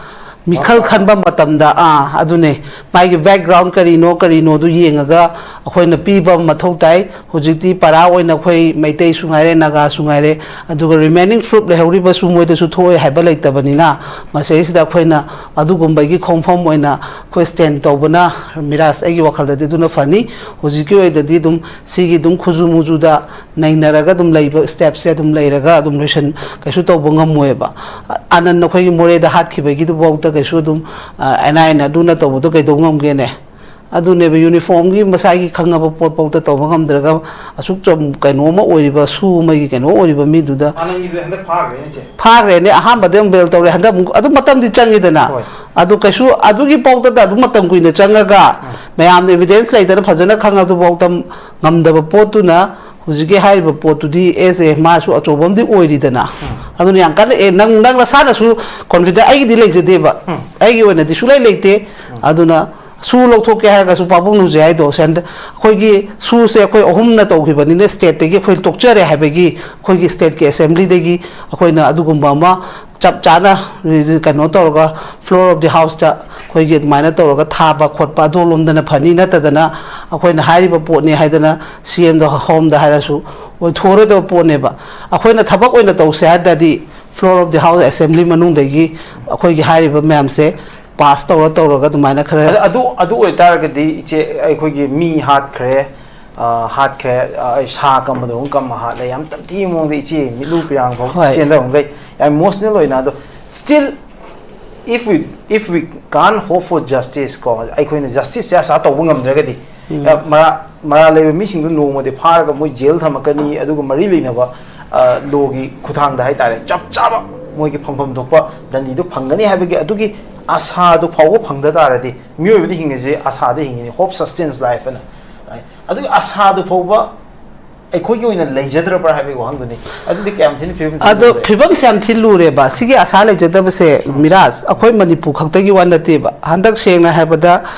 ꯃꯤꯈꯜ ꯈꯟꯕ ꯃꯇꯝꯗ, ꯑꯥ, ꯑꯗꯨꯅꯦ, ꯃꯥꯒꯤ ꯕꯦꯛꯒ꯭ꯔꯥꯎꯟ ꯀꯔꯤꯅꯣ, ꯀꯔꯤꯅꯣꯗꯨ ꯌꯦꯡꯉꯒ ꯑꯩꯈꯣꯏꯅ ꯄꯤꯕ ꯑꯃ ꯃꯊꯧ ꯇꯥꯏ꯫ ꯍꯧꯖꯤꯛꯇꯤ ꯄꯔꯥ ꯑꯣꯏꯅ ꯑꯩꯈꯣꯏ ꯃꯩꯇꯩꯁꯨ ꯉꯥꯏꯔꯦ, ꯅꯥꯒꯥꯁꯨ ꯉꯥꯏꯔꯦ, ꯑꯗꯨꯒ ꯔꯤꯃꯦꯅꯤꯡ ꯐ꯭ꯔꯨꯞ ꯂꯩꯍꯧꯔꯤꯕꯁꯨ ꯃꯣꯏꯗꯁꯨ ꯊꯣꯛꯑꯣꯏ ꯍꯥꯏꯕ ꯂꯩꯇꯕꯅꯤꯅ, ꯃꯁꯤꯗꯩꯁꯤꯗ ꯑꯩꯈꯣꯏꯅ ꯑꯗꯨꯒꯨꯝꯕꯒꯤ ꯈꯣꯡꯐꯝ ꯑꯣꯏꯅ ꯑꯩꯈꯣꯏ ꯁ꯭ꯇꯦꯟ ꯇꯧꯕꯅ, ꯃꯤꯔꯥꯖ, ꯑꯩꯒꯤ ꯋꯥꯈꯜꯗꯗꯤ ꯑꯗꯨꯅ ꯐꯅꯤ꯫ ꯍꯧꯖꯤꯛꯀꯤ ꯑꯣꯏꯅꯗꯤ ꯑꯗꯨꯝ ꯁꯤꯒꯤ ꯑꯗꯨꯝ ꯈꯨꯖꯨ ꯃꯨꯖꯨꯗ ꯅꯩꯅꯔꯒ ꯑꯗꯨꯝ ꯂꯩꯕ ꯁ꯭ꯇꯦꯞꯁꯦ ꯑꯗꯨꯝ ꯂꯩꯔꯒ ꯑꯗꯨꯝ ꯂꯣꯏꯁꯟ-, ꯀꯩꯁꯨ ꯇꯧꯕ ꯉꯝꯃꯣꯏꯕ꯫ ꯑꯅꯟ ꯑꯩꯈꯣꯏꯒꯤ ꯃꯣꯔꯦꯗ ꯍꯥꯠꯈꯤꯕꯒꯤꯗꯨꯐꯥꯎꯗ ꯀꯩꯁꯨ ꯑꯗꯨꯝ, ꯑ, ꯑꯦꯟ ꯑꯥꯏ ꯑꯦꯅ ꯑꯗꯨꯅ ꯇꯧꯕꯗꯣ ꯀꯩꯗꯧ ꯉꯝꯒꯦꯅꯦ? ꯑꯗꯨꯅꯦꯕ, ꯌꯨꯅꯤꯐꯣꯔꯝꯒꯤ ꯃꯁꯥꯒꯤ ꯈꯪꯉꯕ ꯄꯣꯠꯐꯥꯎꯗ ꯇꯧꯕ ꯉꯝꯗ꯭ꯔꯒ, ꯑꯁꯨꯛ ꯆꯝ-, ꯀꯩꯅꯣ ꯑꯃ ꯑꯣꯏꯔꯤꯕ, ꯁꯨ ꯑꯃꯒꯤ ꯀꯩꯅꯣ ꯑꯣꯏꯔꯤꯕ ꯃꯤꯗꯨꯗ꯫ ꯑꯅꯟꯒꯤꯗꯨꯗꯤ ꯍꯟꯗꯛ ꯐꯥꯈ꯭ꯔꯦꯅꯦ, ꯏꯆꯦ꯫ ꯐꯥꯈ꯭ꯔꯦꯅꯦ, ꯑꯍꯥꯟꯕꯗ ꯑꯃꯨꯛ ꯕꯦꯜ ꯇꯧꯔꯦ, ꯍꯟꯗꯛ ꯑꯃꯨꯛ ꯑꯗꯨꯝ ꯃꯇꯝꯗꯤ ꯆꯪꯉꯤꯗꯅ꯫ ꯍꯣꯏ꯫ ꯑꯗꯨ ꯀꯩꯁꯨ ꯑꯗꯨꯒꯤ ꯐꯥꯎꯗꯗ ꯑꯗꯨꯝ ꯃꯇꯝ ꯀꯨꯏꯅ ꯆꯪꯉꯒ, ꯎꯝ꯫ ꯃꯌꯥꯝꯅ ꯏꯚꯤꯗꯦꯟꯁ ꯂꯩꯇꯅ ꯐꯖꯅ ꯈꯪꯉꯗꯨꯐꯥꯎꯗ ꯉꯝꯗꯕ ꯄꯣꯠꯇꯨꯅ, ꯍꯧꯖꯤꯛꯀꯤ ꯍꯥꯏꯔꯤꯕ ꯄꯣꯠꯇꯨꯗꯤ ꯑꯦꯁ ꯑꯦ ꯃꯥꯁꯨ ꯑꯆꯧꯕ ꯑꯃꯗꯤ ꯑꯣꯏꯔꯤꯗꯅ꯫ ꯎꯝ꯫ ꯑꯗꯨꯅ ꯌꯥꯝ ꯀꯟꯅ, ꯑꯦ, ꯅꯪ, ꯅꯪ ꯅꯁꯥꯅꯁꯨ ꯀꯣꯟꯐꯤꯗꯦꯟ ꯑꯩꯒꯤꯗꯤ ꯂꯩꯖꯗꯦꯕ꯫ ꯎꯝ꯫ ꯑꯩꯒꯤ ꯑꯣꯏꯅꯗꯤ ꯁꯨꯡꯂꯩ ꯂꯩꯇꯦ꯫ ꯎꯝ꯫ ꯑꯗꯨꯅ ꯁꯨ ꯂꯧꯊꯣꯛꯀꯦ ꯍꯥꯏꯔꯒꯁꯨ ꯄꯥꯕꯨꯡ ꯅꯨꯡꯖꯩ ꯍꯥꯏꯗꯣ ꯁꯦꯟꯗ-, ꯑꯩꯈꯣꯏꯒꯤ ꯁꯨꯁꯦ ꯑꯩꯈꯣꯏ ꯑꯍꯨꯝꯅ ꯇꯧꯈꯤꯕꯅꯤꯅ ꯁ꯭ꯇꯦꯠꯇꯒꯤ ꯑꯩꯈꯣꯏ ꯇꯣꯛꯆꯔꯦ ꯍꯥꯏꯕꯒꯤ ꯑꯩꯈꯣꯏꯒꯤ ꯁ꯭ꯇꯦꯠꯀꯤ ꯑꯦꯁꯦꯝꯕ꯭ꯂꯤꯗꯒꯤ ꯑꯩꯈꯣꯏꯅ ꯑꯗꯨꯒꯨꯝꯕ ꯑꯃ ꯆꯞ ꯆꯥꯅ ꯀꯩꯅꯣ ꯇꯧꯔꯒ floor of the houseꯇ ꯑꯩꯈꯣꯏꯒꯤ ꯑꯗꯨꯃꯥꯏꯅ ꯇꯧꯔꯒ ꯊꯥꯕ ꯈꯣꯠꯄ ꯑꯗꯣꯝꯂꯣꯝꯗꯅ ꯐꯅꯤ, ꯅꯠꯇꯗꯅ ꯑꯩꯈꯣꯏꯅ ꯍꯥꯏꯔꯤꯕ ꯄꯣꯠꯅꯤ ꯍꯥꯏꯗꯅ ꯁꯤ ꯑꯦꯝꯗ ꯍꯣꯝꯗ ꯍꯥꯏꯔꯁꯨ ꯑꯣꯏꯊꯣꯛꯑꯔꯣꯏꯗꯕ ꯄꯣꯠꯅꯦꯕ꯫ ꯑꯩꯈꯣꯏꯅ ꯊꯕꯛ ꯑꯣꯏꯅ ꯇꯧꯁꯦ ꯍꯥꯏ ꯇꯥꯔꯗꯤ floor of the house assembly ꯃꯅꯨꯡꯗꯒꯤ ꯑꯩꯈꯣꯏꯒꯤ ꯍꯥꯏꯔꯤꯕ ꯃꯌꯥꯝꯁꯦ ꯄꯥꯁ ꯇꯧꯔ ꯇꯧꯔꯒ ꯑꯗꯨꯃꯥꯏꯅ ꯈꯔ ꯑꯗꯨ ꯑꯗꯨ ꯑꯣꯏꯇꯥꯔꯒꯗꯤ ꯏꯆꯦ, ꯑꯩꯈꯣꯏꯒꯤ ꯃꯤ ꯍꯥꯠꯈ꯭ꯔꯦ, ꯑ, ꯍꯥꯠꯈ꯭ꯔꯦ, ꯑ, ꯑꯩ ꯁꯥ ꯀꯝꯕꯗꯧꯅ ꯀꯝꯃ ꯍꯥꯠꯂꯦ, ꯌꯥꯝ ꯇꯝꯊꯤꯕ ꯃꯑꯣꯡꯗ ꯏꯆꯦ ꯃꯤꯠꯂꯨ ꯄꯤꯔꯥꯡ ꯐꯥꯎ ꯍꯣꯏ꯫ ꯆꯦꯟꯊꯕꯈꯩ ꯌꯥꯝ ꯏꯃꯣꯁꯅꯦꯜ ꯑꯣꯏꯅ꯫ ꯑꯗꯣ still, if we if we can't hope for justice ꯀꯣ, ꯑꯩꯈꯣꯏꯅ ꯖꯁꯇꯤꯁꯁꯦ ꯑꯁꯥ ꯇꯧꯕ ꯉꯝꯗ꯭ꯔꯒꯗꯤ, ꯎꯝ꯫ ꯑ, ꯃꯔꯥ ꯃꯔꯥꯜ ꯂꯩꯕ ꯃꯤꯁꯤꯡꯗꯨ ꯅꯣꯡꯃꯗꯤ ꯐꯥꯔꯒ ꯃꯣꯏ ꯖꯦꯜ ꯊꯝꯃꯛꯀꯅꯤ, ꯑꯗꯨꯒ ꯃꯔꯤ ꯂꯩꯅꯕ, ꯑ, ꯂꯣꯒꯤ ꯈꯨꯊꯥꯡꯗ ꯍꯥꯏꯇꯥꯔꯦ, ꯆꯞ ꯆꯥꯕ ꯃꯣꯏꯒꯤ ꯐꯪꯐꯝ ꯊꯣꯛꯄ ꯗꯟꯗꯤꯗꯨ ꯐꯪꯒꯅꯤ ꯍꯥꯏꯕꯒꯤ ꯑꯗꯨꯒꯤ ꯑꯁꯥꯗꯨ ꯐꯥꯎꯕ ꯐꯪꯗ ꯇꯥꯔꯗꯤ, ꯃꯤꯑꯣꯏꯕꯗꯤ ꯍꯤꯡꯉꯤꯁꯦ ꯑꯁꯥꯗ ꯍꯤꯡꯉꯤꯅꯤ, hope sustains life ꯍꯥꯏꯅ꯫ ꯑꯗꯨꯒꯤ ꯑꯁꯥꯗꯨ ꯐꯥꯎꯕ ꯑꯩꯈꯣꯏꯒꯤ ꯑꯣꯏꯅ ꯂꯩꯖꯗ꯭ꯔꯕ꯭ꯔꯥ ꯍꯥꯏꯕꯒꯤ ꯋꯥꯍꯪꯗꯨꯅꯤ꯫ ꯑꯗꯨꯗꯤ ꯀꯌꯥꯝ ꯊꯤꯅ ꯐꯤꯕꯝ ꯑꯗꯣ ꯆꯨꯝꯗ꯭ꯔꯦ꯫ ꯐꯤꯕꯝꯁꯦ ꯌꯥꯝ ꯊꯤ ꯂꯨꯔꯦꯕ꯫ ꯁꯤꯒꯤ ꯑꯁꯥ ꯂꯩꯖꯗꯕꯁꯦ, ꯃꯤꯔꯥꯖ, ꯑꯩꯈꯣꯏ ꯃꯅꯤꯄꯨꯔ ꯈꯛꯇꯒꯤ ꯋꯥ ꯅꯠꯇꯦꯕ꯫ ꯍꯟꯗꯛ ꯁꯦꯡꯅ ꯍꯥꯏꯔꯕꯗ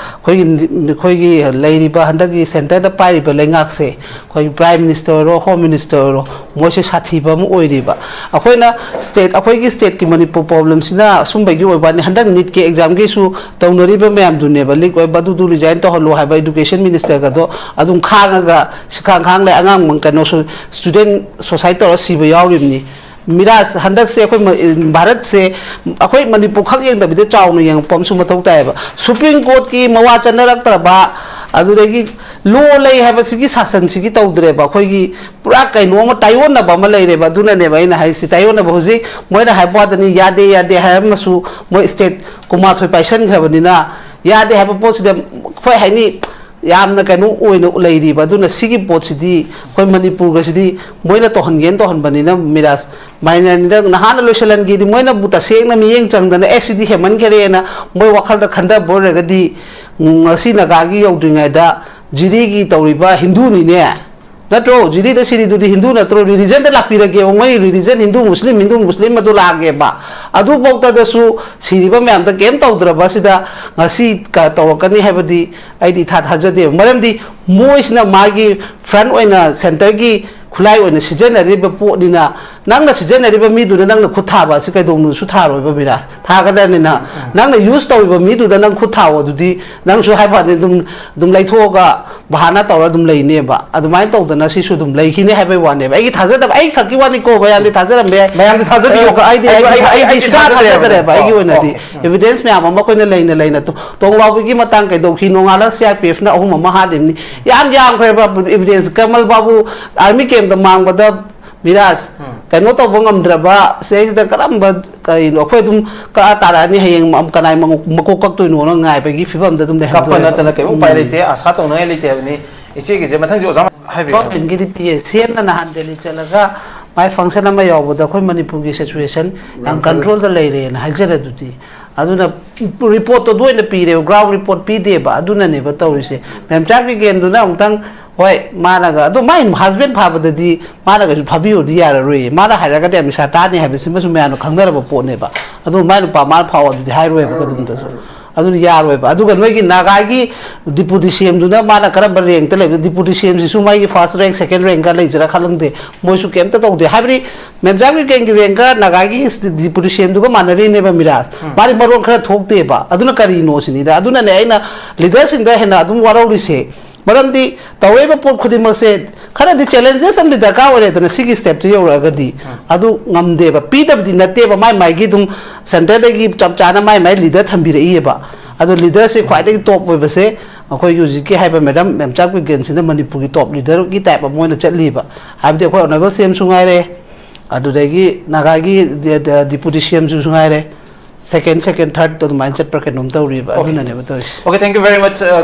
ꯑꯩꯈꯣꯏꯒꯤ, ꯑꯩꯈꯣꯏꯒꯤ ꯂꯩꯔꯤꯕ ꯍꯟꯗꯛꯀꯤ ꯁꯦꯟꯇꯔꯗ ꯄꯥꯏꯔꯤꯕ ꯂꯩꯉꯥꯛꯁꯦ, ꯑꯩꯈꯣꯏꯒꯤ ꯄ꯭ꯔꯥꯏꯝ ꯃꯤꯅꯤꯁꯇꯔ ꯑꯣꯏꯔꯣ, ꯍꯣꯝ ꯃꯤꯅꯤꯁꯇꯔ ꯑꯣꯏꯔꯣ, ꯃꯣꯏꯁꯦ ꯁꯥꯊꯤꯕ ꯑꯃ ꯑꯣꯏꯔꯤꯕ꯫ ꯑꯩꯈꯣꯏꯅ ꯁ꯭ꯇꯦꯠ, ꯑꯩꯈꯣꯏꯒꯤ ꯁ꯭ꯇꯦꯠꯀꯤ ꯃꯅꯤꯄꯨꯔ ꯄ꯭ꯔꯣꯕ꯭ꯂꯦꯝꯁꯤꯅ ꯁꯨꯝꯕꯒꯤ ꯑꯣꯏꯕ ꯋꯥꯅꯤ꯫ ꯍꯟꯗꯛ ꯅꯤꯠꯀꯤ ꯑꯦꯛꯖꯥꯝꯒꯤꯁꯨ ꯇꯧꯅꯔꯤꯕ ꯃꯌꯥꯝꯗꯨꯅꯦꯕ, ꯂꯤꯛ ꯑꯣꯏꯕ ꯑꯗꯨꯗꯨ ꯔꯤꯖꯥꯏꯟ ꯇꯧꯍꯜꯂꯣ ꯍꯥꯏꯕ ꯏꯗꯨꯀꯦꯁꯟ ꯃꯤꯅꯤꯁꯇꯔꯒꯗꯣ ꯑꯗꯨꯝ ꯈꯥꯡꯉꯒ ꯁꯤꯈꯥꯡ ꯈꯥꯡ ꯂꯩ꯫ ꯑꯉꯥꯡ ꯀꯩꯅꯣꯁꯨ, ꯁ꯭ꯇꯨꯗꯦꯟ ꯁꯨꯁꯥꯏꯠ ꯇꯧꯔ ꯁꯤꯕ ꯌꯥꯎꯔꯤꯕꯅꯤ꯫ ꯃꯤꯔꯥꯖ, ꯍꯟꯗꯛꯁꯦ ꯑꯩꯈꯣꯏ ꯃ-, ꯚꯥꯔꯠꯁꯦ ꯑꯩꯈꯣꯏ ꯃꯅꯤꯄꯨꯔ ꯈꯛ ꯌꯦꯡꯗꯕꯤꯗ ꯆꯥꯎꯅ ꯌꯦꯡꯉꯛꯄ ꯑꯃꯁꯨ ꯃꯊꯧ ꯇꯥꯏꯌꯦꯕ꯫ ꯁꯨꯄ꯭ꯔꯤꯝ ꯀꯣꯔꯠꯀꯤ ꯃꯋꯥ ꯆꯠꯅꯔꯛꯇ꯭ꯔꯕ, ꯑꯗꯨꯗꯒꯤ ꯂꯣ ꯂꯩ ꯍꯥꯏꯕꯁꯤꯒꯤ ꯁꯥꯁꯟꯁꯤꯒꯤ ꯇꯧꯗ꯭ꯔꯦꯕ꯫ ꯑꯩꯈꯣꯏꯒꯤ ꯄꯨꯔꯥ ꯀꯩꯅꯣ ꯑꯃ ꯇꯥꯏꯑꯣꯟꯅꯕ ꯑꯃ ꯂꯩꯔꯦꯕ꯫ ꯑꯗꯨꯅꯅꯦꯕ ꯑꯩꯅ ꯍꯥꯏꯁꯤ, ꯇꯥꯏꯑꯣꯟꯅꯕ ꯍꯧꯖꯤꯛ ꯃꯣꯏꯅ ꯍꯥꯏꯕ ꯋꯥꯗꯅꯤ, ꯌꯥꯗꯦ, ꯌꯥꯗꯦ ꯍꯥꯏꯔꯝꯃꯁꯨ ꯃꯣꯏ ꯁ꯭ꯇꯦꯠ ꯀꯨꯟꯃꯥꯊꯣꯏ ꯄꯥꯏꯁꯟꯈ꯭ꯔꯕꯅꯤꯅ ꯌꯥꯗꯦ ꯍꯥꯏꯕ ꯄꯣꯠꯁꯤꯗ ꯑꯩꯈꯣꯏ ꯍꯥꯏꯅꯤ, ꯌꯥꯝꯅ ꯀꯩꯅꯣ ꯑꯣꯏꯅ ꯂꯩꯔꯤꯕ꯫ ꯑꯗꯨꯅ ꯁꯤꯒꯤ ꯄꯣꯠꯁꯤꯗꯤ ꯑꯩꯈꯣꯏ ꯃꯅꯤꯄꯨꯔꯒꯁꯤꯗꯤ ꯃꯣꯏꯅ ꯇꯧꯍꯟꯒꯦꯅ ꯇꯧꯍꯟꯕꯅꯤꯅ ꯃꯤꯔꯥꯖ, ꯃꯥꯏꯅꯔꯅꯤꯗ ꯅꯍꯥꯟꯅ ꯂꯣꯏꯁꯤꯜꯍꯟꯒꯦꯗꯤ ꯃꯣꯏꯅꯕꯨ ꯇꯁꯦꯡꯅ ꯃꯤꯠꯌꯦꯡ ꯆꯪꯗꯅ ꯑꯦ ꯁꯤꯗꯤ ꯍꯦꯟꯃꯟꯈꯔꯦꯅ ꯃꯣꯏ ꯋꯥꯈꯜꯗ ꯈꯟꯊꯕ ꯑꯣꯏꯔꯒꯗꯤ, ꯎꯝ, ꯉꯁꯤ ꯅꯥꯒꯥꯒꯤ ꯌꯧꯗ꯭ꯔꯤꯉꯩꯗ ꯖꯤꯔꯤꯒꯤ ꯇꯧꯔꯤꯕ ꯍꯤꯟꯗꯨꯅꯤꯅꯦ, ꯅꯠꯇ꯭ꯔꯣ? ꯖꯤꯔꯤꯗ ꯁꯤꯔꯤꯗꯨꯗꯤ ꯍꯤꯟꯗꯨ ꯅꯠꯇ꯭ꯔꯣ? ꯔꯤꯂꯤꯖꯟꯗ ꯂꯥꯛꯄꯤꯔꯒꯦꯕ, ꯃꯣꯏ ꯔꯤꯂꯤꯖꯟ ꯍꯤꯟꯗꯨ, ꯃꯨꯁꯂꯤꯝ, ꯍꯤꯟꯗꯨ, ꯃꯨꯁꯂꯤꯝ ꯑꯗꯨ ꯂꯥꯛꯑꯒꯦꯕ꯫ ꯑꯗꯨꯐꯥꯎꯗꯁꯨ ꯁꯤꯔꯤꯕ ꯃꯌꯥꯝꯗ ꯀꯩꯝ ꯇꯧꯗ꯭ꯔꯕ ꯁꯤꯗ ꯉꯁꯤ ꯀ-, ꯇꯧꯔꯛꯀꯅꯤ ꯍꯥꯏꯕꯗꯤ ꯑꯩꯗꯤ ꯏꯊꯥ ꯊꯥꯖꯗꯦꯕ꯫ ꯃꯔꯝꯗꯤ ꯃꯣꯏꯁꯤꯅ ꯃꯥꯒꯤ ꯐ꯭ꯔꯟ ꯑꯣꯏꯅ, ꯁꯦꯟꯇꯔꯒꯤ ꯈꯨꯠꯂꯥꯏ ꯑꯣꯏꯅ ꯁꯤꯖꯤꯟꯅꯔꯤꯕ ꯄꯣꯠꯅꯤꯅ, ꯅꯪꯅ ꯁꯤꯖꯤꯟꯅꯔꯤꯕ ꯃꯤꯗꯨꯗ ꯅꯪꯅ ꯈꯨꯠ ꯊꯥꯕ ꯑꯁꯤ ꯀꯩꯗꯧꯅꯨꯡꯗꯁꯨ ꯊꯥꯔꯣꯏꯕ ꯃꯤꯔꯥ, ꯊꯥꯒꯗ꯭ꯔꯅꯤꯅ꯫ ꯅꯪꯅ ꯌꯨꯁ ꯇꯧꯔꯤꯕ ꯃꯤꯗꯨꯗ ꯅꯪ ꯈꯨꯠ ꯊꯥꯎ ꯑꯗꯨꯗꯤ ꯅꯪꯁꯨ ꯍꯥꯏꯕ ꯋꯥꯅꯤ, ꯑꯗꯨꯝ, ꯑꯗꯨꯝ ꯂꯩꯊꯣꯛꯑꯒ ꯕꯍꯥꯅ ꯇꯧꯔ ꯑꯗꯨꯝ ꯂꯩꯅꯦꯕ꯫ ꯑꯗꯨꯃꯥꯏꯅ ꯇꯧꯗꯅ ꯁꯤꯁꯨ ꯑꯗꯨꯝ ꯂꯩꯈꯤꯅꯤ ꯍꯥꯏꯕꯩ ꯋꯥꯅꯦꯕ꯫ ꯑꯩꯒꯤ ꯊꯥꯖꯗꯕ, ꯑꯩ ꯈꯛꯀꯤ ꯋꯥꯅꯤꯀꯣ, ꯃꯌꯥꯝꯗꯤ ꯊꯥꯖꯔꯝꯕ ꯌꯥꯏ꯫ ꯃꯌꯥꯝꯗꯤ ꯊꯥꯖꯕꯤꯌꯨ꯫ ꯑꯗꯨꯒ ꯑꯩꯗꯤ, ꯑꯩ, ꯑꯩꯗꯤ, ꯑꯩ, ꯑꯩ, ꯑꯩꯗꯤ ꯑꯩꯗꯤ ꯁꯨꯡꯊꯥ ꯊꯥꯖꯗ꯭ꯔꯦꯕ꯫ ꯊꯥꯖꯗ꯭ꯔꯦꯕ, ꯑꯩꯒꯤ ꯑꯣ, ꯑꯣꯏꯅꯗꯤ꯫ ꯑꯣꯀꯦ꯫ ꯎꯝ꯫ ꯏꯕꯤꯗꯦꯟꯁ ꯃꯌꯥꯝ ꯑꯃ ꯑꯩꯈꯣꯏꯅ ꯂꯩꯅ ꯂꯩꯅ ꯇꯣ-, ꯇꯣꯡꯂꯥꯎꯕꯤꯒꯤ ꯃꯇꯥꯡ ꯀꯩꯗꯧꯈꯤ, ꯅꯣꯡꯉꯥꯜꯂꯒ ꯁꯤ ꯑꯥꯔ ꯄꯤ ꯑꯦꯐꯅ ꯑꯍꯨꯝ ꯑꯃ ꯍꯥꯠꯂꯤꯕꯅꯤ꯫ ꯌꯥꯝ ꯌꯥꯝꯈ꯭ꯔꯦꯕ ꯏꯕꯤꯗꯦꯟꯁ꯫ ꯀꯃꯜ ꯕꯥꯕꯨ ꯑꯥꯔꯃꯤ ꯀꯦꯝꯗ ꯃꯥꯡꯕꯗ ꯃꯤꯔꯥꯖ, ꯎꯝ꯫ ꯀꯩꯅꯣ ꯇꯧꯕ ꯉꯝꯗ꯭ꯔꯕ, ꯁꯤꯗꯩꯁꯤꯗ ꯀꯔꯝꯕ, ꯀꯩꯅꯣ, ꯑꯩꯈꯣꯏ ꯑꯗꯨꯝ ꯀꯛꯑ ꯇꯥꯔꯛꯑꯅꯤ, ꯍꯌꯦꯡ ꯀꯅꯥꯏ ꯃꯀꯣꯛ ꯀꯛꯇꯣꯏꯅꯣꯅ ꯉꯥꯏꯕꯒꯤ ꯐꯤꯕꯝꯗ ꯑꯗꯨꯝ ꯀꯞꯄ ꯂꯩꯍꯧꯗꯣꯔꯦꯕ꯫ ꯅꯠꯇꯅ ꯀꯩꯝ ꯎꯄꯥꯏ ꯎꯝ꯫ ꯂꯩꯇꯦ, ꯑꯁꯥ ꯇꯧꯅꯉꯥꯏ ꯂꯩꯇꯦ ꯍꯥꯏꯕꯅꯤ꯫ ꯏꯆꯦꯒꯤꯁꯦ ꯃꯊꯪꯁꯨ ꯑꯣꯖꯥ ꯍꯥꯏꯕꯤꯌꯨ꯫ ꯐꯪꯁꯟꯒꯤꯗꯤ ꯄꯤꯌꯦ꯫ ꯁꯤ ꯑꯦꯝꯅ ꯅꯍꯥꯟ ꯗꯦꯜꯂꯤ ꯆꯠꯂꯒ ꯃꯥꯏ ꯐꯪꯁꯟ ꯑꯃ ꯌꯥꯎꯕꯗ ꯑꯩꯈꯣꯏ ꯃꯅꯤꯄꯨꯔꯒꯤ ꯁꯤꯆꯨꯋꯦꯁꯟ ꯌꯥꯝ ꯌꯥꯝ ꯐꯖ- ꯀꯟꯇ꯭ꯔꯣꯜꯗ ꯂꯩꯔꯦꯅ ꯍꯥꯏꯖꯔꯦ꯫ ꯑꯗꯨꯗꯤ ꯑꯗꯨꯅ ꯔꯤꯄꯣꯔꯠꯇꯣ ꯑꯗꯨ ꯑꯣꯏꯅ ꯄꯤꯔꯦꯕ, ꯒ꯭ꯔꯥꯎꯟ ꯔꯤꯄꯣꯔꯠ ꯄꯤꯗꯦꯕ꯫ ꯑꯗꯨꯅꯅꯦꯕ ꯇꯧꯔꯤꯁꯦ꯫ ꯃꯦꯝꯆꯥ ꯕꯤꯒꯦꯟꯗꯨꯅ ꯑꯃꯨꯛꯇꯪ, ꯍꯣꯏ, ꯃꯥꯅꯒ, ꯑꯗꯣ ꯃꯥꯏ ꯍꯁꯕꯦꯟ ꯐꯥꯕꯗꯗꯤ ꯃꯥꯅꯒꯁꯨ ꯐꯥꯕꯤꯌꯣꯗꯤ ꯌꯥꯔꯔꯣꯏꯌꯦ꯫ ꯃꯥꯅ ꯍꯥꯏꯔꯒꯗꯤ ꯑꯃꯤꯁꯥ ꯇꯥꯅꯤ ꯍꯥꯏꯕꯁꯤꯃꯁꯨ ꯃꯌꯥꯝꯅ ꯈꯪꯅꯔꯕ ꯄꯣꯠꯅꯦꯕ꯫ ꯑꯗꯨ ꯃꯥꯏ ꯅꯨꯄꯥ ꯃꯥꯅ ꯐꯥꯎ ꯑꯗꯨꯗꯤ ꯍꯥꯏꯔꯣꯏꯕ ꯀꯩꯗꯧꯅꯨꯡꯗꯁꯨ꯫ ꯑꯗꯨꯅ ꯌꯥꯔꯣꯏꯕ꯫ ꯑꯗꯨꯒ ꯅꯣꯏꯒꯤ ꯅꯥꯒꯥꯒꯤ ꯗꯤꯄꯨꯇꯤ ꯁꯤ ꯑꯦꯝꯗꯨꯅ ꯃꯥꯅ ꯀꯔꯝꯕ ꯔꯦꯡꯛꯇ ꯂꯩꯕ? ꯗꯤꯄꯨꯇꯤ ꯁꯤ ꯑꯦꯝꯁꯤꯁꯨ ꯃꯥꯒꯤ ꯐꯥꯔꯁ ꯔꯦꯡꯛ, ꯁꯦꯀꯦꯟ ꯔꯦꯡꯛꯀ ꯂꯩꯖꯔꯥ ꯈꯪꯗꯦ꯫ ꯃꯣꯏꯁꯨ ꯀꯩꯝꯇ ꯇꯧꯗꯦ꯫ ꯍꯥꯏꯕꯗꯤ ꯃꯦꯝꯆꯥ ꯕꯤꯒꯦꯟꯒꯤ ꯔꯦꯡꯛꯀ ꯅꯥꯒꯥꯒꯤ ꯗꯤꯄꯨꯇꯤ ꯁꯤ ꯑꯦꯝꯗꯨꯒ ꯃꯥꯟꯅꯔꯤꯅꯦꯕ ꯃꯤꯔꯥꯖ꯫ ꯎꯝ꯫ ꯃꯥꯗꯤ ꯃꯔꯣꯟ ꯈꯔ ꯊꯣꯛꯇꯦꯕ꯫ ꯑꯗꯨꯅ ꯀꯔꯤꯅꯣ ꯁꯤꯅꯤꯗ꯫ ꯑꯗꯨꯅꯅꯦ ꯑꯩꯅ ꯂꯤꯗꯔꯁꯤꯡꯗ ꯍꯦꯟꯅ ꯑꯗꯨꯝ ꯋꯥꯔꯧꯔꯤꯁꯦ꯫ ꯃꯔꯝꯗꯤ ꯇꯧꯔꯛꯏꯕ ꯄꯣꯠ ꯈꯨꯗꯤꯡꯃꯛꯁꯦ ꯈꯔꯗꯤ ꯆꯦꯂꯦꯟꯖꯦꯁ ꯑꯃꯗꯤ ꯗꯔꯀꯥꯔ ꯑꯣꯏꯔꯦꯗꯅ, ꯁꯤꯒꯤ ꯁ꯭ꯇꯦꯞꯇ ꯌꯧꯔꯛꯑꯒꯗꯤ꯫ ꯎꯝ꯫ ꯑꯗꯨ ꯉꯝꯗꯦꯕ, ꯄꯤꯗꯕꯗꯤ ꯅꯠꯇꯦꯕ, ꯃꯥꯏ ꯃꯥꯏꯒꯤ ꯑꯗꯨꯝ ꯁꯦꯟꯇꯔꯗꯒꯤ ꯆꯞ ꯆꯥꯅ ꯃꯥꯏ ꯃꯥꯏ ꯂꯤꯗꯔ ꯊꯝꯕꯤꯔꯛꯏꯌꯦꯕ꯫ ꯑꯗꯣ ꯂꯤꯗꯔꯁꯦ ꯈ꯭ꯋꯥꯏꯗꯒꯤ ꯇꯣꯞ ꯑꯣꯏꯕꯁꯦ ꯑꯩꯈꯣꯏꯒꯤ ꯍꯧꯖꯤꯛꯀꯤ ꯍꯥꯏꯕ ꯃꯦꯗꯥꯝ ꯃꯦꯝꯆꯥ ꯕꯤꯒꯦꯟꯁꯤꯅ ꯃꯅꯤꯄꯨꯔꯒꯤ ꯇꯣꯞ ꯂꯤꯗꯔꯒꯤ ꯇꯥꯏꯞ ꯑꯃ ꯑꯣꯏꯅ ꯆꯠꯂꯤꯕ꯫ ꯍꯥꯏꯕꯗꯤ ꯑꯩꯈꯣꯏ ꯑꯣꯅꯔꯦꯕꯜ ꯁꯤ ꯑꯦꯝꯁꯨ ꯉꯥꯏꯔꯦ, ꯑꯗꯨꯗꯒꯤ ꯅꯥꯒꯥꯒꯤ ꯗꯤ-, ꯗꯤ-, ꯗꯤꯄꯨꯇꯤ ꯁꯤ ꯑꯦꯝꯁꯨ ꯉꯥꯏꯔꯦ, ꯁꯦꯀꯦꯟ, ꯁꯦꯀꯦꯟ, ꯊꯥꯔꯠ ꯑꯗꯨꯃꯥꯏꯅ ꯆꯠꯄ꯭ꯔꯥ ꯀꯩꯅꯣꯝ ꯇꯧꯔꯤꯕ꯫ ꯑꯣꯀꯦ꯫ ꯑꯗꯨꯅꯅꯦꯕ ꯇꯧꯔꯤꯁꯦ꯫ Okay, thank you very much, uh,